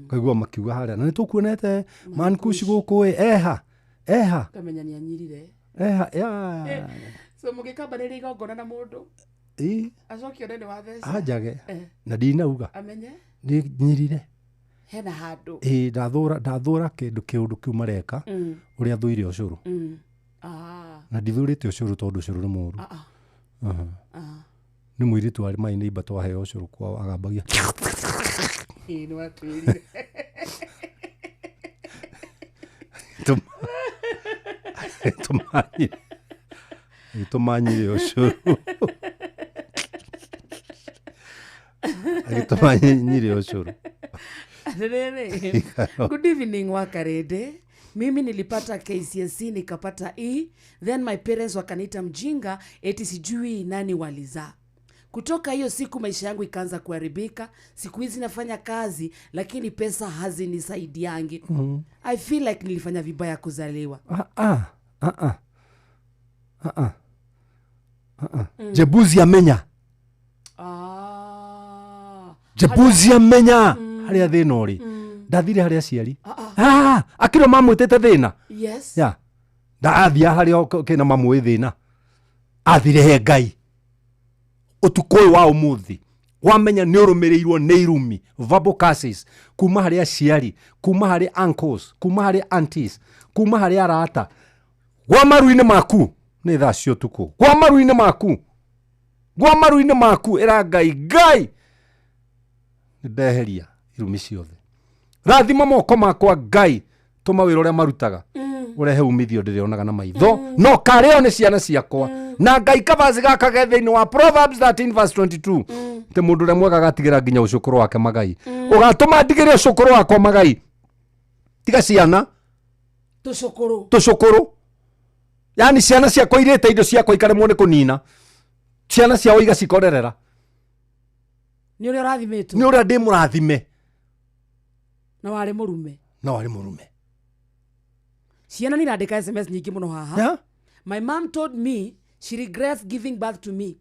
Kaigua makiuga harĩa na nĩ tũkuonete Mankush gũkũ ĩ, eha eha Kamenya nĩ anyirire. Eha ya. So mũgĩkambanĩria igongona na mũndũ acoke one nĩ watheca anjage na ndinauga amenye nĩ nyirire hena handũ. Ĩ ndathũra kĩndũ kĩũndũ kĩu mareka ũrĩa thũire ũcũrũ. Na ndithũrĩte ũcũrũ tondũ ũcũrũ nĩ mũũru. Nĩ mũirĩtu warĩ my neighbor twaheo ũcũrũ kwao agambagia. Ĩ nĩ watwĩrire. Agĩtũma agĩtũma nyire agĩtũma nyire ũcũrũ agĩtũma nyire ũcũrũ. Rĩrĩ, good evening Wakarede. Mimi nilipata KCSE nikapata E, then my parents wakaniita mjinga eti sijui nani walizaa. Kutoka hiyo siku maisha yangu ikaanza kuharibika. Siku hizi nafanya kazi lakini pesa hazinisaidiangi. I feel like nilifanya vibaya kuzaliwa. Ah, ah, ah, ah. Ah, ah. Ah, ah. Jebuzi amenya. Ah. Jebuzi amenya haria thina uri. Ndathire haria aciari. Ah, akiro mamwitite thina. Yes. Ya. Ndathia haria kina mamwe thina. Athire he Ngai. Utukũ ũyũ wa ũmũthĩ wamenya nĩ ũrũmĩrĩirwo nĩ irumi, verbal curses kuma harĩ aciari, kuma harĩ uncles, kuma harĩ aunties, kuma harĩ arata, gwa maru-inĩ maku nĩ thaa cia ũtukũ, gwa maru-inĩ maku, gwa maru-inĩ maku, ĩra Ngai, Ngai nĩ ndeheria irumi ciothe, rathima moko makwa Ngai, tũma wĩra ũrĩa marutaga ũrehe umithio ndĩrĩonaga na maitho, no karĩo nĩ ciana ciakwa. Na Ngai kabaci gaka ge thĩinĩ wa Proverbs 13 verse 22, atĩ mũndũ ũrĩa mwega agatigĩra nginya ũcũkũrũ wake magai. Ũgatũma ndigĩre ũcũkũrũ wakwa magai, tiga ciana Tũcũkũrũ. Tũcũkũrũ, yani ciana ciakwa irĩte indo ciakwa ikaremwo nĩ kũnina, ciana ciao igacikorerera. Nĩ ũrĩa ũrathimĩtwo. Nĩ ũrĩa ndĩ mũrathime. Na warĩ mũrume. Na warĩ mũrume. Ciana nĩ irandĩka SMS nyingĩ mũno haha. Yeah? My mom told me she regrets giving birth to me.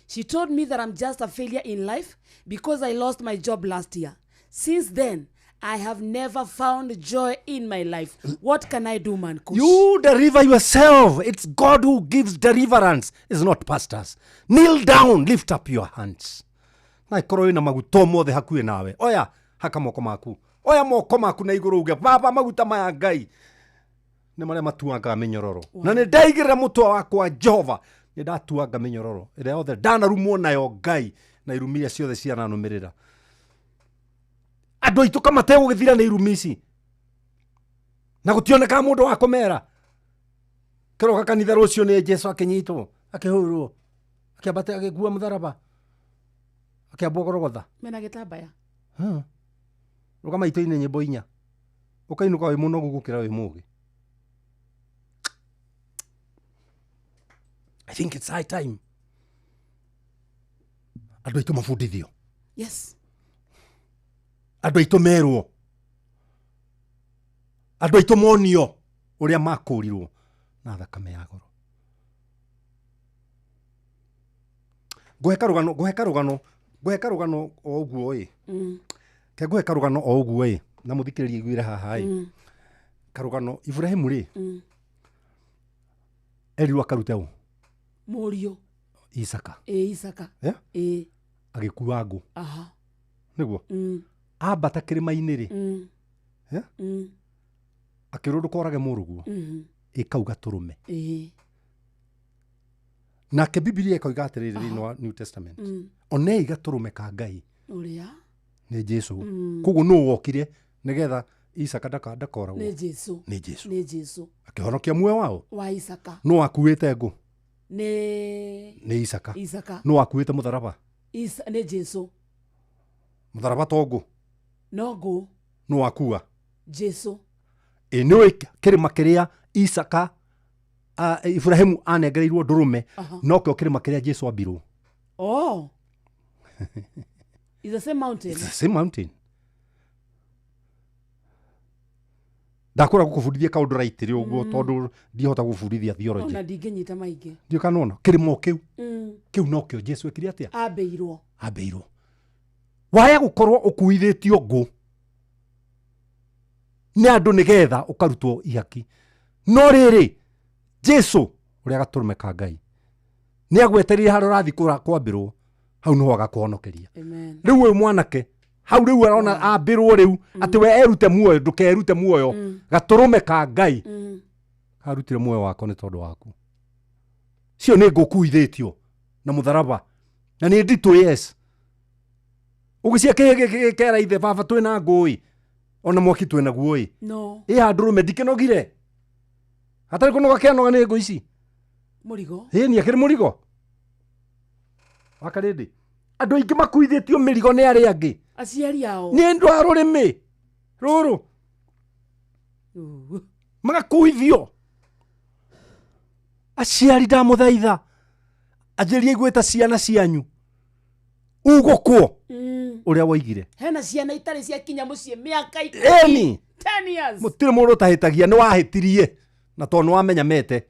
She told me that I'm just a failure in life because I lost my job last year. Since then, I have never found joy in my life. What can I do, man? Kush? You deliver yourself. It's God who gives deliverance. It's not pastors. Kneel down, lift up your hands. Na ikorwo wĩna maguta mothe hakuhĩ nawe. Oya, haka moko maku. Oya moko maku na igũrũ uge, Baba maguta maya Ngai nĩ marĩa matuangaga mĩnyororo. Na nĩ ndaigĩrĩra mũtwe wakwa Jehova, nĩ ndatuanga mĩnyororo ĩrĩa yothe ndanarumwo nayo Ngai, na irumi iria ciothe ciananũmĩrĩra. Andũ aitũ kama mategũgĩthira nĩ irumi ici, na gũtionekaga mũndũ wa kũmera. Kĩroka kanitha rũciũ nĩ Jesu akĩnyitwo, akĩhũrwo, akĩambata agĩkua mũtharaba, akĩambwo Golgotha. Mena gĩtambaya. Rũgama itũ-inĩ nyĩmbo inya, ũkainũka wĩ mũnogu gũkĩra wĩ mũũgĩ. I think it's high time andũ aitũ mabundithio. Yes. Andũ aitũ merwo, andũ aitũ monio ũrĩa makũrirwo na thakame ya goro. Ngũhe karũgano, ngũhe karũgano, ngũhe karũgano o ũguo ĩ. Ke ngũhe karũgano o ũguo ĩ, na mũthikĩrĩrie iguĩre haha ĩ. Karũgano Ibrahimu rĩ, erirwo akarute ũ? Mũriũ. Isaka. Ĩ, Isaka. Yeah? Ĩ. Agĩkua ngũ. Aha. Nĩguo? Ambata kĩrĩma-inĩ rĩ. Yeah? Akĩrwo ndũkorage mũrũguo. Ĩkau gatũrũme. Ĩ. Nake Bibilia ĩkoiga atĩrĩrĩ thĩinĩ wa New Testament. Onei gatũrũme ka Ngai. Ũrĩa? Nĩ Jesu. Koguo nũ wokire nĩgetha Isaka ndakoragwo? Nĩ Jesu. Nĩ Jesu. Nĩ Jesu. Akĩhonokia muoyo wao? Wa Isaka. Nũ wakuĩte ngũ? Nĩ Nĩ Isaka. Isaka. Nũ wakuĩte mũtharaba? Nĩ Jesu. Mũtharaba to ngũ? No ngũ. Nũ wakua? Jesu. Ĩ nĩũĩ kĩrĩma kĩrĩa Isaka, Ibrahimu anengereirwo ndũrũme, nokĩo kĩrĩma kĩrĩa Jesu ambirwo. Oh. It's the same mountain. It's the same mountain. Ndakũra gũkũbundithia kaũndũ right rĩ ũguo, tondũ ndihota gũbundithia theology. Ona ndingĩnyita maingĩ. Ndiũ kana ona kĩrĩma o kĩu. Kĩu nokĩo Jesu ekire atĩa? Ambĩirwo. Ambĩirwo. Waya gũkorwo ũkuithĩtio ngũ nĩ andũ nĩgetha ũkarutwo ihaki. No rĩrĩ, Jesu ũrĩa gatũrũme ka Ngai nĩ agwetereire harĩa ũrathiĩ kwambĩrwo, hau nĩho agakũhonokeria. Amen. Rĩu ũyũ mwanake hau rĩu arona ambĩrwo rĩu atĩ we erute muoyo, ndũkerute muoyo, gatũrũme ka Ngai karutire muoyo wako nĩ tondũ waku. Cio nĩ ngũkuithĩtio na mũtharaba na nĩ nditũ, yes. Ũgĩcia kĩhĩ gĩkera ithe baba twĩna ngũĩ ona mwaki twĩna guo ĩ. No. Ĩ handũ rũme ndikĩnogire. Hatarĩ kũnoga kĩanoga nĩ ngũ ici. Mũrigo. Ĩni akĩrĩ mũrigo. Wakarĩndĩ. Andũ aingĩ makuithĩtio mĩrigo nĩ arĩa angĩ. Aciari ao. Nĩ andũ a rũrĩmĩ rũrũ. Magakuithio. Aciari ndamũthaitha. Anjĩria igwĩta ciana cianyu. Ugũkwo. Ũrĩa woigire. Hena ciana itarĩ ciakinya mũciĩ mĩaka 10. Ĩni. 10 years. Mũtirĩ mũndũ ũtahĩtagia nĩ wahĩtirie. Na tondũ nĩ wamenya mete.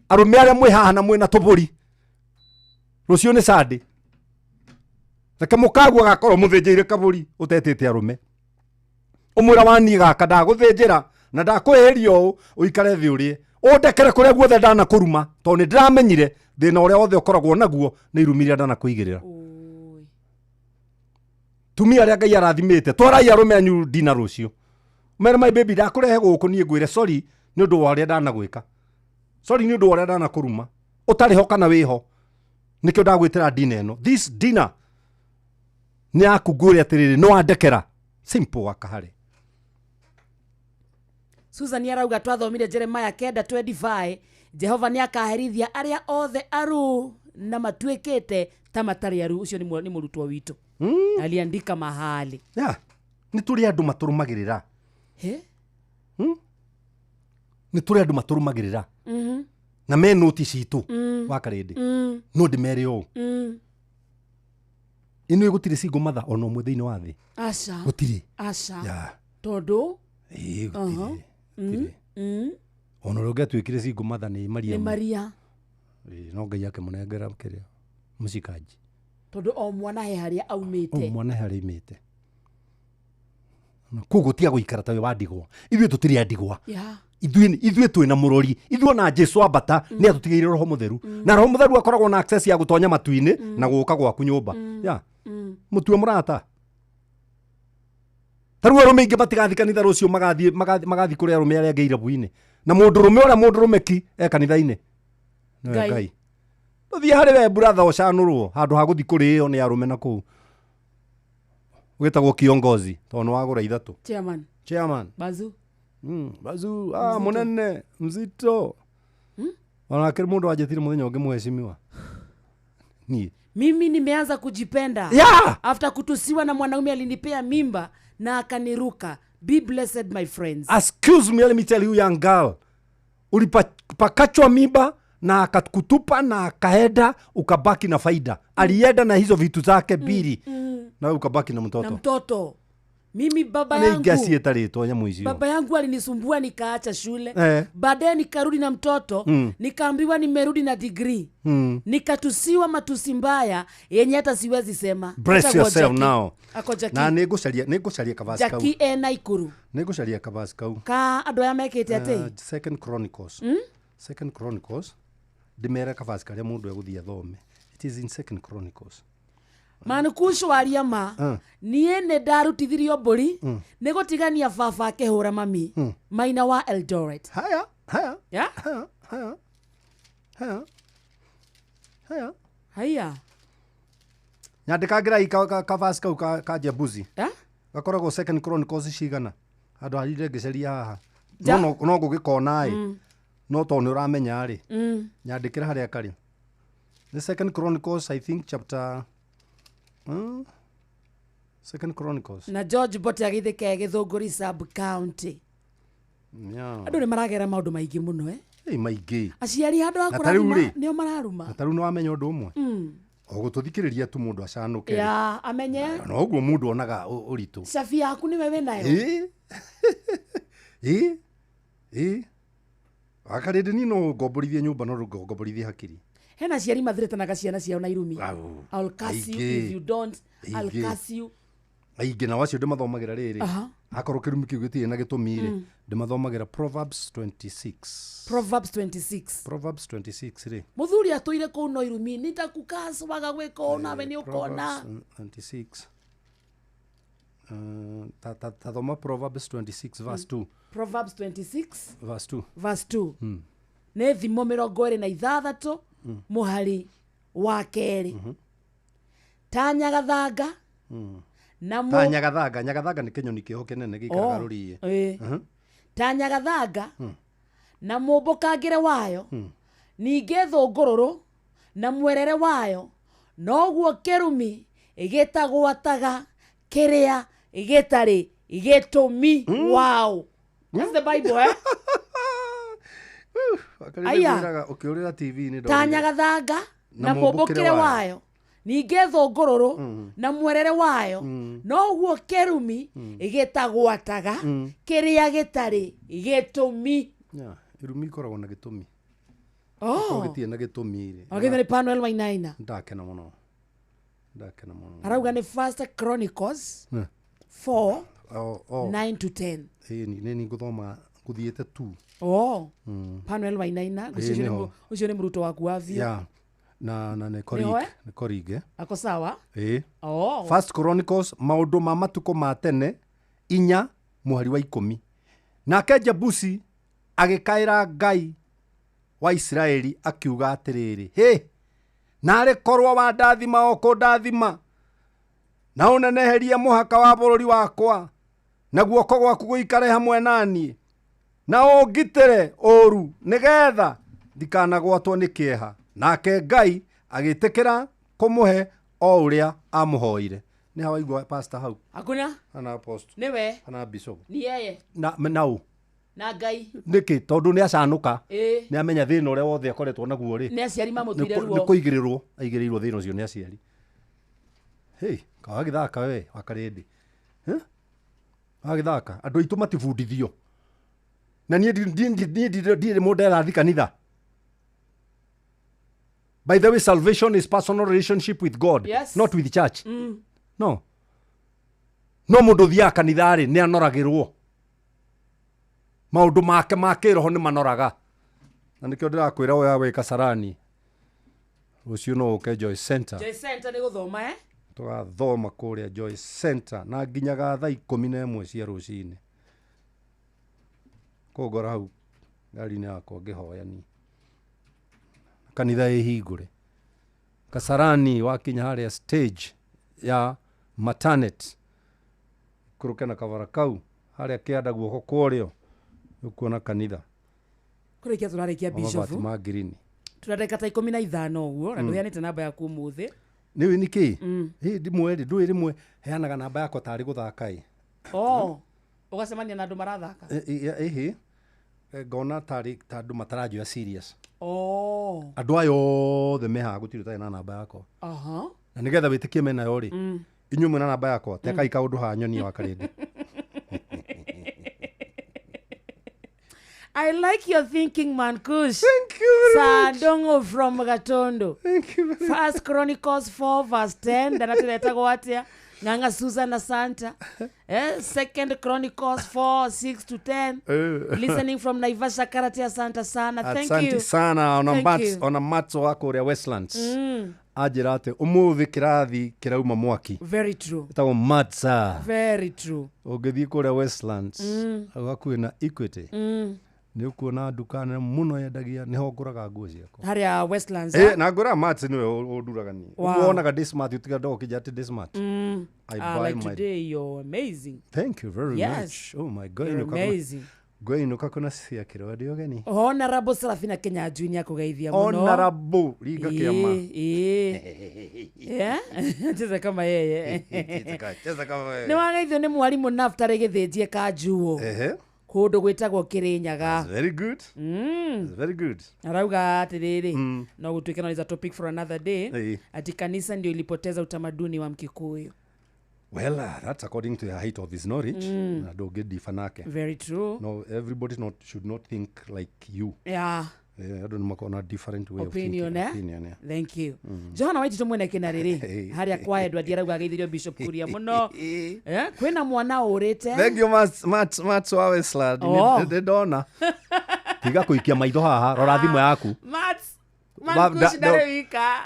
Arũme arĩa mwĩ haha na mwĩna tũbũri. Rũciũ nĩ Sunday. Reke mũkagua gakorwo mũthĩnjĩire kabũri ũtetĩte arũme. Ũmwĩra waniĩ gaka ndagũthĩnjĩra na ndakũhĩria ũũ ũikare thĩ ũrĩe. Ũndekere kũrĩa guothe ndanakũruma tondũ nĩ ndĩramenyire thĩna ũrĩa wothe ũkoragwo naguo nĩ irumi iria ndanakũigĩrĩra. Tumia arĩa Ngai arathimĩte twarai arũme anyu ndina rũciũ. Mere my baby ndakũrehe gũkũ niĩ ngwĩre sorry nĩ ũndũ wa ũrĩa ndanagwĩka. Sorry nĩ ũndũ wa ũrĩa ndanakũruma. Ũtarĩ ho kana wĩho. Nĩkĩo ndagwĩtĩra dinner ĩno. This dinner nĩ yaku ngwĩre atĩrĩrĩ nĩ wandekera. Simple wakahare. Susan arauga twathomire Jeremiah 9:25 Jehova nĩ akaherithia arĩa othe aru na matuĩkĩte ta matarĩ aru. Ũcio nĩ mũrutwo witũ. Aliandika mahali. Yeah. Nĩ tũrĩ andũ matũrũmagĩrĩra. He? Nĩ tũrĩ andũ matũrũmagĩrĩra. Na me noti citũ wakarĩndĩ. No ndĩmere ũũ. Ĩno gũtirĩ single mother ona ũmwe thĩinĩ wa thĩ. Aca. Gũtirĩ. Aca. Yeah. Tondũ Ĩĩ gũtirĩ. Ona ũrĩa ũngĩatuĩkire single mother nĩ Maria. Nĩ Maria. Ĩĩ no Ngai akĩmũnengera kĩrĩa mũcikaji. Tondũ o mwana he harĩa aumĩte. O mwana he harĩa aumĩte. Koguo tiga gũikara ta wĩ wa ndigwa. Ithuĩ tũtirĩ a ndigwa. Yeah. Ithuĩ twĩna mũrori. Ithuĩ ona Jesu ambata nĩ atũtigĩire Roho Mũtheru. Na Roho Mũtheru akoragwo na access ya gũtonya matu-inĩ na gũka gwaku nyũmba. Yeah. Mũtue mũrata. Ta rĩu arũme aingĩ matigathiĩ kanitha rũciũ magathiĩ kũrĩ arũme arĩa angĩ irabu-inĩ. Na mũndũrũme ũrĩa mũndũrũme ki e kanitha-inĩ. Nĩwe Ngai. Tũthiĩ harĩ we brother ũcanũrwo handũ ha gũthiĩ kũrĩo nĩ arũme na kũu. Wĩtagwo kiongozi tondũ nĩ wagũra ithatũ. Chairman. Chairman. Bazu. Bazu, mũnene, mzito. Ona kĩrĩ mũndũ wanjĩtire mũthenya ũngĩ mheshimiwa. Niĩ. Mimi nimeanza kujipenda. Yeah! After kutusiwa na mwanaume alinipea mimba na akaniruka. Be blessed my friends. Excuse me, let me tell you young girl. Ulipakachwa mimba na akakutupa na akaenda ukabaki na faida. Alienda na hizo vitu zake mbili. Na ukabaki na mtoto. Na mtoto. Mimi baba yangu. Baba yangu alinisumbua nikaacha shule. Baadaye nikarudi na mtoto, nikaambiwa nimerudi na degree. Nikatusiwa matusi mbaya yenye hata siwezi sema. Brace yourself now. Na nĩngũcaria kavasi kau. Jackie e Naikuru. Nĩngũcaria kavasi kau. Ka andũ aya mekĩte atĩ? Second Chronicles. Second Chronicles. Ndĩmere kavasi karĩa mũndũ egũthiĩ athome. It is in Second Chronicles. Manukusho waria ma niĩ nĩ ndarutithirio mbũri nĩ gũtigania baba akĩhũra mami maina wa Eldoret. Haya, haya. Yeah? Haya, haya. Haya. Haya. Haya. Nyandĩkangĩrai kavasi kau ka Jebusi. Yeah? Gakoragwo Second Chronicles cigana. Handũ harire ngĩcaria haha. No ngũgĩkona ĩ. No tondũ nĩ ũramenya rĩ. Nyandĩkĩra harĩa karĩ. The Second Chronicles I think chapter Second Chronicles. Na George Bote agithike Githunguri sub county. Yeah. Andũ nĩ maragera maũndũ maingĩ mũno Ĩ maingĩ. Aciari handũ ha kũrathima nĩo mararuma. Na tarĩu nĩ wamenya ũndũ ũmwe. O gũtũthikĩrĩria tu mũndũ acanũke. Ya, amenye. Na ũguo mũndũ onaga ũritũ. Cabi yaku nĩwe wĩnayo. Ĩ. Ĩ. Wakarĩndĩ niĩ no ngomborithie nyũmba no ngomborithie hakiri. Hena aciari mathirĩtanaga ciana ciao na irumi. I'll curse you if you don't. I'll curse you. Aingĩ na wacio ndĩmathomagĩra rĩrĩ. Akorwo kĩrumi kĩu gĩtirĩ na gĩtũmi rĩ, ndĩmathomagĩra Proverbs 26. Proverbs 26. Proverbs 26 rĩ. Mũthuri atũire kũu no irumi, nĩndakũcurse waga gwĩka ũũ nawe nĩ ũkona. Proverbs 26. Tathoma Proverbs 26 verse 2. Proverbs 26 verse 2. Verse 2. Nĩ thimo 26 mũhari wa kerĩ. Ta nyagathanga na ta nyagathanga, nyagathanga nĩ kĩnyoni kĩho kĩnene gĩikaraga rũriĩ. Ta nyagathanga Na mũmbũkangĩre wayo. Ningĩ thũngũrũrũ na mwerere wayo noguo kĩrumi gĩtagwataga kĩrĩa gĩtarĩ gĩtũmi. Wow. That's the Bible, eh? Aya. Ũkĩũrĩra TV-inĩ. Ta nyagathanga na mũmbũkĩre wayo, ningĩ thũngũrũrũ na mwerere wayo, noguo kĩrumi gĩtagwataga kĩrĩa gĩtarĩ gĩtũmi. Yeah, irumi ikoragwo na gĩtũmi. Oh. Gĩkoragwo gĩtirĩ na gĩtũmi rĩ. Ogithe nĩ Panuel Wainaina. Ndakena mũno. Ndakena mũno. Arauga nĩ First Chronicles 4 9 to 10. Ĩĩ, nĩ ngũthoma ngũthiĩte tu. Oh. Panuel Wainaina, Ĩĩ, ũcio nĩ nĩho. Ũcio nĩ mũrutwo waku wa biũ. Yeah. Na nĩ Nĩho, colleague, eh? nĩ colleague, eh? Ako sawa? Ĩĩ. Oh. First Chronicles, maũndũ ma matukũ ma tene, 4 mũhari wa 10. Nake Jebusi agĩkaĩra Ngai wa Isiraeli akiuga atĩrĩrĩ, hĩ, narĩ korwo wandathima o kũndathima na ũneneherie mũhaka wa bũrũri wakwa, na guoko gwaku gũikare hamwe naniĩ, na ũngitĩre ũũru nĩgetha ndikanagwatwo nĩ kĩeha. Nake Ngai agĩtĩkĩra kũmũhe o ũrĩa amũhoire. Nĩ ha waigua pastor hau? Hakuna? Kana apostle? Nĩwe. Kana bishop? Ni yeye. Na ũ? Na Ngai. Nĩkĩ? Tondũ nĩ acanũka. Ĩĩ. Nĩ amenya thĩna ũrĩa wothe akoretwo naguo rĩ. Nĩ aciari mamũtuire ruo. Nĩ kũigĩrĩrwo, aigĩrĩirwo thĩna ũcio nĩ aciari. Hey, kawagĩthaka we, wakarĩndĩ. Huh? Wagĩthaka, andũ aitũ matibundithio. Na niĩ ndirĩ mũndũ erathi kanitha. By the way, salvation is personal relationship with God, Yes. not with church. No. No mũndũ ũthiaga kanitha rĩ, nĩ anoragĩrwo. Maũndũ make ma kĩroho nĩ manoraga. Na nĩkĩo ndĩrakwĩra oya wĩ Kasarani. Rũciũ no ũke Joy Center. Joy Center nĩ gũthoma, eh? Tũgathoma kũrĩa Joy Center na nginyaga thaa 11 cia rũcinĩ. Kũngora hau ngari-inĩ yakwa ngĩhoya niĩ. Kanitha ĩhingũre. Kasarani wakinya harĩa stage ya Matanet. Ikũrũke na kabara kau harĩa kĩanda guoko kwa ũrĩo ũkuona kanitha. Kũrĩkia tũrarĩkia Wa mabati Bishop. ma ngirini. Tũna ndagĩka ta 15 ũguo na ndũheanĩte namba yaku ũmũthĩ. Nĩũĩ nĩkĩ? Ĩ ndimwe rĩ, ndũĩ rĩmwe heanaga namba yakwa tarĩ gũthaka ĩ. Oh. Ũgacemania na andũ marathaka. Ĩhĩ. Ngona tarĩ ta andũ mataranjoya serious. Oh. Andũ aya othe me haha gũtirĩ ũtarĩ na namba yakwa. Aha. Na nĩgetha wĩtĩkie menayo rĩ, inyuĩ mwĩna namba yakwa, tekai kaũndũ haha nyonie wa Karĩndĩ. I like your thinking, man Kush. Thank you very much. Sandongo from Gatondo. Thank you very First Chronicles 4 verse 10. Ndanatuletagwo atia? Ng'ang'a Susan na Santa. Second Chronicles 4 6 to 10. Listening from Naivasha Karate, asante sana. Thank Asante you. sana ona Thank Mats, you. ona Mats wa kũrĩa Westlands. Anjĩra atĩ ũmũthĩ kĩrathi kĩrauma mwaki. Very true. Ĩtagwo Matsa. Very true. Ũngĩthiĩ kũrĩa Westlands, hau hakuhĩ na Equity. Nĩ ũkuona nduka nene mũno yendagia, nĩho ngũraga nguo ciakwa. Harĩa Westlands. Na ngũraga Mats nĩwe ũnduraga niĩ. Wow. Ũguo wonaga ndĩ smart, ũtiga ndogũkĩnjĩra atĩ ndĩ smart. I buy Like my today you're amazing. Thank you very Yes. much. Oh my God. You're amazing. Ngũinũka kuna ciakĩrwo ndĩ ũgeni. Honorable Serafina Kenya Junior kũgeithia mũno. Honorable ringa kĩama. Ĩĩ. Yeah? Cheza kama yeye. Cheza kama wewe. Nĩ wageithio nĩ mwarimũ Naftali Gĩthĩnjie Kanjuo. Ehe. Kũndũ gwĩtagwo Kĩrĩnyaga. Very good. Very good. Arauga atĩrĩrĩ, no gũtuĩke no is a topic for another day. Ĩĩ. Ati kanisa ndio ilipoteza utamaduni wa Mkikuyu. Well, that's according to the height of his knowledge. Na ndũngĩndiba nake. Very true. No, everybody not, should not think like you. Yeah. Andũ nĩ makoragwo na different way Opinion, of eh? thinking. Opinion, yeah. Thank you. Johana Waititũ mwene kĩna rĩrĩ harĩa kwa Edward arauga ageithirio Bishop Kuria mũno. Kwĩna mwana ũrĩte. Thank you, Mats, Mats, Mats wa Westland. Oh. Nĩ ndona. Tiga kũikia maitho haha, rora thimũ yaku. Mats, Ba- man da- Kush da- ndarĩ wika.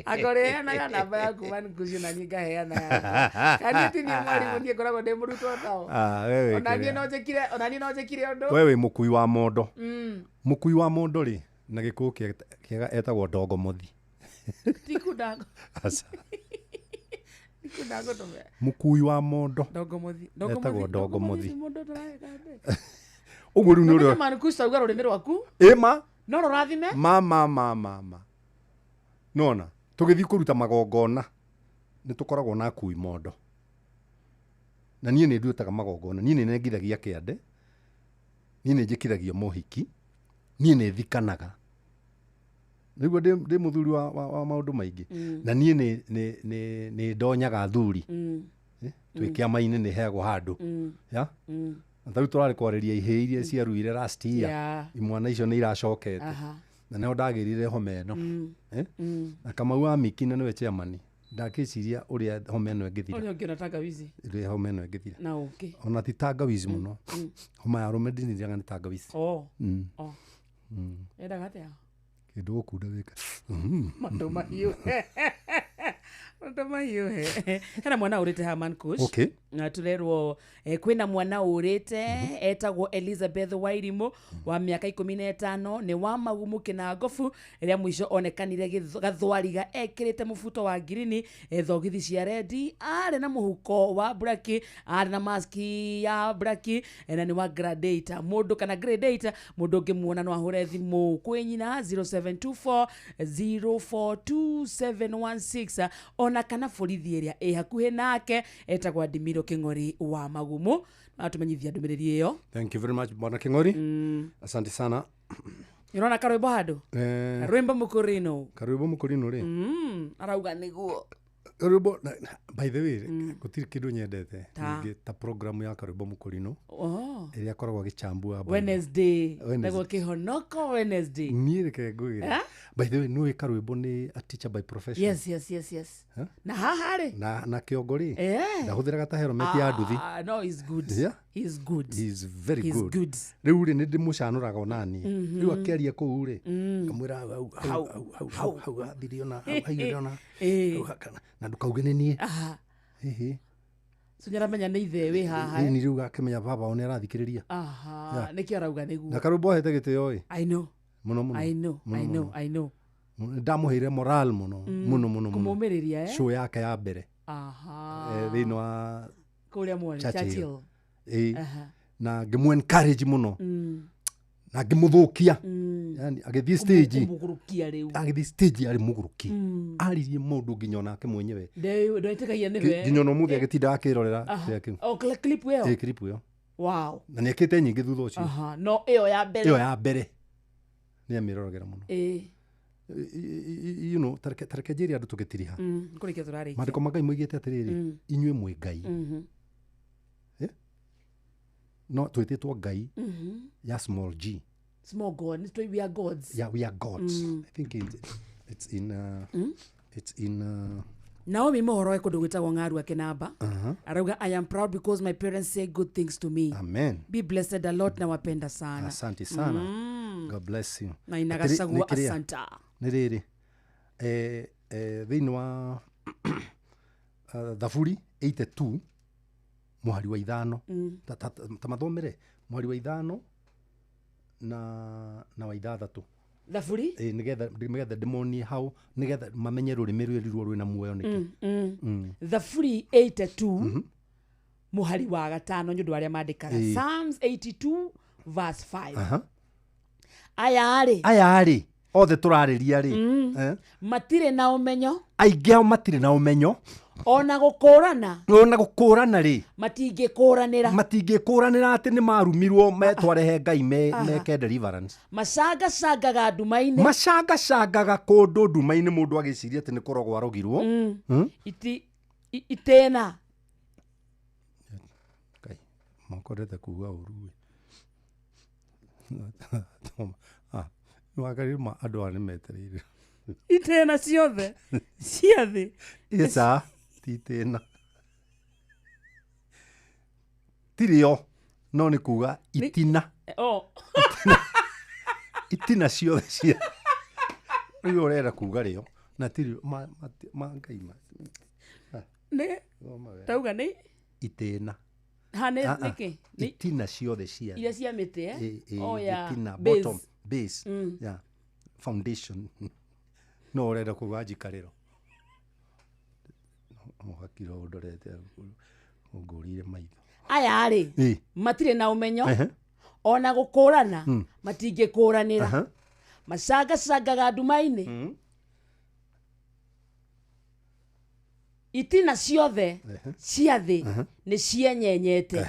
Akoreanaga namba yaku man Kush na niĩ ngaheana yakwa. Kana ti niĩ mwarimũ, niĩ ngoragwo ndĩ mũrutwo tao. Ah, we wĩ Ona niĩ kĩrĩa. no njĩkire, ona niĩ no njĩkire ũndũ. We wĩ mũkui wa mondo. Mũkui wa mondo rĩ, na gĩkũyũ kĩega etagwo ndongo mũthi. Ti kundango. Aca. Ti kundango tũme. Mũkui wa mondo. Ndongo mũthi. Ndongo Etagwo mũthi. ndongo mũthi. Mũndũ ũtareka mbere. Ũguo rĩu nĩ ũrĩa Man Kush auga rũrĩmĩ rwaku ĩma no rũrathime ma ma ma ma ma nona tũgĩthiĩ kũruta magongona nĩ tũkoragwo na akui mondo na niĩ nĩ ndutaga magongona, niĩ nĩ nengithagia kĩande, niĩ nĩ njĩkithagio mohiki, niĩ nĩ thikanaga nĩguo ndĩ mũthuri wa maũndũ maingĩ na niĩ nĩ ndonyaga athuri twĩ kĩama-inĩ nĩ heagwo handũ ya na tarĩu tũrarĩ kwarĩria ihĩĩ iria ciaruire last year, imwana icio nĩ iracokete na nĩho ndagĩrire homa ĩno na Kamau wa Miki na nĩwe chairman ndakĩciria ũrĩa homa ĩno ĩngĩthira, ũrĩa ũngĩona tangawizi, ũrĩa homa ĩno ĩngĩthira na ũngĩ ona ti tangawizi mũno, homa ya arũme ndiniraga nĩ tangawizi. Endaga atĩa kĩndũ gũkunda wĩka matũ mahiũhe matũ mahiũhe. Hena mwana ũrĩte haha Man Kush. Okay. Na tũrerwo kwĩna mwana ũrĩte etagwo Elizabeth Wairimu wa mĩaka 15 nĩ wa Magumu Kĩnangobu rĩrĩa mũico onekanire gathwariga ekĩrĩte mũbuto wa ngirini, thogithi cia rendi, arĩ na mũhuko wa braki, arĩ na maski ya braki, na nĩ wa grade 8 mũndũ kana grade 8 mũndũ ũngĩmuona no ahũre thimũ kwĩ nyina 0724 042716 ona kana borithi ĩrĩa ĩ hakuhĩ nake etagwo Adimiro Kĩng'ori wa Magumu. Atumenyithia ndũmĩrĩri ĩyo. Thank you very much Bwana Kĩng'ori. Asante sana. Ũrona karwĩmbo handũ? Karwĩmbo mũkũrino. Karwĩmbo mũkũrino rĩ? Arauga nĩguo. Karwĩmbo by the way gũtirĩ kĩndũ nyendete ta programu ya karwĩmbo mũkũrino. Ĩrĩa akoragwo agĩchambua Wednesday. Nĩguo kĩhonoko Wednesday. Niĩ reke ngwĩre. By the way nĩũĩ karwĩmbo nĩ a teacher by profession. Yes yes yes yes. Na haha rĩ? Na kĩongo rĩ? Ndahũthĩraga ta helmet ya nduthi. No, he's good. Yeah? He's good. He's very he's good. Good. Rĩu rĩ nĩ ndĩmũcanũraga onaniĩ. Rĩu akĩaria kũu rĩ ngamwĩra hau hau hau hau hau hathiri ona hau haiyũre ona na ndũkauge nĩ niĩ. Hihi. So nĩaramenya nĩ ithe wĩ haha. Nĩ rĩu akĩmenya baba wao nĩarathikĩrĩria. Nĩkĩo arauga nĩguo. Na karwĩmbo ahete gĩtĩo ĩ. I know. Mũno mũno. I know, I know, I know. Ndamũheire moral mũno mũno mũno. Kũmũmĩrĩria show yake ya mbere. Thĩinĩ wa kũrĩa mwarĩ Churchill. Na ngĩmũ encourage mũno. Na ngĩmũthũkia. Yani agĩthiĩ stage. Kũmũgũrũkia rĩu. Agĩthiĩ stage arĩ mũgũrũki. Aririe maũndũ nginya onake mwenyewe. Ndwetĩkagia nĩwe. Nginya ona ũmũthĩ agĩtinda akĩrorera kĩrĩa kĩu. O clip ĩyo? Ĩ clip ĩyo. Wow. Na nĩekĩte nyingĩ thutha ũcio. No ĩyo ya mbere. Ĩyo ya mbere. Nĩamĩroragĩra mũno. You know, tareke njĩre andũ tũgĩtiriha. Kũrĩkia tũrarĩkia. Maandĩko ma Ngai moigĩte atĩrĩrĩ, inyuĩ mwĩ Ngai. No twĩtĩtwo Ngai ya small g. Small God. We are gods. Yeah, we are gods. I think it's in it's in Naomi Mohoro kũndũ gwĩtagwo Ng'arua Kĩnamba. Arauga I am proud because my parents say good things to me. Amen. Be blessed a lot na wapenda sana. Asante sana. God bless you. Na inagacagua asanta. Nĩ rĩrĩ thĩinĩ wa Thaburi 82 mũhari wa 5 ta mathomere mũhari wa 5 na wa 6. Thaburi? Nĩgetha ndĩmonie hau nĩgetha mamenye rũrĩmĩ rwĩrirwo rwĩna muoyo nĩkĩ. Thaburi 82 mũhari wa 5 nĩ ũndũ arĩa mandĩkaga. Psalms 82 verse 5. Aya rĩ othe tũrarĩria rĩ matirĩ na ũmenyo, aingĩ ao matirĩ na ũmenyo, ona gũkũrana rĩ matingĩkũranĩra atĩ nĩ marumirwo metwarehe Ngai meke deliverance. Macangacangaga nduma-inĩ, macangacangaga kũndũ nduma-inĩ mũndũ agĩciria atĩ nĩ kũrogwo arogirwo. Itĩna Ngai makorete kuga ũru wakarima andũ aya nĩmetereire itĩna ciothe cia thĩ. Ica ti itĩna tirĩo no nĩ kuga itina. Itina ciothe cia rĩu ũrenda kuga rĩo na tirĩo ma Ngai nĩ tauga nĩ itĩna. Ha nĩ nĩkĩ itina ciothe cia iria cia mĩtĩ itina bottom base. Yeah, foundation. No ũrenda kuga njikarĩro mũhakiro ũndorete ũngũrire maitho. Aya rĩ matirĩ na ũmenyo Ona gũkũrana matingĩkũranĩra. Macangacangaga nduma-inĩ. Itina ciothe cia thĩ nĩ cienyenyete.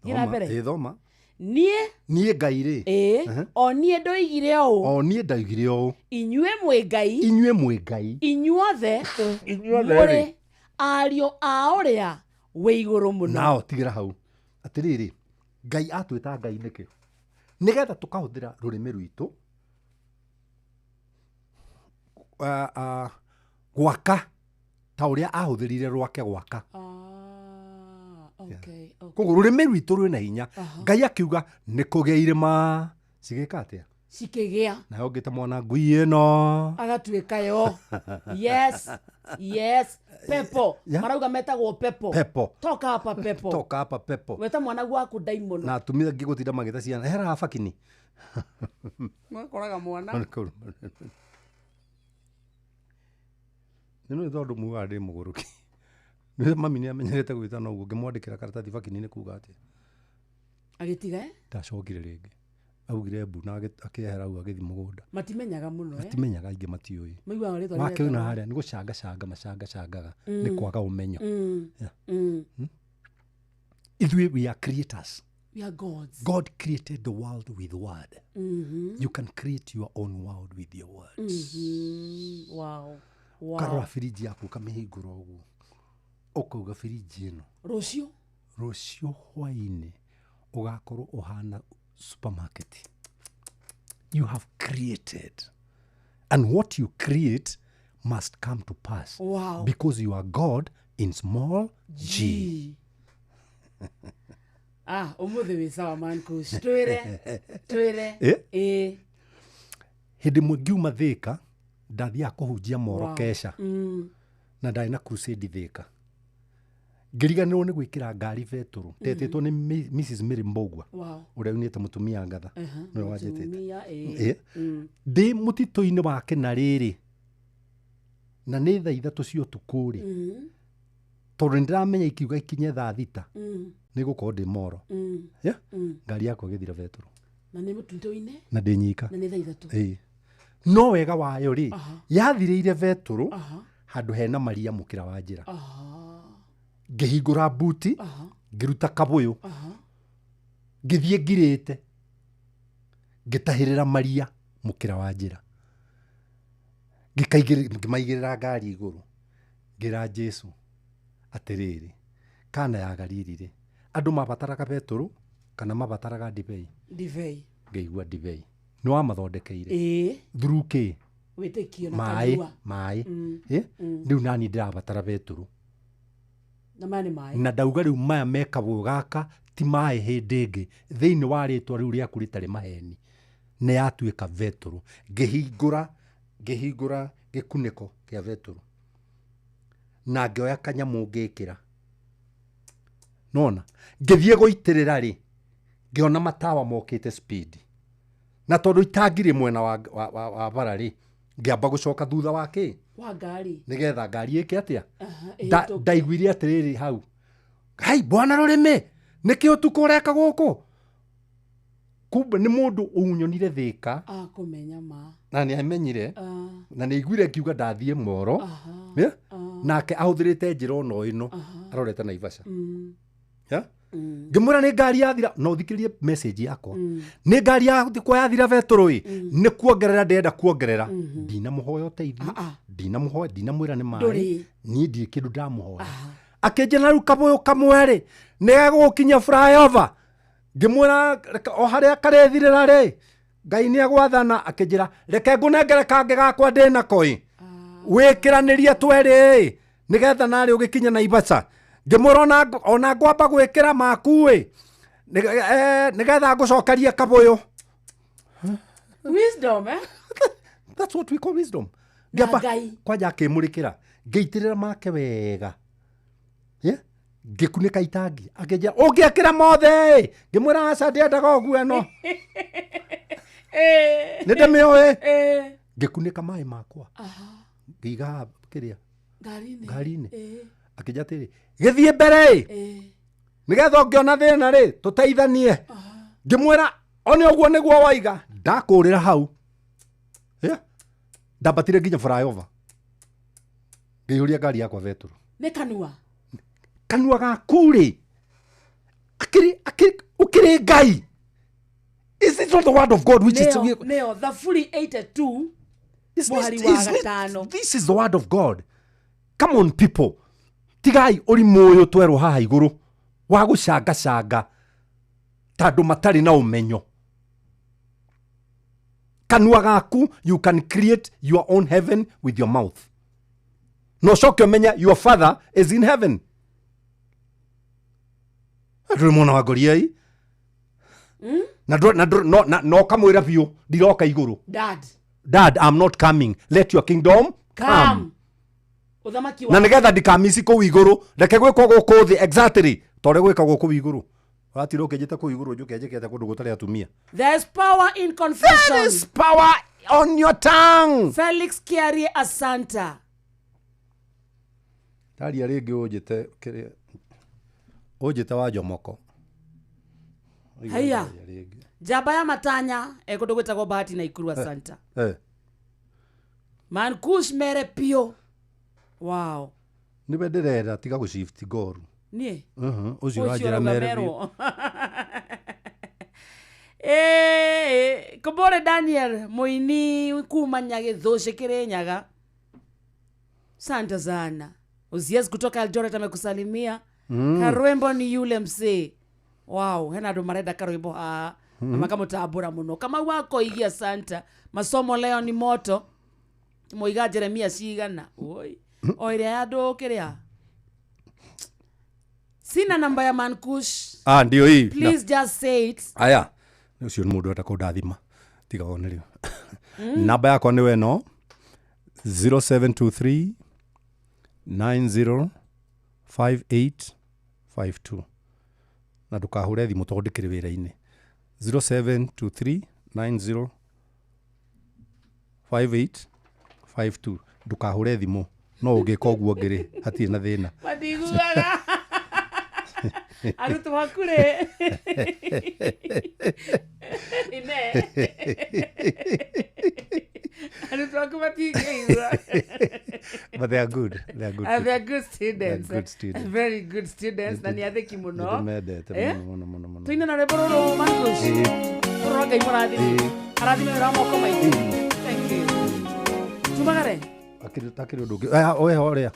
Thiĩ na Thoma. mbere. Ĩ, thoma. Niĩ Niĩ Ngai rĩ. Ĩĩ, o niĩ ndoigire ũũ. O niĩ ndoigire ũũ. Inyuĩ mwĩ Ngai. Inyuĩ mwĩ Ngai. Inyuothe Inyuothe mũrĩ rĩ. ariũ a ũrĩa wĩ igũrũ mũno. Nao tigĩra hau. Atĩrĩrĩ, Ngai atwĩta Ngai nĩkĩ? Nĩgetha tũkahũthĩra rũrĩmĩ rwitũ gwaka ta ũrĩa ahũthĩrire rwake gwaka. Okay, okay. Koguo rũrĩmĩ rwitũ rwĩna hinya. Ngai akiuga nĩ kũgĩa irĩma cigĩka atĩa? Cikĩgĩa. Nayo ngĩte mwana ngui ĩno. Agatuĩka yo. Yes, yes. Pepo. Marauga metagwo pepo. Pepo. Toka hapa pepo. Toka hapa pepo. Weta mwana gwaku daimono. Na atumia angĩ gũtinda magĩta ciana hera habakini. Makoraga mwana. Nĩ nĩ tondũ mugaga ndĩ mũgũrũki. Nĩ mami nĩ amenyerete gwĩtana ũguo ngĩmwandĩkĩra karatathi bakini nĩ kuga atĩa. Agĩtiga eh? Ndacokire rĩngĩ. Augire mbu na akĩehera hau agĩthiĩ mũgũnda. Matimenyaga mũno eh? Matimenyaga aingĩ matiũĩ. Maiguaga rĩtwa Wakĩona rĩretagwo. harĩa nĩ gũcangacanga macangacangaga nĩ kwaga ũmenyo. Yeah. Ithuĩ we are creators. We are gods. God created the world with word. You can create your own world with your words. Wow. Wow. Ũkarora birinji yaku ũkamĩhingũra ũguo ũkauga birinji ĩno Rũciũ. Rũciũ hwainĩ ũgakorwo ũhana supermarket. You have created. And what you create must come to pass. Wow. Because you are God in small g. Ah, ũmũthĩ wĩ sawa man kush. Twĩre. Twĩre. Eh? Ĩĩ. Hĩndĩ ĩmwe ngiuma Thĩka ndathiaga kũhunjia Moro Wow. Kesha. Na ndarĩ na crusade Thĩka. Ngĩriganĩrwo nĩ gwĩkĩra ngari betũrũ. Ndetĩtwo nĩ Mrs. Mary Mbũgua. Wow. Ũrĩa unĩte mũtumia ngatha. Nĩwe wanjĩtĩte. Mũtumia, ĩĩ. Ĩ. Ndĩ mũtitũ-inĩ wa Kĩnarĩrĩ na nĩ thaa 3 cia ũtukũ rĩ, tondũ nĩ ndĩramenya ikiuga ikinye thaa 6 nĩ gũkorwo ndĩ Moro. Yeah? Ngari yakwa ĩgĩthira betũrũ. Na nĩ mũtitũ-inĩ? Na ndĩ nyika. Na nĩ thaa 3. Ĩĩ. No wega wayo rĩ, yathirĩire betũrũ handũ hena maria mũkĩra wa njĩra. Ngĩhingũra buti, ngĩruta kabũyũ, ngĩthiĩ ngirĩte, ngĩtahĩrĩra maria mũkĩra wa njĩra. Ngĩmaigĩrĩra ngari igũrũ. Ngĩra Jesũ atĩrĩrĩ, Kana ya Galili rĩ, andũ mabataraga betũrũ kana mabataraga ndibei? Ndibei. Ngĩigua ndibei. Nĩ wamathondekeire. Ĩĩ. Through kĩ? Wĩtĩkio na Maĩ, kanua. maĩ. Ĩ? Rĩu nani ndĩrabatara betũrũ. Na maya nĩ maĩ. Na ndauga rĩu maya me kabũyũ gaka ti maĩ hĩndĩ ĩngĩ thĩinĩ wa rĩtwa rĩu rĩaku rĩtarĩ maheni nĩ yatuĩka betũrũ. Ngĩhingũra gĩkunĩko kĩa betũrũ na ngĩoya kanyamũ ngĩkĩra. Nona ngĩthiĩ gũitĩrĩra rĩ, ngĩona matawa mokĩte speed. Na tondũ itangirĩ mwena wa bara rĩ, ngĩamba gũcoka thutha wa kĩ? Wa ngari. Nĩgetha ngari ĩke atĩa? Ĩhĩtũke. Ndaiguire atĩrĩrĩ hau. Hai, bwana rũrĩmĩ, nĩkĩ ũtukũ ũreka gũkũ? Kumbe nĩ mũndũ ũnyonire Thĩka. Akũmenya ma. Na nĩ amenyire. Na nĩ aiguire ngiuga ndathiĩ Moro. Yeah? Nake ahũthĩrĩte njĩra ono ĩno, arorete Naivasha. Yeah? Ngĩmwĩra nĩ ngari yathira, no ũthikĩrĩrie message yakwa. Nĩ ngari yakwa yathira betũrũ ĩ, nĩ kuongerera ndĩrenda kuongerera. Ndinamũhoya ũteithio, ndinamũhoya, ndinamwĩra nĩ maĩ. Ndũrĩ. Niĩ ndirĩ kĩndũ ndamũhoya. Akĩnjĩra rĩu kabũyũ kamwe rĩ, nĩ gegũgũkinyia flyover. Ngĩmwĩra o harĩa karethirĩra rĩ, Ngai nĩ egwathana. Akĩnjĩra reke ngũnengere kangĩ gakwa ndĩnako ĩ. Wĩkĩranĩrie twerĩ ĩ, nĩgetha narĩ ũgĩkinya Naivasha. Ngĩmwĩra ona ngwamba gwĩkĩra maku ĩ, nĩgetha ngũcokerie kabũyũ. Wisdom, eh? That's what we call wisdom. Na Ngĩamba Ngai. kwanja akĩmũrĩkĩra, ngĩitĩrĩra make wega. Yeah? Ngĩkunĩka itangi. Akĩnjĩra ũngĩekĩra mothe ĩ. Ngĩmwĩra aca ndiendaga ũguo ĩno. Nĩ ndĩmĩũĩ. Ngĩkunĩka maĩ makwa. Ngĩiga haha kĩrĩa? Ngari-inĩ. Ngari-inĩ. Akĩnjĩra atĩrĩ, gĩthiĩ mbere ĩ. Nĩgetha ũngĩona thĩna rĩ tũteithanie. Ngĩmwĩra one ũguo nĩguo waiga ndakũrĩra hau. Yeah. Ndambatire nginya flyover. Ngĩihũria ngari yakwa betũrũ. Nĩ kanua. Kanua gaku rĩ akiri akiri ukiri Ngai. Is it not the word of God which is nĩyo Thaburi 82 mũhari wa gatano. This is the word of God. Come on people. Tigai ũrimũ ũyũ twerwo haha igũrũ wa gũcangacanga ta andũ matarĩ na ũmenyo. Kanua gaku, you can create your own heaven with your mouth. No coke ũmenye your father is in heaven. Ndũrĩ mwana wa ngoriai. Na na no kamwĩra biũ ndiroka igũrũ. Dad, I'm not coming. Let your kingdom come. Uthamaki wa na nigetha ndikamisi kũu igũrũ reke gwĩkwo gũkũ thĩ exactly ta ũrĩa gwĩkagwo kũu igũrũ. Watirwo ũkĩnjĩta kũu igũrũ njũke njĩkĩte kũndũ gũtarĩ atumia. There's power in confession. There is power on your tongue. Felix Kiarie Asanta. Taria rĩngĩ ũnjĩte kĩrĩa ũnjĩte wa Jomoko. Haya. Njamba ya matanya ekũndũ gwĩtagwo Bahati na Ikuru Asanta. Mankush mere pio. Wow. Niwe ndĩrera tiga gũshift goru. Niĩ? Ũcio ũranjĩra mere biũ. Kobore Daniel mũini kuma Nyagĩthũci Kĩrĩnyaga. Santa sana. Uzias kutoka Eldoret amekusalimia. Karwembo ni yule msee. Wow, hena andũ marenda karwimbo haha. Na makamũtambũra mũno. Kama wako igia Santa. Masomo leo ni moto. Moiga Jeremia cigana. Oi. O ĩrĩa ya andũ kĩrĩa. Sina namba ya Mankush. Ah, ndio hii. Please just say it. Aya. Ũcio nĩ mũndũ ũrenda tiga wone rĩu. Namba yakwa nĩ weno 0723 905852. Na ndũkahũre thimũ tondũ ndĩkĩrĩ wĩra-inĩ. 0723 905852. Ndũkahũre thimũ no ũngĩka ũguo ngĩrĩ hatirĩ na thĩna. Matiguaga. Arutwo aku rĩ. Ine. Arutwo aku matingĩigua. But they are good. They are good. They are good students. They are good students. Very good students. Na nĩ athĩki mũno. Nĩndĩmendete mũno mũno mũno. Tũine na rwĩmbo rũrũ Mankush. Rũrũ Ngai mũrathime. Arathime wĩra wa moko maitũ. Thank you. Tumagare. Akĩrĩ ũndũ ũngĩ. Oya ũrĩa.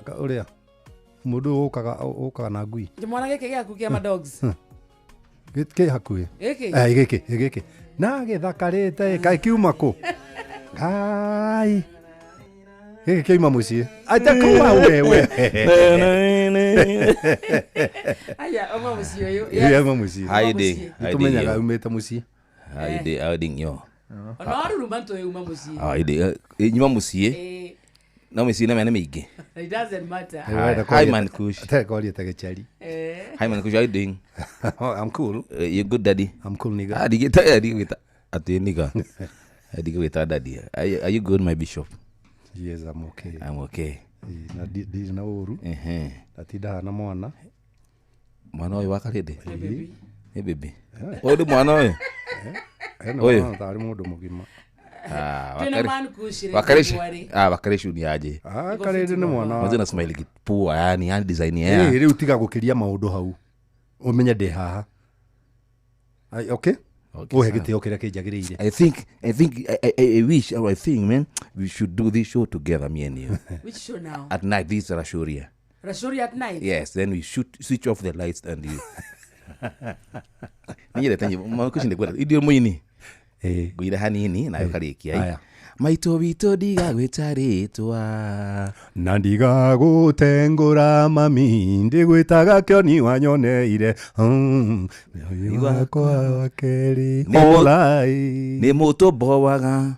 Ũrĩa. Mũndũ ũkaga na ngui. Mwana gĩkĩ gĩaku kĩa madogs. Gĩkĩ hakuhĩ. Gĩkĩ? Gĩkĩ, gĩkĩ. Na gĩthakarĩte kaĩ kiuma kũ? Kai. Gĩkĩ kĩauma mũciĩ. Atakuwa wewe. Aya, uma mũciĩ ũyũ. Yes. Uma mũciĩ. Haidĩ. Nĩtũmenyaga umĩte mũciĩ. Haidĩ, haidĩ nyo. Ona waruruma ntũĩ uma mũciĩ. Haidĩ, nyuma mũciĩ. No mĩciĩ na mĩena mĩingĩ. It doesn't matter. Hi Mankush. Atekwaria ta gĩchari. Hi Mankush, how you doing? I'm cool. You good daddy? I'm cool nigga. Ah, digita ati nigga. Digita daddy. Are you good my bishop? Yes, I'm okay. I'm okay. Na ndirĩ na ũru. Ndatinda na mwana. Mwana ũyũ wa Karĩndĩ? Nĩ baby. Ũyũ nĩ mwana ũyũ? Ũyũ tarĩ mũndũ mũgima. Wakareshu ni aje? Karĩndĩ nĩ mwana. Mwanzo na smile kipua yani yani design ya. Rĩu tiga gũkĩria maũndũ hau. Ũmenye ndĩ haha. Okay? Uhe gĩtĩo kĩrĩa kĩnjagĩrĩire. I wish or I think man we should do this show together me and you. Which show now? At night, this Rashuria. Rashuria at night? Yes, then we should switch off the lights and you. Ninyendete nyimbo kucinde idio muini. Ngũira hanini nayo karĩkia. Maitũ witũ ndigagwĩta rĩtwa na ndigagũtengũra mami ndigwĩtaga kĩoni wanyoneire wakwa wa kerĩ olai nĩ mũtũmbowaga.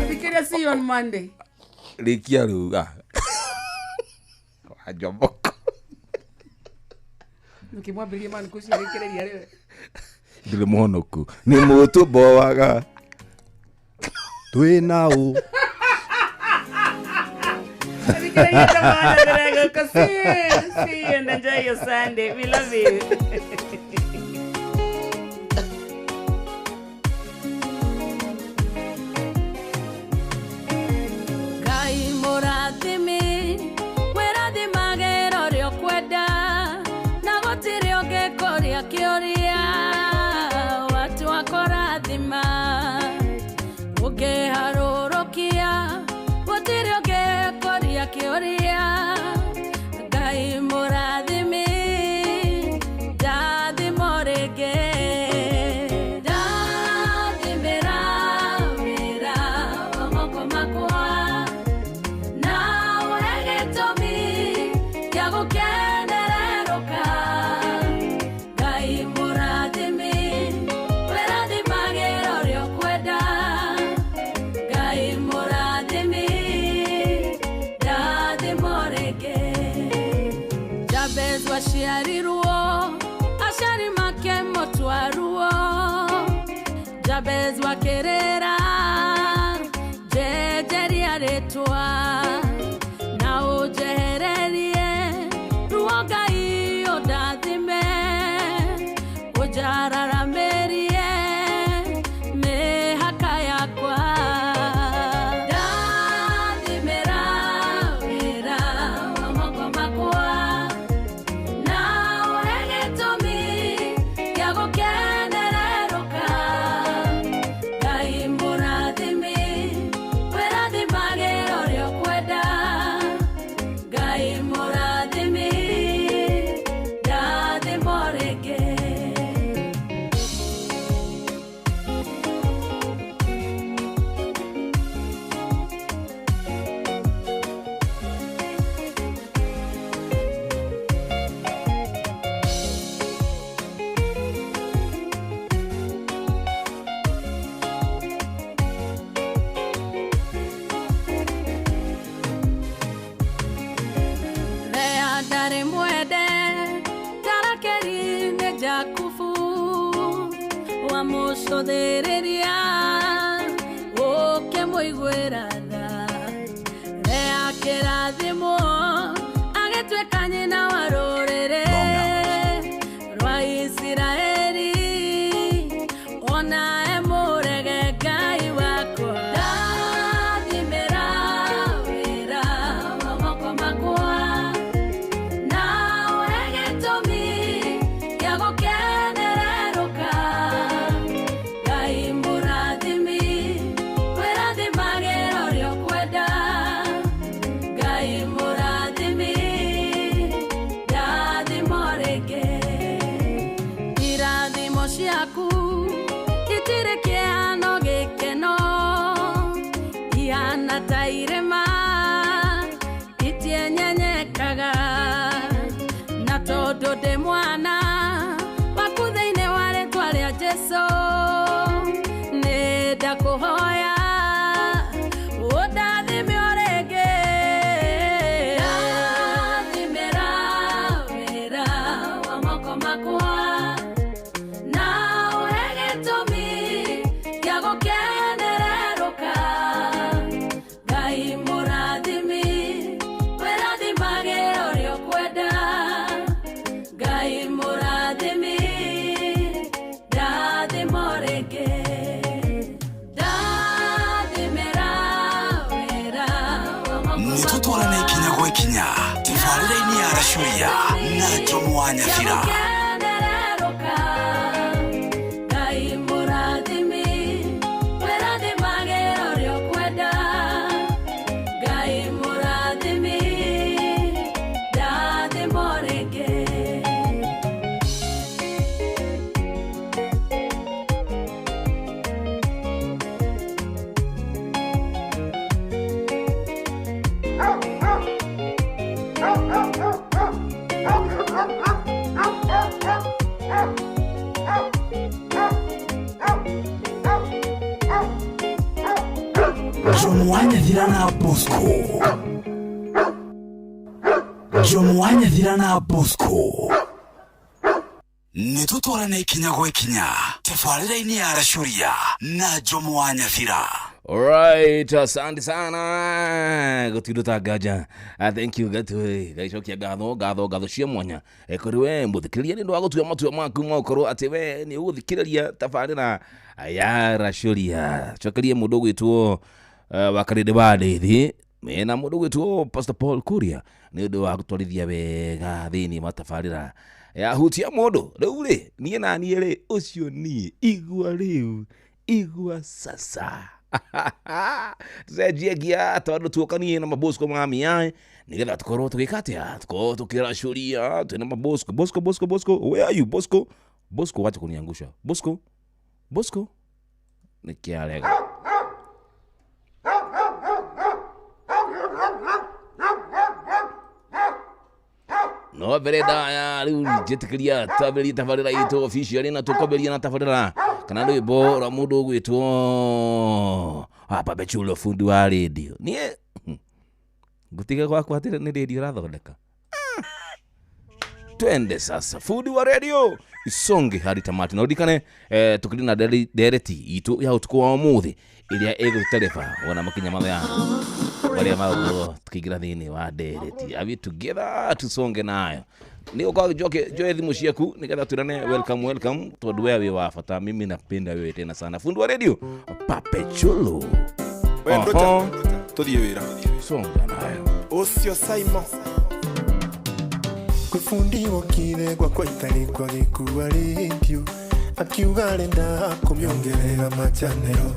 Thikĩrĩria, see you on Monday. Rĩkia rĩu Ajomoko. Nukimwambĩrĩria Mankush arĩkĩrĩria rĩwe. Ndirĩ mũhonoku. Nĩ mũtũmbowaga. Twĩ na ũ? See you, see you and enjoy your Sunday. We love you. Ngai mũrathimi wĩrathimage ũrĩa ũkwenda na gũtirĩ ũngĩkũria kĩũria watu akũrathima ũngĩharũrũkia gũtirĩ ũngĩkũria kĩũria Ngai mũrathimi ndathimo rĩngĩ ndathimĩra wĩra wa moko makwa na ũhe gĩtũmi gĩa gũkenererũka Ngai mũrathimi wĩrathimagĩra ũrĩa ũkwenda Ngai mũrathimi ndathimo rĩngĩ Jabez waciarirwo aciari make mũtwaruo Jabez wakĩrĩra njenjeria rĩtwa na ũnjehererie ruo Ngai ũndathime ũnjararamĩrie mĩhaka yakwa ndathimĩra wĩra wa moko makwa na ũhe gĩtũmi gĩa gũkenererũka Ngai mũrathimi wĩrathimagĩra ũrĩa ũkwenda Ngai mũrathimi ndathimo rĩngĩ Lea ndarĩ mwende tarakeri nĩ Jakubu wamũcũthĩrĩria ũkĩmũiguĩra tha Lea akĩrathimwo agĩtuĩka nyina wa rũrĩrĩ rwa Isiraeli ona emũrege Ngai wakwa ndathimĩra wĩra wa moko makwa na ũhe gĩtũmi gĩa gũkenererũka Ngai mũrathimi wĩrathimagĩra ũrĩa ũkwenda Ngai mũrathimi ndathimo rĩngĩ irathimo ciaku itirĩ kĩhano gĩkeno ihana ta irĩma itienyenyekaga na tondũ ndĩ mwana waku thĩinĩ wa rĩtwa rĩa Jesũ nĩ ndakũhoya ũndathime o rĩngĩ ndathimĩra wĩra wa moko makwa na ũhe gĩtũmi gĩa gũkenererũka Ngai mũrathimi wĩrathimagĩra ũrĩa ũkwenda Ngai mũrathimi ndathimo rĩngĩ ndathimĩra wĩra wa moko nĩ tũtwarane ikinya gwa ikinya tabarĩra-inĩ ya Racuria na Jomo wa Nyabira. Gũkenererũka Ngai mũrathimi wĩrathimagĩra ũrĩa ũkwenda Ngai mũrathimi ndathimo rĩngĩ Jomo wa Nyathira na Bosco. Jomo wa Nyathira na Bosco nĩ tũtwarane ikinya gwa ikinya tabarĩra-inĩ ya Racuria na Jomo wa Nyathira. Alright, asante sana gũtindu nganja. Thank you gatũ gaicokia ngatho ngatho ngatho cia mwanya kũrĩ we mũthikĩrĩria nĩ ũndũ wa gũtua matua maku ma gũkorwo atĩ we nĩ ũgũthikĩrĩria tabarĩra ya Racũria. Cokerie mũndũ ũgwĩtwo wa Karĩndĩ wa Ndeithi mena mũndũ ũgwĩtwo Pastor Paul Kuria nĩ ũndũ wa gũtwarithia wega thĩinĩ wa tabarĩra ya hutia mũndũ. Rĩu rĩ niĩ na niĩ rĩ ũcio niĩ igua rĩu igua sasa tucenjie ngia tondũ tuokanie na mabosco mamia nĩgetha tũkorwo tũgĩka atĩa, tũkorwo tũkĩracũria twĩna mabosco. Bosco, Bosco, Bosco, where are you Bosco? Bosco, wacha kuniangusha Bosco. Bosco nĩkĩarega. No mbere ndaya rĩu njĩtĩkĩria twambĩrĩrie tabarĩra itũ officially na tũkwambĩrĩria na tabarĩra kana rwĩmbo rwa mũndũ ũgwĩtwo Papa Chulo, fundi wa radio. Niĩ ngũtiga gwakwa atĩ nĩ radio ĩrathondeka. Twende sasa, fundi wa radio isonge hadi tamati na ũririkane tũkĩrĩ na ndereti itũ ya ũtukũ wa ũmũthĩ ĩrĩa ĩgũtũtereba wona makinya mathaa marĩa magũkorwo tukĩingĩra thĩinĩ wa ndereti. Are we together? Tusonge nayo. Nĩ ũkorwo njoke njoe thimũ ciaku nĩgetha twĩrane welcome welcome, tondũ we wĩ wa bata, mimi napenda wewe tena sana. Fundi wa radio Pape Chulo, We ndocha tuthiĩ wĩra. Songa nayo. Ũcio Simon Kwĩbundi wokire gwakwa itarĩ kwa gĩkua rĩndiũ akiuga arenda kũmĩongerera machanero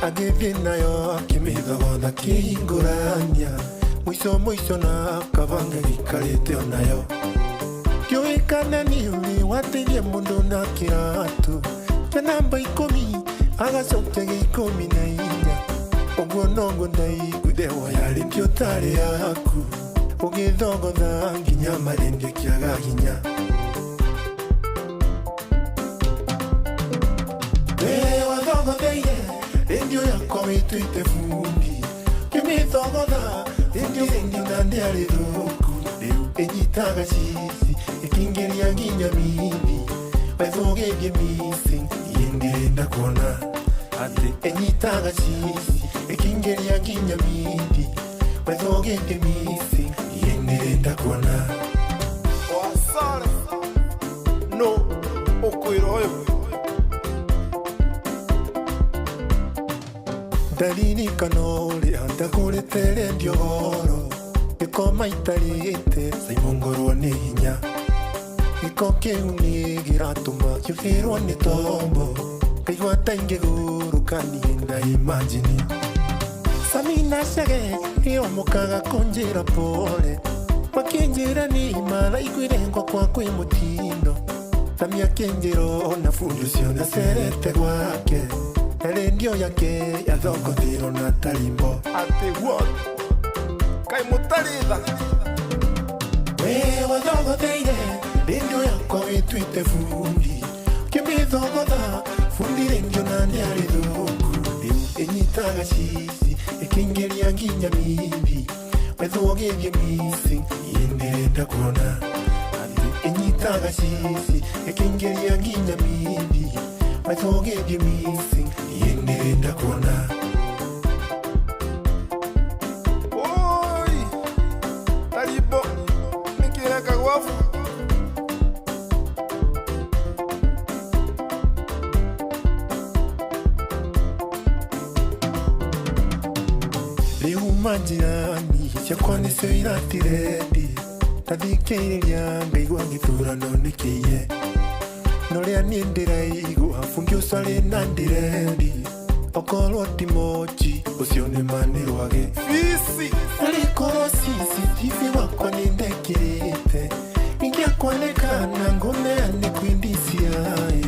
agĩthiĩ nayo akĩmĩthogotha kĩhingũrania mũico mũico na kabanga gĩikarĩte onayo ndiũĩ kana nĩ ũrĩ wateithia mũndũ na kĩratũ kĩa namba 10 agacokia gĩa 14 ũguo noguo ndaiguire woya rĩndiũ tarĩ yaku ũgĩthogotha nginya marĩndĩ kĩaga hinya. We wathogotheire rĩndiũ yakwa wĩtuĩte bundi kĩmĩthogotha rĩndiũ rĩngĩ na ndĩarĩ thũku rĩu ĩnyitaga cici ĩkĩingĩria nginya mindi wethũgĩthie missing niĩ ndĩrenda kuona atĩ ĩnyitaga cici ĩkĩingĩria nginya mindi wethũgĩthie missing niĩ ndĩrenda kuona. Wasare no ũkwĩra ũyũ ndaririkana ũrĩa ndagũrĩte rendio goro gĩkoma itarĩte Simon ngorwo nĩ hinya gĩko kĩu nĩ gĩratũma kĩũhĩrwo nĩ tombo ngaigua ta ingĩgũrũka niĩ na imagine Samina Chege ĩomokaga kũnjĩra pole makĩnjĩra nĩ maraiguire gwakwa kwĩ mũtindo Sami akĩnjĩra ona bundi ũcio nĩacerete gwake na rendio yake yathogothirwo na tarimbo atĩ what kaĩ mũtarĩ tha. We wathogotheire rendio yakwa wĩtuĩte bundi kĩmĩthogotha bundi rendio na ndĩarĩ thũku rĩu ĩnyitaga cici ĩkĩingĩria nginya mindi wethũgĩthie missing niĩ ndĩrenda kuona ĩnyitaga cici ĩkĩingĩria nginya mindi wethũgĩthie missing niĩ ndĩrenda kuona. Oi tarimbo nĩkĩ ĩreka gwabu. Rĩu majirani ciakwa nĩcio iratirendi ndathikĩrĩria ngaigua gĩthurano nĩ kĩiye no rĩa niĩ ndĩraigua bundi ũcio arĩ na ndĩrendi okorwo ti mochi ũcio nĩ ma nĩ rwagĩ Fici arĩkorwo CCTV wakwa nĩ ndekĩrĩte ingĩakwanĩkana ngũneane kwĩ DCI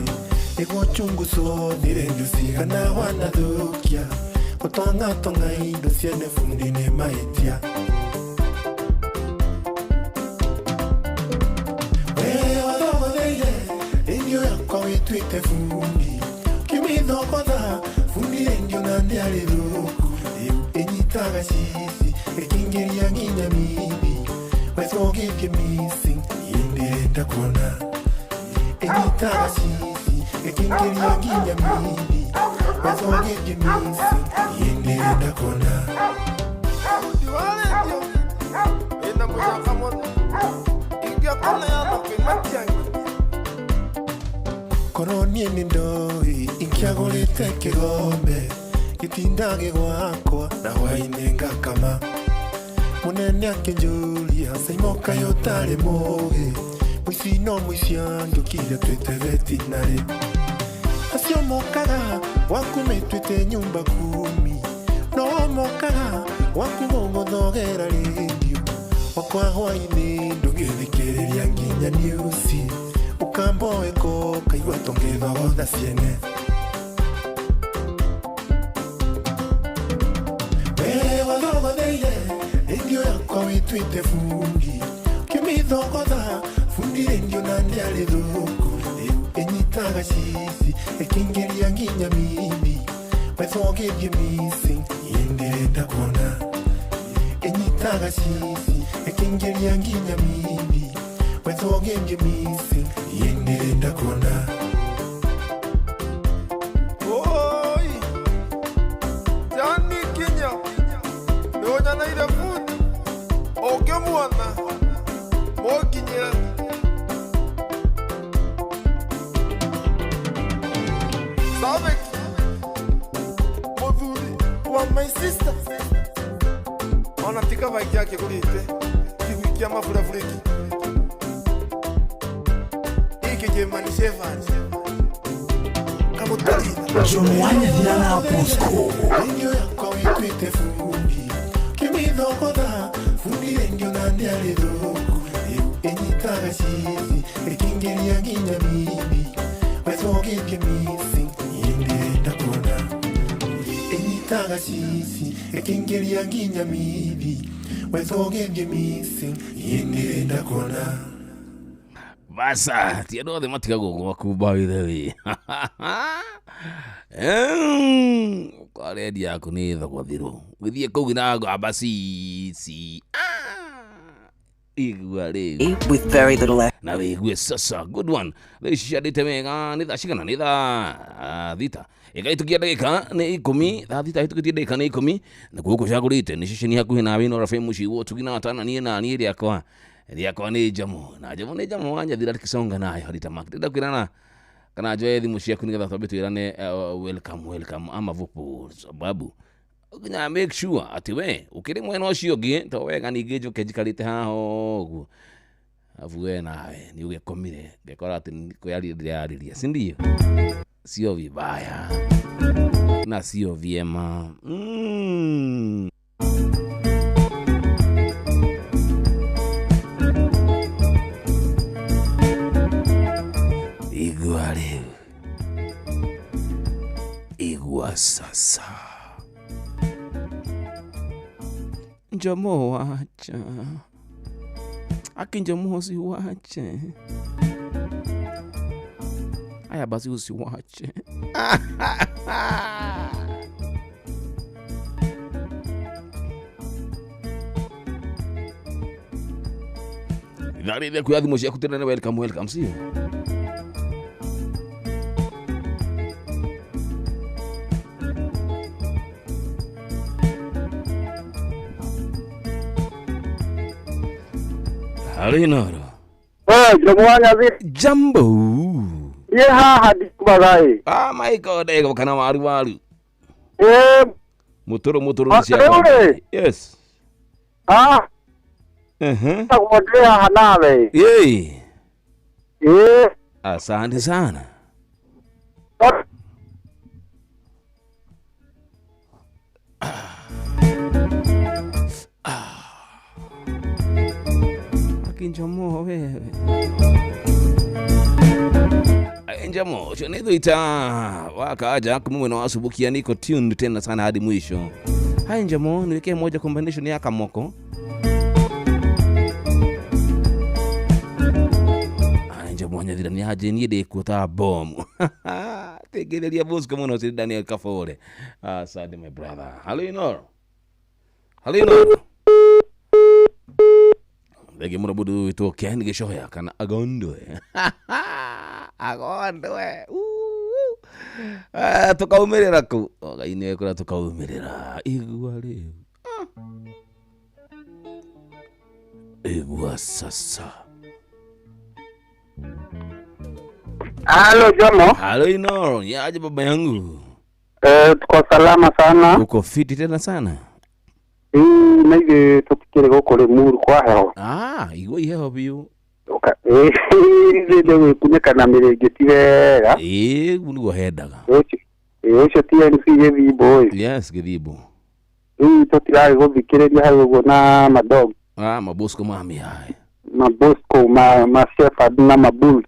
nĩguo chunguzo nĩ rendio cigana wanathũkia gũtong'atong'a indo ciene bundi nĩ mahĩtia. We wathogotheire rendio yakwa wĩtuĩte bundi kĩmĩthogotha bundi rendio na ndĩarĩ thũku rĩu ĩnyitaga cici ĩkĩingĩria nginya mindi wethũgĩthie missing niĩ ndĩrenda kuona ĩnyitaga cici ĩkĩingĩria nginya mindi Wetho gĩthiĩ missing, niĩ ndĩrenda kuona. Ndiwarendio ĩna mũcaka mũno ingĩakũneana kwĩ Matiang'i. Korwo niĩ nĩ ndoĩ ingĩagũrĩte kĩgombe gĩtindage gwakwa na hwainĩ ngakama. Mũnene akĩnjũria Saimo kaĩ ũtarĩ mũgĩ, mũici no mũici anjũkire twĩte vetinarĩ. Acio mokaga gwaku metwĩte nyumba kumi, no mokaga gwaku gũgũthogera rĩndiũ. Wakwa hwainĩ ndũngĩthikĩrĩria nginya newsi, ũkamboeko kaigua tũngĩthogotha ciene. We wathogotheire rĩndiũ yakwa wĩtuĩte bundi, ũkĩmĩthogotha bundi rĩndiũ na ndĩarĩ thũku. Rĩu ĩnyitaga cici ĩkĩingĩria nginya mimi, wetho gĩthiĩ missing, niĩ ndĩrenda kuona. Ĩnyitaga cici ĩkĩingĩria nginya mimi, wetho gĩthiĩ missing, niĩ ndĩrenda kuona. Oi, Jani Kinya nĩũnyoneire bundi ũngĩmuona mũnginyĩre. Sabek mũthuri wa my sister ona ti kaba ĩngĩ akĩgũrĩte kĩgui kĩa maburabũrĩki gĩkĩ kĩmani Shevani kamũtarĩtha. Jomo wa Nyathira na Bosco. Rĩndiũ yakwa wĩtuĩte bundi, ũkĩmĩthogotha bundi rĩndiũ na ndĩarĩ thũku. Rĩu ĩnyitaga cici ĩkĩingĩria nginya mimi, wetho gĩthiĩ missing, niĩ ndĩrenda kuona. Ĩnyitaga cici ĩkĩingĩria nginya mimi, wetho gĩthiĩ missing, niĩ ndĩrenda kuona. Basa ti andũ othe matigagwo gwaku by the way. Kwa rendi yaku nĩ thogothirwo ũgĩthiĩ kũu na ngamba cici igua rĩu with very little na wĩigue sasa good one. Rĩu ici ciandĩte wega nĩ thaa cigana? Nĩ thaa 6 ĩkahĩtũkia ndagĩka nĩ 10, thaa 6 hĩtũkĩtie ndagĩka nĩ 10, na gũkũ cagũrĩte nĩ ceceni hakuhĩ nawe Inooro FM mũciĩ wa ũtugi na watana. Niĩ na niĩ rĩakwa nĩ Njamu na Njamu nĩ Njamu wa Nyathira tukisonga nayo hadi tamaki. Ndĩrenda kwĩrana kana njoe thimũ ciaku nĩgetha twambe twĩrane welcome welcome ama vupu, sababu nginya make sure atĩ we ũkĩrĩ mwena ũcio ũngĩ to wega ningĩ njũke njikarĩte haha ũguo abu we nawe nĩ ũgĩkomire ngekora atĩ kwĩyaria ndĩreyarĩria, si ndio? Sio vibaya na sio vyema. Igua rĩu, igua sasa. Njomo wacha aki, Njomo usiwache. Aya basi usiwache. Ithaa kuya thimũ ciaku tene. Welcome welcome, sio? Halo Inooro. Jomo wa Nyathira. Jambo. Niĩ haha ndikumaga ĩ. Ah my God, ego kana waru waru. Mũtũrũ mũtũrũ nĩ Rĩu rĩ. Yes. Ah. Mhm. Tagwo ndĩ haha nawe. Yei. Ĩ. Asante sana. Akinjomo wewe. Njamo, ũcio nĩ thũita wakaja kuma mwena wa Subukia, niko tuned tena sana hadi mwisho. Hai Njamo, niwekee moja combination ya kamoko. Hai Njamo, Nyathira nĩ aje niĩ ndĩkuo ta bomu. Tegereria Bosco mũno si Daniel Kafore. Asante my brother. Hello Inooro. Hello Inooro. Thengĩ mũno mũndũ wĩtwo Ken Gĩcoya kana Agondwe. Agondwe. Tukaumirira ku Ngai nĩ kũrĩa tukaumirira igua rĩu. Igua sasa. Halo Jomo. Halo Inoro, yaje baba yangu? Tuko salama sana. Uko fiti tena sana? Naige tukikire gũkũ Limuru kwa heho. Igua iheho biũ. Nĩ gwĩkunĩka na mĩrĩngĩti wega. Ĩĩ, nĩguo hendaga. Ũcio TNC Gĩthimbo ĩ. Yes, Gĩthimbo. Rĩu tũtirarĩ gũthikĩrĩria hau ũguo na madog. Mabosco mami haya. Mabosco ma shepherd na mabull.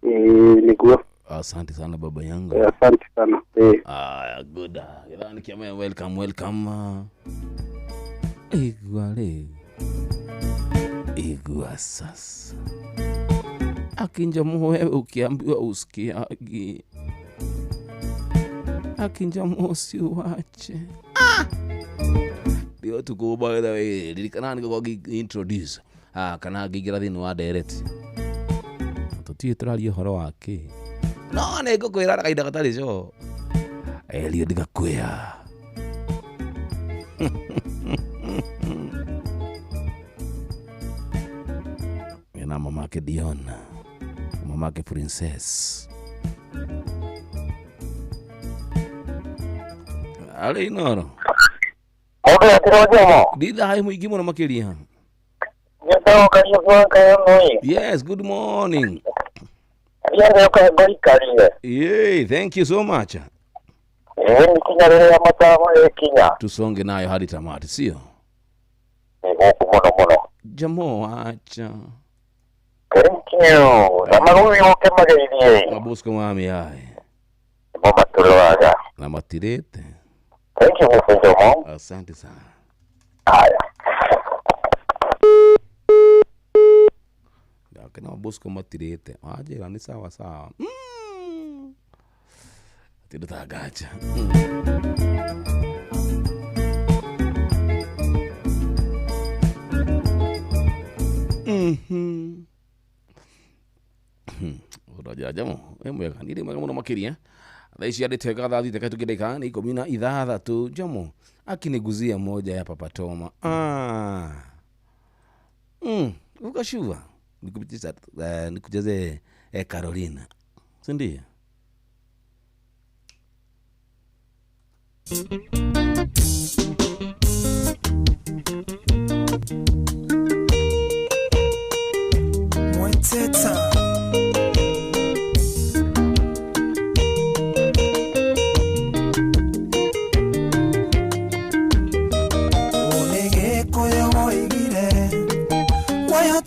Nĩguo. Asante sana baba yangu. Asante sana. Good. Githani kiama, welcome, welcome. Igua rĩu. Igua sasa. Akinjamu wewe ukiambiwa usikiagi. Akinjamu usiwache. Ndio tuko by the way. Ririkana niko introduce. Kana ngĩingĩra thĩinĩ wa ndereti. Tũtiĩ tũraria ũhoro wa kĩ. No nĩ ngũkwĩra na kahinda gatarĩ co. Elio ndigakwĩra. Na mamake Dion, mamake Princess. Ale Inoro. Nditha hai mũingĩ mũno makĩria. Yes, good morning. Yeah, thank you so much. Tusonge nayo hadi tamati, sio? Jamo acha. Thank you. Na marui oke mageithie. Mabosco mami ai. Mama tuloaga. Na matirete. Thank you Mr. Asante sana. Haya. Kana Mabosco matirete. Ajira ni sawa sawa. Atidutagacha. Uraja jamo, mwega, nire mwega muno makiria. Thaa ici andĩte thaa thita kaitũ kĩndĩka nĩ 16 jamo akiniguzia moja ya Papa Toma. Ukashua nikupitisha nikujaze Carolina, si ndio? Mweteta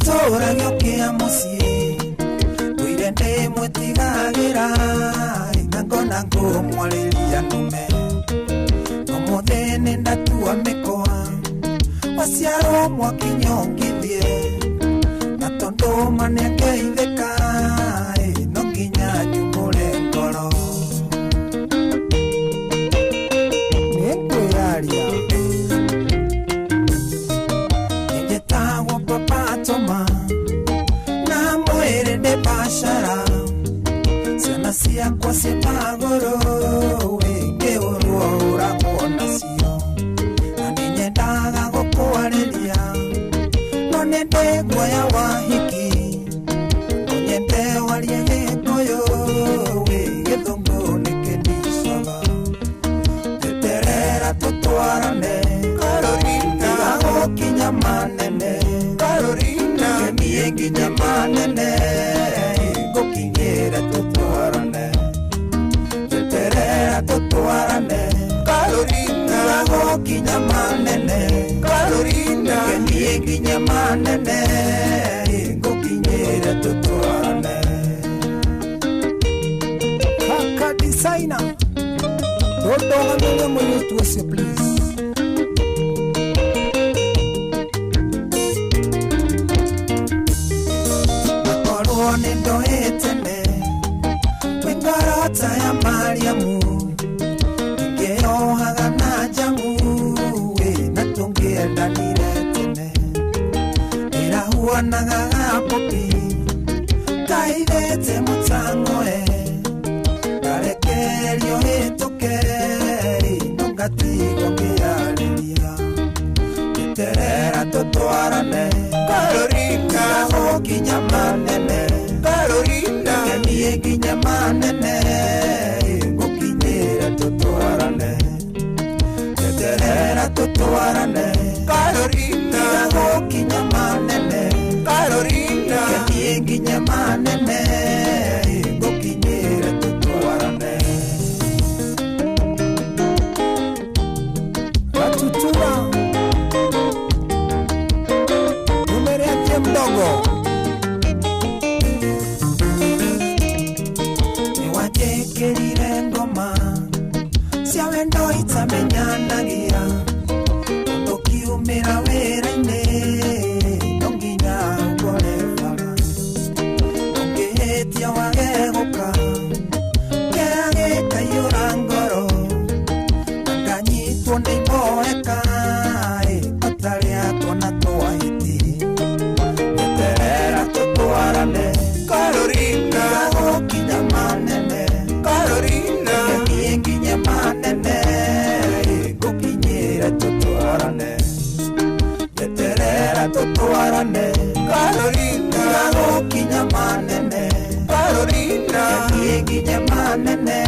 Tora gĩũkĩa mũciĩ tũire ndĩ mwĩtigagĩra na ngona ngũmwarĩria nũme ũmũthĩ nĩ ndatua mĩkwa waciarwo mwakinya ũngithie na tondũ ma nĩakeithĩka no nginya nyumũre ngoro nĩngwĩyaria nĩnjĩtagwo Papa Toma na mwĩrĩ ndĩ bashara ciana ciakwa ciĩ magũrũ wĩngĩũrwo ũragwo nacio na nĩnyendaga gũkwarĩria no nĩ ndĩ guoya wa hiki no nyende warie Gĩkũyũ wĩ Gĩthũngũ nĩkĩndicaga teterera tũtwarane Carolina gũkinya manene Carolina kemie nginya manene ngũkinyĩre tũtwarane teterera tũtwarane Carolina gũkinya manene Carolina kemie nginya manene ngũkinyĩre tũtwarane. Kaka designer ndũgamĩrie mũirĩtu ũcio please. Makorwo nĩ ndoĩtene wĩ ngoro ta ya Mariamu ingĩohaga na njamu wĩ na tũngĩendanire tene ĩrahuanaga gapopi kaithĩte mũtang'oe Ndingĩtigwo ngĩarĩria Njeterera tũtwarane Carolina Gũkinya manene Carolina Niĩ nginya manene Ngũkinyĩre tũtwarane Njeterera tũtwarane Carolina Gũkinya manene Carolina Niĩ nginya manene Ngũkinyĩre tũtwarane Gatutura Numeretie mdogo Nĩwanjĩkĩrire ngoma cia wendo itamenyanagia Ũkiumĩra wĩra-inĩ no nginya ũkore bara Ũngĩhĩtia wage gũka kĩrĩa gĩkaiyũra ngoro Na nganyitwo nĩ iboeka ota rĩa twana twa hiti Njeterera tũtwarane Carolina Gũkinya manene Carolina Niĩ nginya manene Ngũkinyĩre tũtwarane Njeterera tũtwarane Carolina Gũkinya manene Carolina Niĩ nginya manene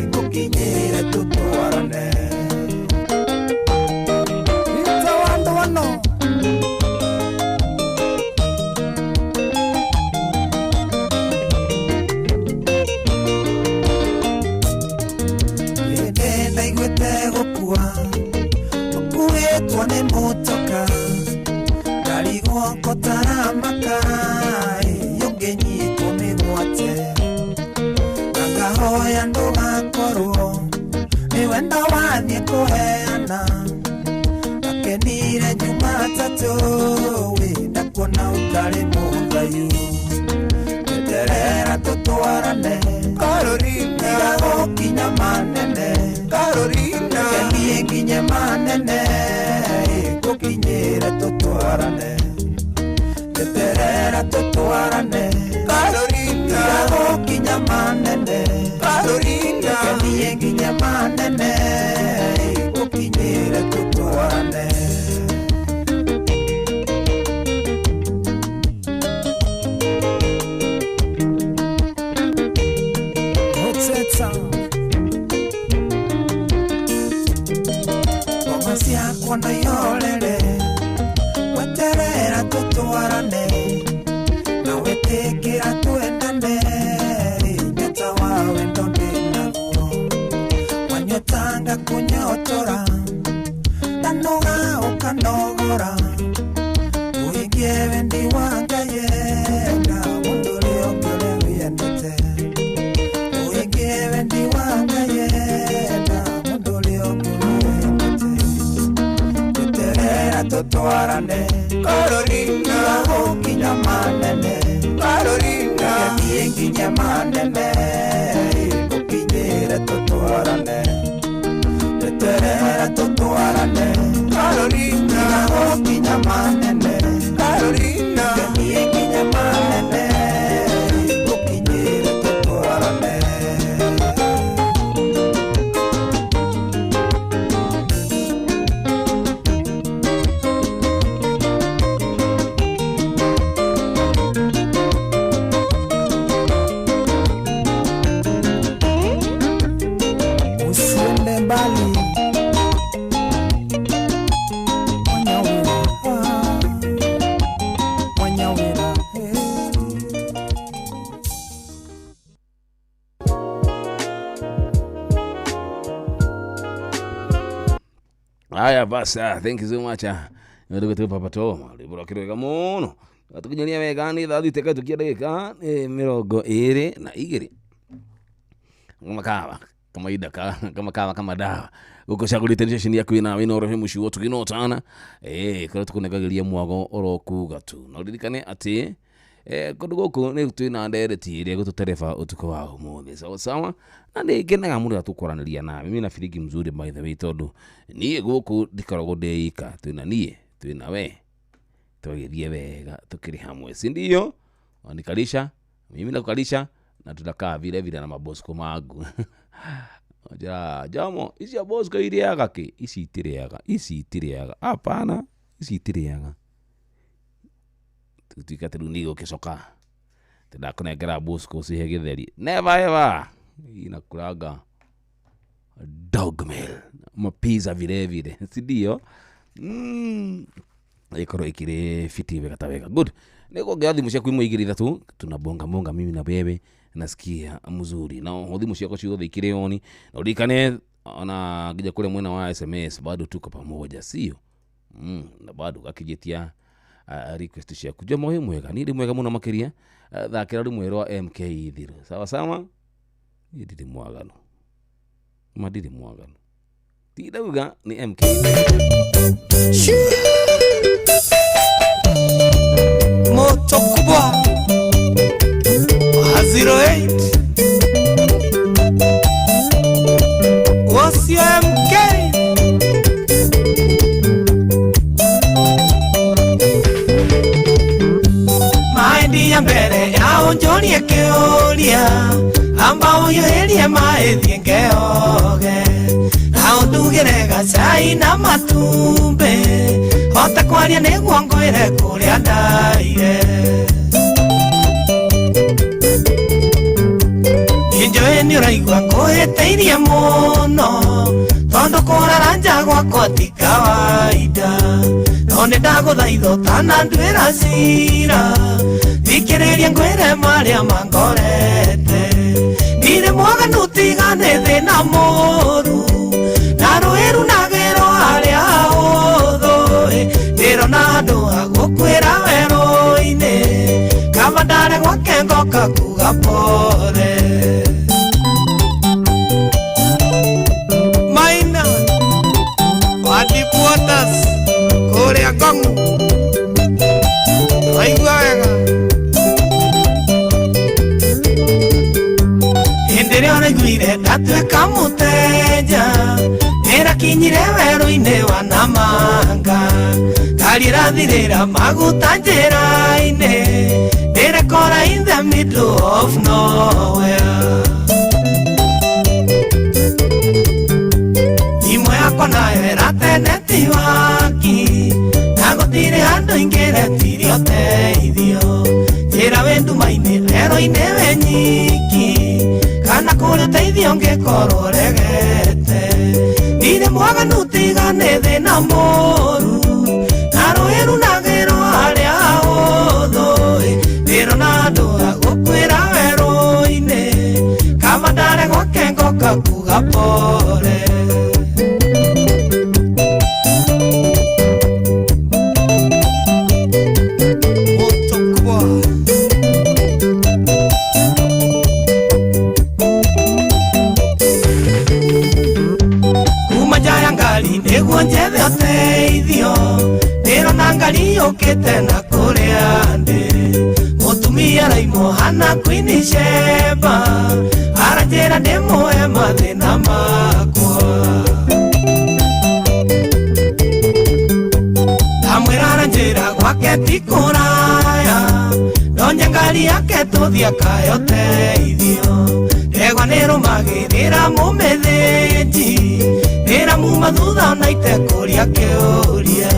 Ngũkinyĩre tũtwarane Rita wa ndoano Hĩndĩ ndaiguĩte gũkua ũkuĩtwo nĩ mũtoka ngarigwo kũtaramaka ũngĩnyitwo mĩgwate na ngahoya ndũgakorwo nĩ wendo wathiĩ kũheana ngakenire Jumatatũ wĩna kuona ũtarĩ mũthayu Njeterera tũtwarane Carolina Gũkinya manene Carolina Niĩ nginye manene Ngũkinyĩre tũtwarane Njeterera tũtwarane Carolina Gũkinya manene Carolina Niĩ nginye manene Ngũkinyĩre tũtwarane Mutsetsa Ngoma ciakwa no ihorere Weterera tũtwarane Na wĩtĩkĩra twendane Nyota wa wendo ndĩnaguo Wanyotanga kũnyotora Ndanoga ũkanogora Ũhingie wendi wa Ngai na mũndũ ũrĩa ũngĩ ũrĩa wĩendete Ũhingie wendi wa Ngai na mũndũ ũrĩa ũngĩ wĩendete Njeterera tũtwarane Carolina Gũkinya manene Carolina Niĩ nginye manene Ngũkinyĩre tũtwarane Njeterera tũtwarane Carolina Gũkinya manene Carolina Niĩ nginye manene Ngũkinyĩre tũtwarane Usiende mbali Wanyawira, Wanyawira, hey. Haya basi, thank you so much. Ndugu Papa Toma, rwĩmbo rwake rwega mũno. Tukinyaria wega nĩ thaa thita ĩkahĩtũkia ndagĩka 22. Kama kama ida kama kawa kama dawa guku cagurite station yaku ina wina orohe muciwo tuginotana kuria tukunengagiria mwago oro kuga tu na uririkane ati kundu guku ni twina ndereti iria gututereba utuku wa umuthi sawa sawa na ni ngenaga muno tukwaraniria nawe mimi na feeling mzuri by the way tondu nie guku ndikoragwo ndi ika twina nie twina we twagithie wega tukiri hamwe si ndio wanikalisha mimi nakukalisha na tutakaa vile vile na mabosco mangu Njĩra Jomo, icio Bosco irĩaga kĩ? Ici itirĩaga, ici itirĩaga, hapana, ici itirĩaga. Tutuĩke atĩ rĩu nĩ igũgĩcoka atĩ ndakũnengera Bosco ũcihe gĩtheri. Never ever. Inakulanga dog meal, mapiza vile vile, si ndio? Ikorwo ikiri fiti wega ta wega. Good. Nĩkuongera thimũ ciaku imwe igĩrĩ ithatũ, tunabonga bonga mimi na wewe, nasikia mzuri. Na oho thimũ ciakwa ciothe ikĩrĩ on, na ũririkane ona nginya kũrĩa mwena wa SMS bado tuko pamoja, sio? Na bado gakĩnjĩtia request ciaku. Jomo wĩ mwega, niĩ ndĩ mwega mũno makĩria. Thakĩra rũmwe rwa MK Ithiru. Sawa sawa? Niĩ ndirĩ mwaganu. Ma ndirĩ mwaganu. Ti ndauga nĩ MK Ithiru. Moto kubwa wa 08 Wasio MK Maendi ya mbere ya unjorie kĩũria amba ũiyũrĩrie maĩ thiĩ ngeoge na ũndugĩre gacai na matumbĩ hota kwaria nĩguo ngwĩre kũrĩa ndaire. Njũĩ nĩ ũraigua ngũhĩtĩirie mũno tondũ kũrara nja gwakwa ti kawaida no nĩ ndagũthaitha ũtananduĩra cira thikĩrĩria ngwĩre marĩa mangorete. Ndirĩ mwaganu tiga nĩ thĩna mũru na rũĩ runagĩrwo harĩa hũthũ ndĩrona handũ ha gũkuĩra werũ-inĩ kaba ndare gwake ngoka kuga pole. Maina wa Deep Waters kũrĩa Ngong'u waigua wega hĩndĩ ĩrĩa ũraiguire ndatuĩka mũteja nĩrakinyire werũ-inĩ wa Namanga ngari ĩrathirĩra maguta njĩra-inĩ ndĩrekora in the middle of nowhere. Thimũ yakwa nayo ĩratene ti waki na gũtirĩ handũ ingĩretirie ũteithio njĩra wĩ nduma-inĩ werũ-inĩ wĩ nyiki kana kũrĩ ũteithio ũngĩkorwo ũregete. Ndirĩ mwaganu tiga nĩ thĩna mũru na rũĩ runagĩrwo harĩa hũthũ ndĩrona handũ ha gũkuĩra werũ-inĩ kaba ndare gwake ngoka kuga pole. Moto kubwa kuma nja ya ngari nĩguo njethe ũteithio ndĩrona ngari yũkĩte na kũrĩa ndĩ mũtumia araimwo hana Queen Sheba aranjĩra ndĩmũhe mathĩna makwa ndamwĩra aranjĩra gwake ti kũraya ndonye ngari yake tũthiĩ akahe ũteithio ndegwa nĩrũmagĩrĩra mũmĩthĩnji ndĩramuma thutha ona itekũria kĩũria.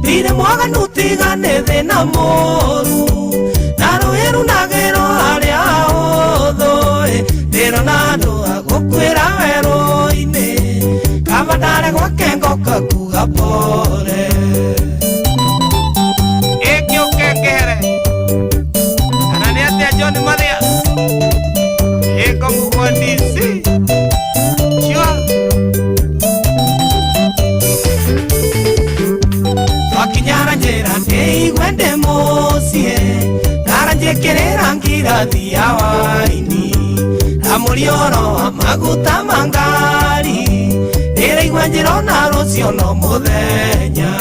Ndirĩ mwaganu tiga nĩ thĩna mũru na rũĩ runagĩrwo harĩa hũthũ ndĩrona handũ ha gũkuĩra werũ-inĩ kaba ndare gwake ngoka kuga pole. Ĩngĩũke ngĩhere kana nĩ atĩa John Mathias ĩngong'u kwa DC sure. Twakinyara njĩra ndĩigue ndĩ mũciĩ ndaranjĩkĩrĩra ngirathi ya waini ndamũria ũhoro wa maguta ma ngari ndĩraigua njĩra ona rũciũ no mũthenya.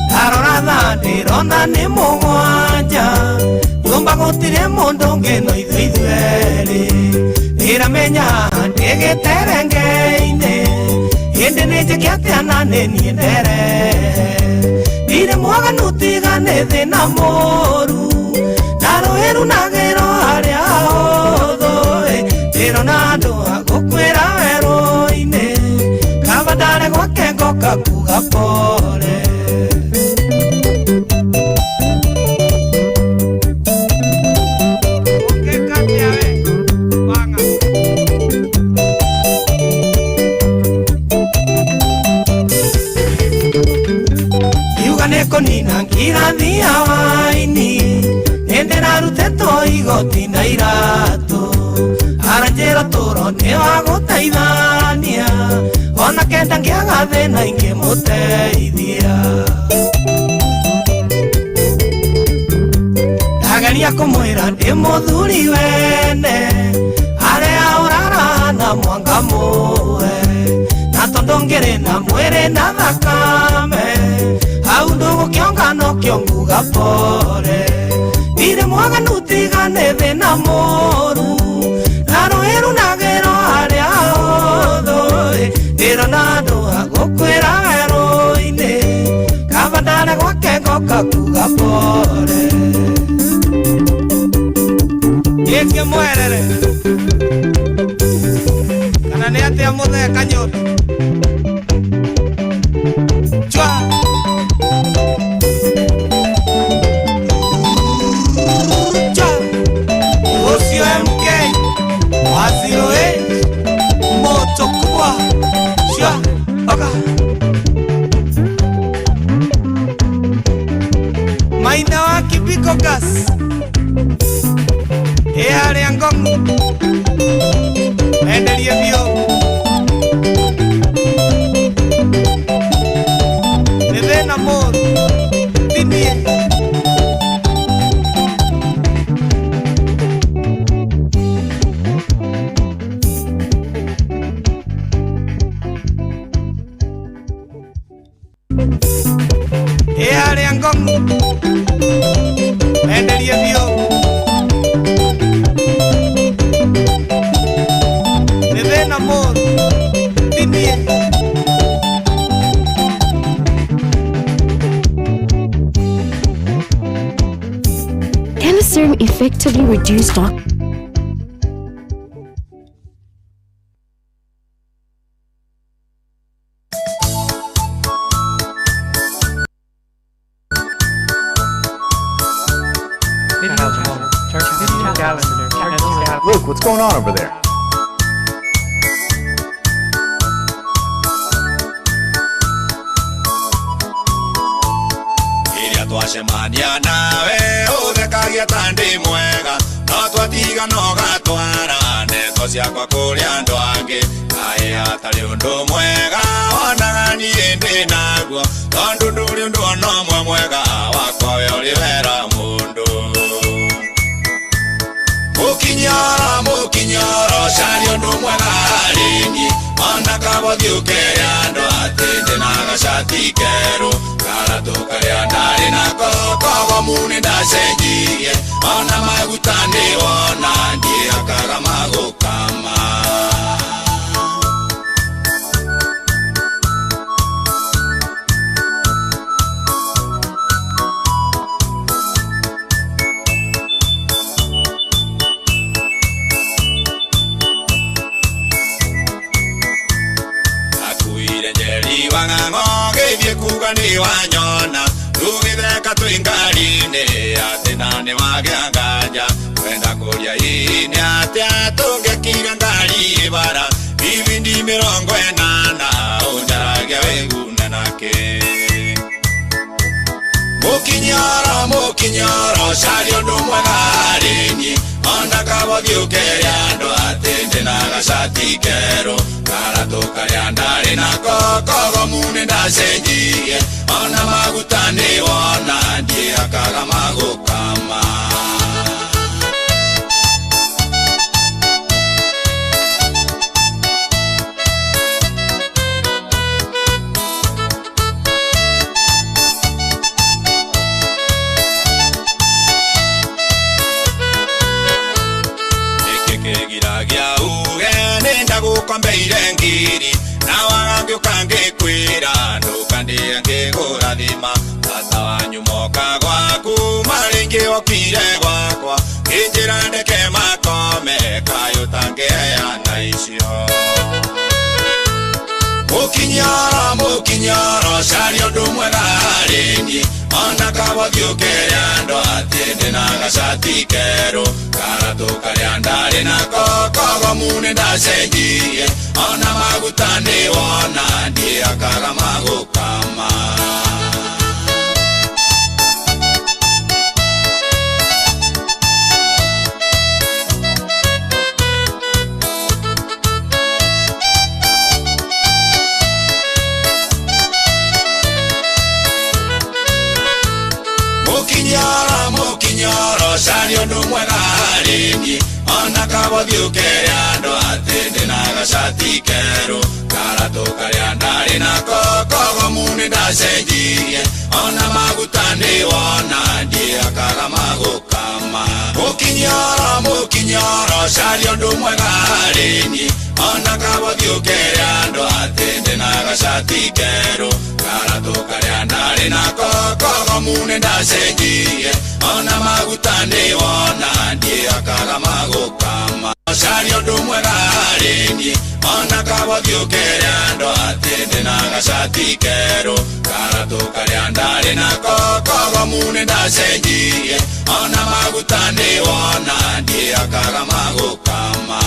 Ndarora thaa ndĩrona nĩ mũgwanja nyũmba gũtirĩ mũndũ ũngĩ no ithuĩ ithuerĩ ndĩramenya haha ndĩ gĩterenge-inĩ hĩndĩ nĩ njĩke atĩa na nĩ niĩ nderehe. Ndirĩ mwaganu tiga nĩ thĩna mũru na rũĩ runagĩrwo harĩa hũthũ kuga pole. Nina ngirathia waini nĩndĩrarutetwo igoti na iratũ aranjĩra tũro nĩ wa gũteithania ona kenda ngĩaga thĩna ingĩmũteithia ndageria kũmwĩra ndĩ mũthuri wene arĩa ũrara na mwanga mũe na tondũ ngĩrĩ na mwĩrĩ na thakame hau ndũgũkĩongano kĩonguga pore ndirĩ mwaganu tiga nĩ thĩna mũru na rũĩ runagĩrwo harĩa hotho ndĩrona andũ a gũkwĩra werũ-inĩ kaba ndare gwake ngoka kuga pore gĩkĩ mwerere kana nĩ atĩa mũthee Kanyũndũ chwa MK wa 08 moto kubwa shwa oka Maina wa Kibiko gas harĩa Ngong'u enderie biũ nĩ thĩna mũru tinie harĩa Ngong'u enderie biũ nĩ thĩna mũru tinie Can a serum effectively reduce dark Luke, what's going on over there? Iria twacemania nawe ũthekagia ta ndĩ mwega no twatiga no gatwara ndeto ciakwa kũrĩ andũ angĩ kaĩ hatarĩ ũndũ mwega wonaga niĩ ndĩ naguo tondũ ndũrĩ ũndũ ona ũmwe mwega wakwa we ũrĩ wera mũndũ Mũkinyoro mũkinyoro caria ũndũ mwega harĩ niĩ ona kabothiĩ ũkere andũ atĩ ndĩna gacati kerũ karatũ karĩa ndarĩ nako kogomu nĩndacenjirie ona maguta nĩwona ndiĩhakaga magũkama. Wang'ang'o gĩthiĩ kuga nĩ wanyona tũgĩtheka twĩ ngari-inĩ atĩ na nĩ wagĩa nganja kwenda kũria hihi nĩ atĩa tũngĩkira ngari bara ibindi 80 ũnjaragia wĩgune nakĩ Mũkinyoro mũkinyoro caria ũndũ mwega harĩ niĩ ona kabothiĩ ũkere andũ atĩ ndĩna gacati kerũ karatũ karĩa ndarĩ nako kogomu nĩndacenjirie ona maguta nĩwona ndiĩhakaga magũkama. Kĩgiragia uge nĩndagũkombeire ngiri na waga ngĩũka ngĩkwĩra ndũkandĩe ngĩkũrathima tata wanyu moka gwaku marĩ ngĩokire gwakwa kĩnjĩra ndeke makome kaĩ ũtangĩheana icio. Mũkinyoro Mũkinyoro caria ũndũ mwega harĩ niĩ ona kawathiĩ ũkere andũ atĩ ndĩna gacati kerũ karatũ karĩa ndarĩ nako kogomu nĩ ndacenjirie ona maguta nĩ wona ndiakaga magũkama. Mũkinyoro mũkinyoro caria ũndũ mwega harĩ niĩ ona kawathiĩ ũkere andũ atĩ ndĩna gacati kerũ karatũ karĩa ndarĩ nako kogomu nĩ ndacenjirie ona maguta nĩ wona ndiakaga magũkama. Mũkinyoro mũkinyoro caria ũndũ mwega harĩ niĩ ona kawathiĩ ũkere andũ atĩ ndĩna gacati kerũ karatũ karĩa ndarĩ nako kogomu nĩ ndacenjirie ona maguta nĩ wona ndiakaga magũkama. Caria ũndũ mwega harĩ niĩ ona kawathiĩ ũkere andũ atĩ ndĩna gacati kerũ karatũ karĩa ndarĩ nako kogomu nĩ ndacenjirie ona maguta nĩ wona ndiakaga magũkama.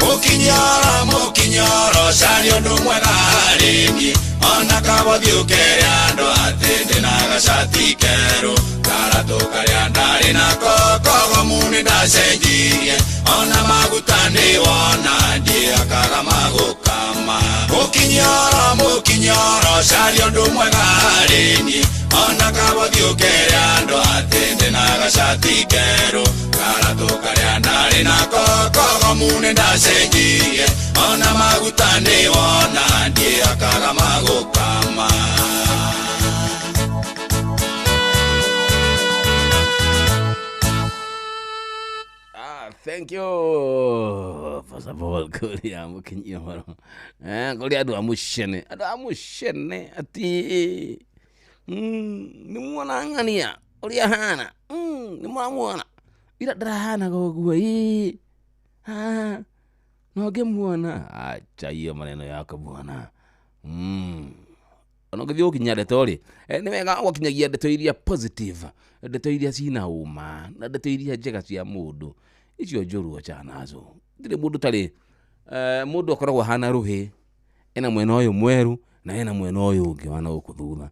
Mũkinyoro mũkinyoro caria ũndũ mwega harĩ niĩ ona kawathiĩ ũkere andũ atĩ ndĩna gacati kerũ karatũ karĩa ndarĩ nako kogomu nĩ ndacenjirie ona maguta nĩ wona ndiakaga magũkama. Mũkinyoro mũkinyoro caria ũndũ mwega harĩ niĩ ona kawathiĩ ũkere andũ atĩ ndĩna gacati kerũ karatũ karĩa ndarĩ nako kogomu nĩ ndacenjirie ona maguta nĩ wona ndiakaga magũkama. Thank you. First of all, kuria mukinyoro. Kuria andu a mucene. Andu a mucene ati ni muona ng'ania uria hana. Ni muona. Ira ndirahanaga ũguo ii. No ngĩmuona. Acha hiyo maneno yako bwana. Ona ũngĩthiĩ gũkinyia ndeto rĩ, nĩ wega ũgakinyagia ndeto iria positive, ndeto iria cina ũma, na ndeto iria njega cia mũndũ. Icio njũru achana nazo. Ndirĩ mũndũ tarĩ mũndũ akoragwo ahana rũhĩ, ena mwena ũyũ mwerũ na ena mwena ũyũ ũngĩ wa na gũkũ thutha.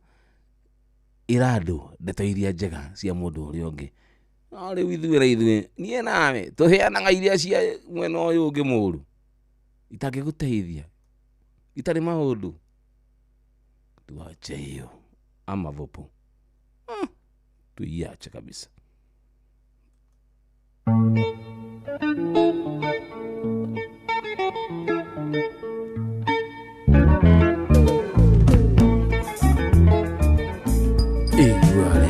Ĩra andũ ndeto iria njega cia mũndũ ũrĩa ũngĩ. No rĩu ithuĩ na ithuĩ, niĩ nawe tũheanaga iria cia mwena ũyũ ũngĩ mũũru itangĩgũteithia, itarĩ maũndũ. Tuache hiyo ama vopo, tuiache kabisa. Igua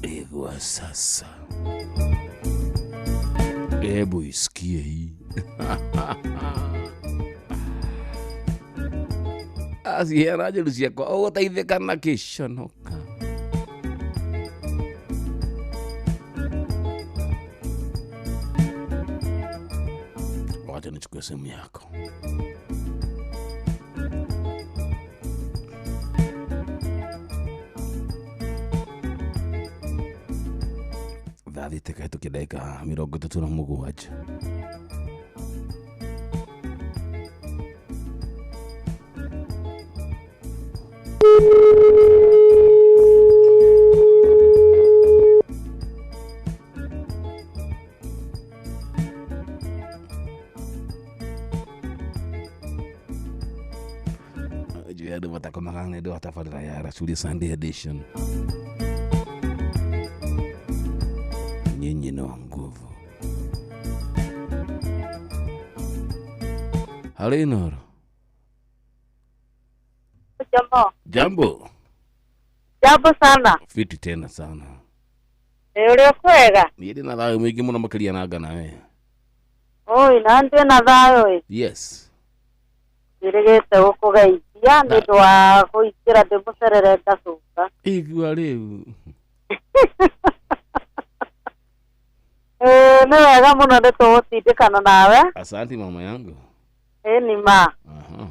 igua sasa, hebu isikie hii. Aciheana njũru ciakwa ũgũteithĩka na kĩconoka. Wacha nichukue simu yako. Thaa thita kahĩtũkia ndagĩka 37. Andũ matakomaga nĩ ũndũ wa tabarĩra ya Rasulia Sunday Edition. Nyinyi ni wa nguvu. Halo Inoro. Jambo. Jambo. Jambo sana. Fiti tena sana. Ũrĩ kwega? Niĩ ndĩ na thayũ mũingĩ mũno makĩria na nga nawe. Oi, na ndĩ na thayũ ĩ. Yes. Njĩrĩgĩte gũkũgeithia nĩ ũndũ wa kũingĩra ndĩmũcerere ngacoka. Igua rĩu. Ĩĩ nĩ wega mũno nĩ tũgũtindĩkana nawe. Asante mama yangu. Ĩĩ nĩ ma. Aha.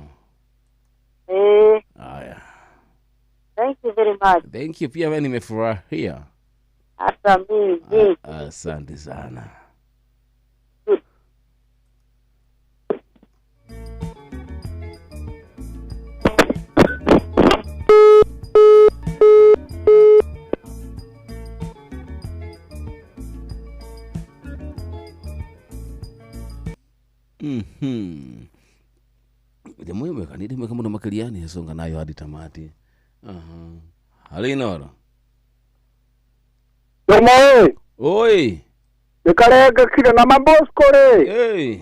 Ĩĩ. Haya. Thank you very much. Thank you pia wewe nimefurahia. Hata mimi. Asante sana. Jamu mwega nĩ mwega mũno makĩria nĩ songa nayo hadi tamati. Aha. Hali Inoro. Jomo. Oi. Nĩkarenge kire na mabosco rĩ. Ĩĩ.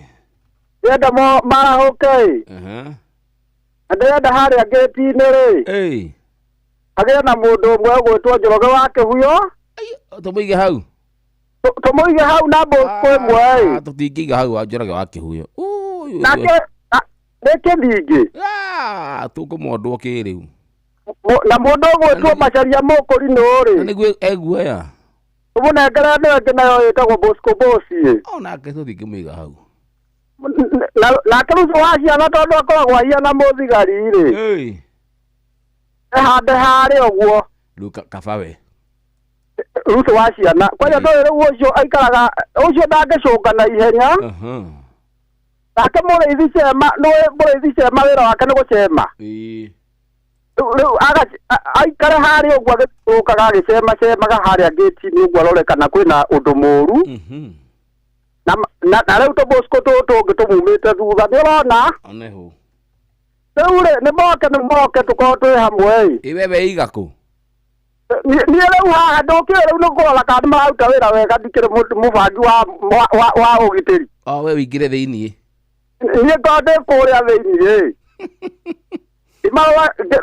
Ndĩrenda marahũke ĩ. Aha. Na ndĩrenda harĩa ngĩti-inĩ rĩ. Ĩĩ. Hagĩe na mũndũ ũmwe ũgwĩtwo Njoroge wa Kĩhuyo. Tũmũige hau. Tũmũige hau na Bosco ĩmwe ĩ. Tũtingĩiga hau wa Njoroge wa Kĩhuyo. Nake nĩ kĩthingĩ. Tũkũmwondwo kĩrĩu. Na mũndũ ũgwĩtwo Macharia Mũkũri nũ rĩ. Na nĩguo eguoya. Tũmũnengere nĩyo ĩngĩ nayo ĩtagwo Bosco Bosi ĩ. Onake tũtingĩmũiga hau. Nake Rucu wa ciana tondũ akoragwo ahiana mũthigari rĩ. Ĩĩ. Ehande harĩa ũguo. Rĩu kabawe. Rucu wa ciana. Kwanja ndũĩ rĩu ũcio aikaraga ũcio ndangĩcũnga na ihenya. Nake mũrĩithi cema nĩũĩ mũrĩithi cema wĩra wake nĩ gũcema. Ĩĩ. Rĩu aikare harĩa ũguo agĩthiũrũrũkaga agĩcemacemaga harĩa ngĩti-inĩ ũguo arore kana kwĩna ũndũ mũũru. Na rĩu tũbosco tũtũ tũngĩ tũmumĩte thutha nĩ ũrona? Oneho. Rĩu rĩ nĩ moke tũkorwo twĩ hamwe ĩ. Ĩ wewe iga kũ? Niĩ rĩu haha ndũkĩũĩ rĩu nĩ kũrora kana nĩ mararuta wĩra wega ndikĩrĩ mũbangi wa ũgitĩri. O we ũingĩre thĩiniĩ. Niĩ ngorwo ndĩ kũrĩa thĩiniĩ ĩ.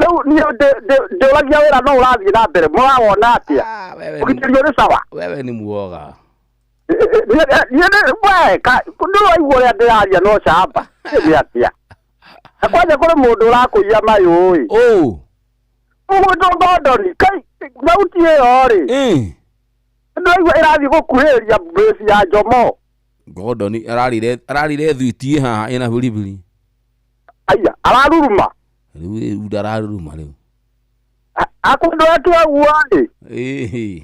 Rĩu niĩ ndĩũragia wĩra no ũrathiĩ na mbere mũrawona atĩa? Ũgitĩri ũrĩ sawa? Wewe nĩ muoga. Niĩ we ndũraigua ũrĩa ndĩraria no camba. Nĩ atĩa? Na kwanja kũrĩ mũndũ ũrakũiya mayũ ĩ. Ũgwĩtwo Gordon kai thauti ĩyo rĩ. Ndĩraigua ĩrathiĩ gũkuhĩrĩria base ya Jomo. Gordon ararire thwiti haha ĩna biribiri. Aya araruruma. Rĩu ndararuruma rĩu. Akũndũ ũguo rĩ. Ĩĩ.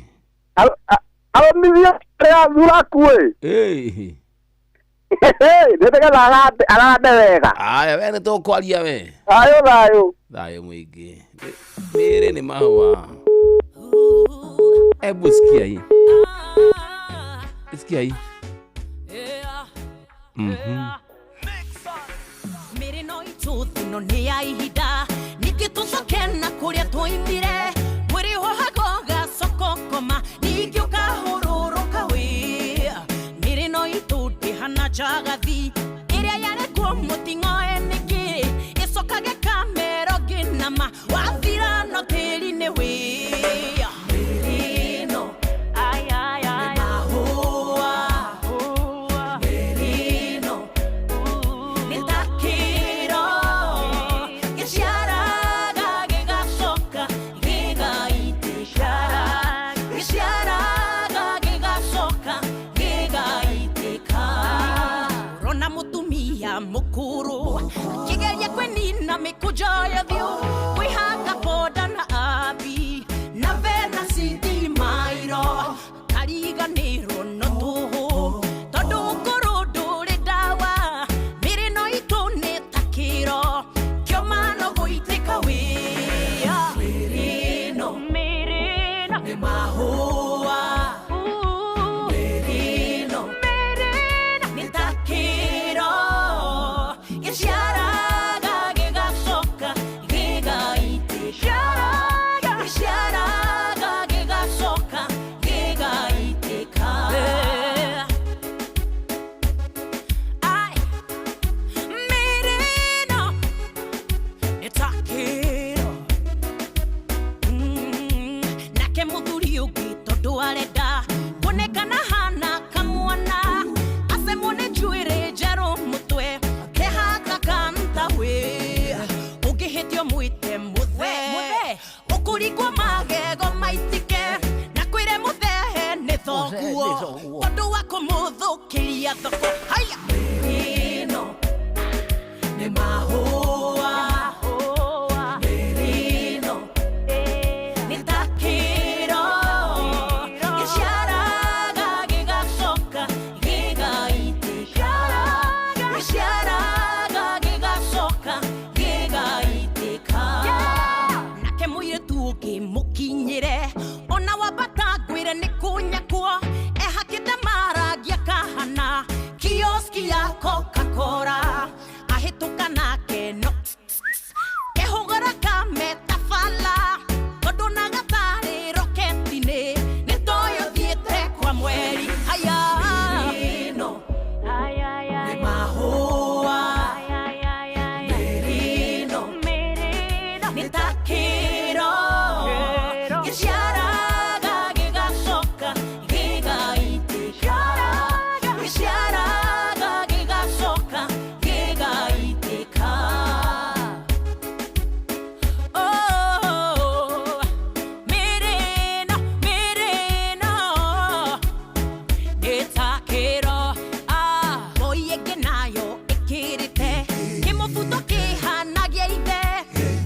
Arũmithie arĩa thuraku ĩ. Ĩĩ. Nĩ nĩgetha arande wega. Aya we nĩ tũkwaria we. Thayũ thayũ. Thayũ mũingĩ. Mĩĩrĩ nĩ mahũa. Hebu sikia hii. Sikia hii. Mĩrĩ no itũthino nĩ ya ihinda ningĩ tũcoke na kũrĩa twoimire mwĩrĩ ũhago gacoka ũkoma ningĩ ũkahũrũrũka wĩ mĩrĩ no itũ ndĩhana njagathi ĩrĩa yarekwo mũting'oe nĩkĩ ĩcokage kamero ngĩnama wathira no tĩri-inĩ wĩ mĩrĩ ĩno nĩ mahũa mĩrĩ ĩno nĩ ta kĩro gĩciaraga gĩgacoka gĩgaitĩka gĩciaraga gĩgacoka gĩgaitĩka ũrona mũtumia mũkũrũ akĩgeria kwĩnina mĩkũnjo ya ũthiũ kwĩhaka boda na abi na vena citimairo kariganĩrwo no tũhũ tondũ ũkũrũ ndũrĩ ndawa mĩrĩ no itũ nĩ ta kĩro kĩoma no gũitĩka wĩa mĩrĩ ĩno nĩ mahũa mĩrĩ ĩno nĩ ta kĩro gĩciaraga gĩgacoka gĩ cia thoko haya mĩrĩno nĩ mahũa mĩrĩno nĩ ta kĩro gĩciaraga gĩgacoka gĩgaitĩka gĩciaraga gĩgacoka gĩgaitĩka nake mũirĩtu ũngĩ mũkinyĩre ona wambata ngwĩre nĩ kũnyakwo ehakĩte marangi akahana kioski ya Coca-Cola ahĩtũka nake no kehũgũra kametabala tondũ na gatarĩ roketi-inĩ nĩ toyũ thiĩte kwa mweri haya mĩrĩno nĩ mahũa mĩrĩno nĩ ta kĩro gĩciaraga gĩgacoka gĩgaitĩka gĩciaraga gĩgacoka gĩgaitĩka Oh, mĩrĩno mĩrĩno nĩ ta kĩro moi ĩngĩ nayo ĩkĩrĩte kĩmũbuto kĩhana gĩa ithe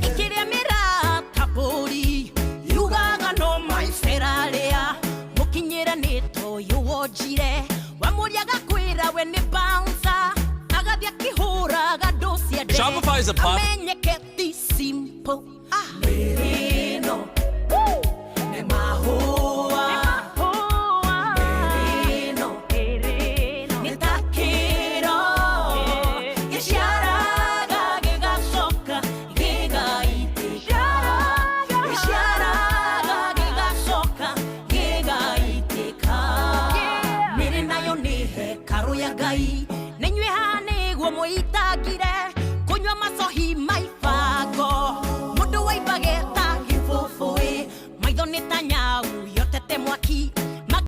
ĩkĩrĩa mĩrata mbũri yugaga no maicerarĩa mũkinyĩre nĩ toyũ wonjire wamũria agakwĩra we nĩ bouncer agathiĩ akĩhũraga ndũ ciende Shopify is a platform- amenyeke ti simple mĩrĩno nĩ mahũa mĩrĩno nĩ ta kĩro gĩciaraga gĩgacoka gĩgaitĩka gĩciaraga gĩgacoka gĩgaitĩka mĩrĩ nayo nĩ hekarũ ya Ngai nĩnyuĩ haha nĩguo mũitangire kũnyua macohi maibara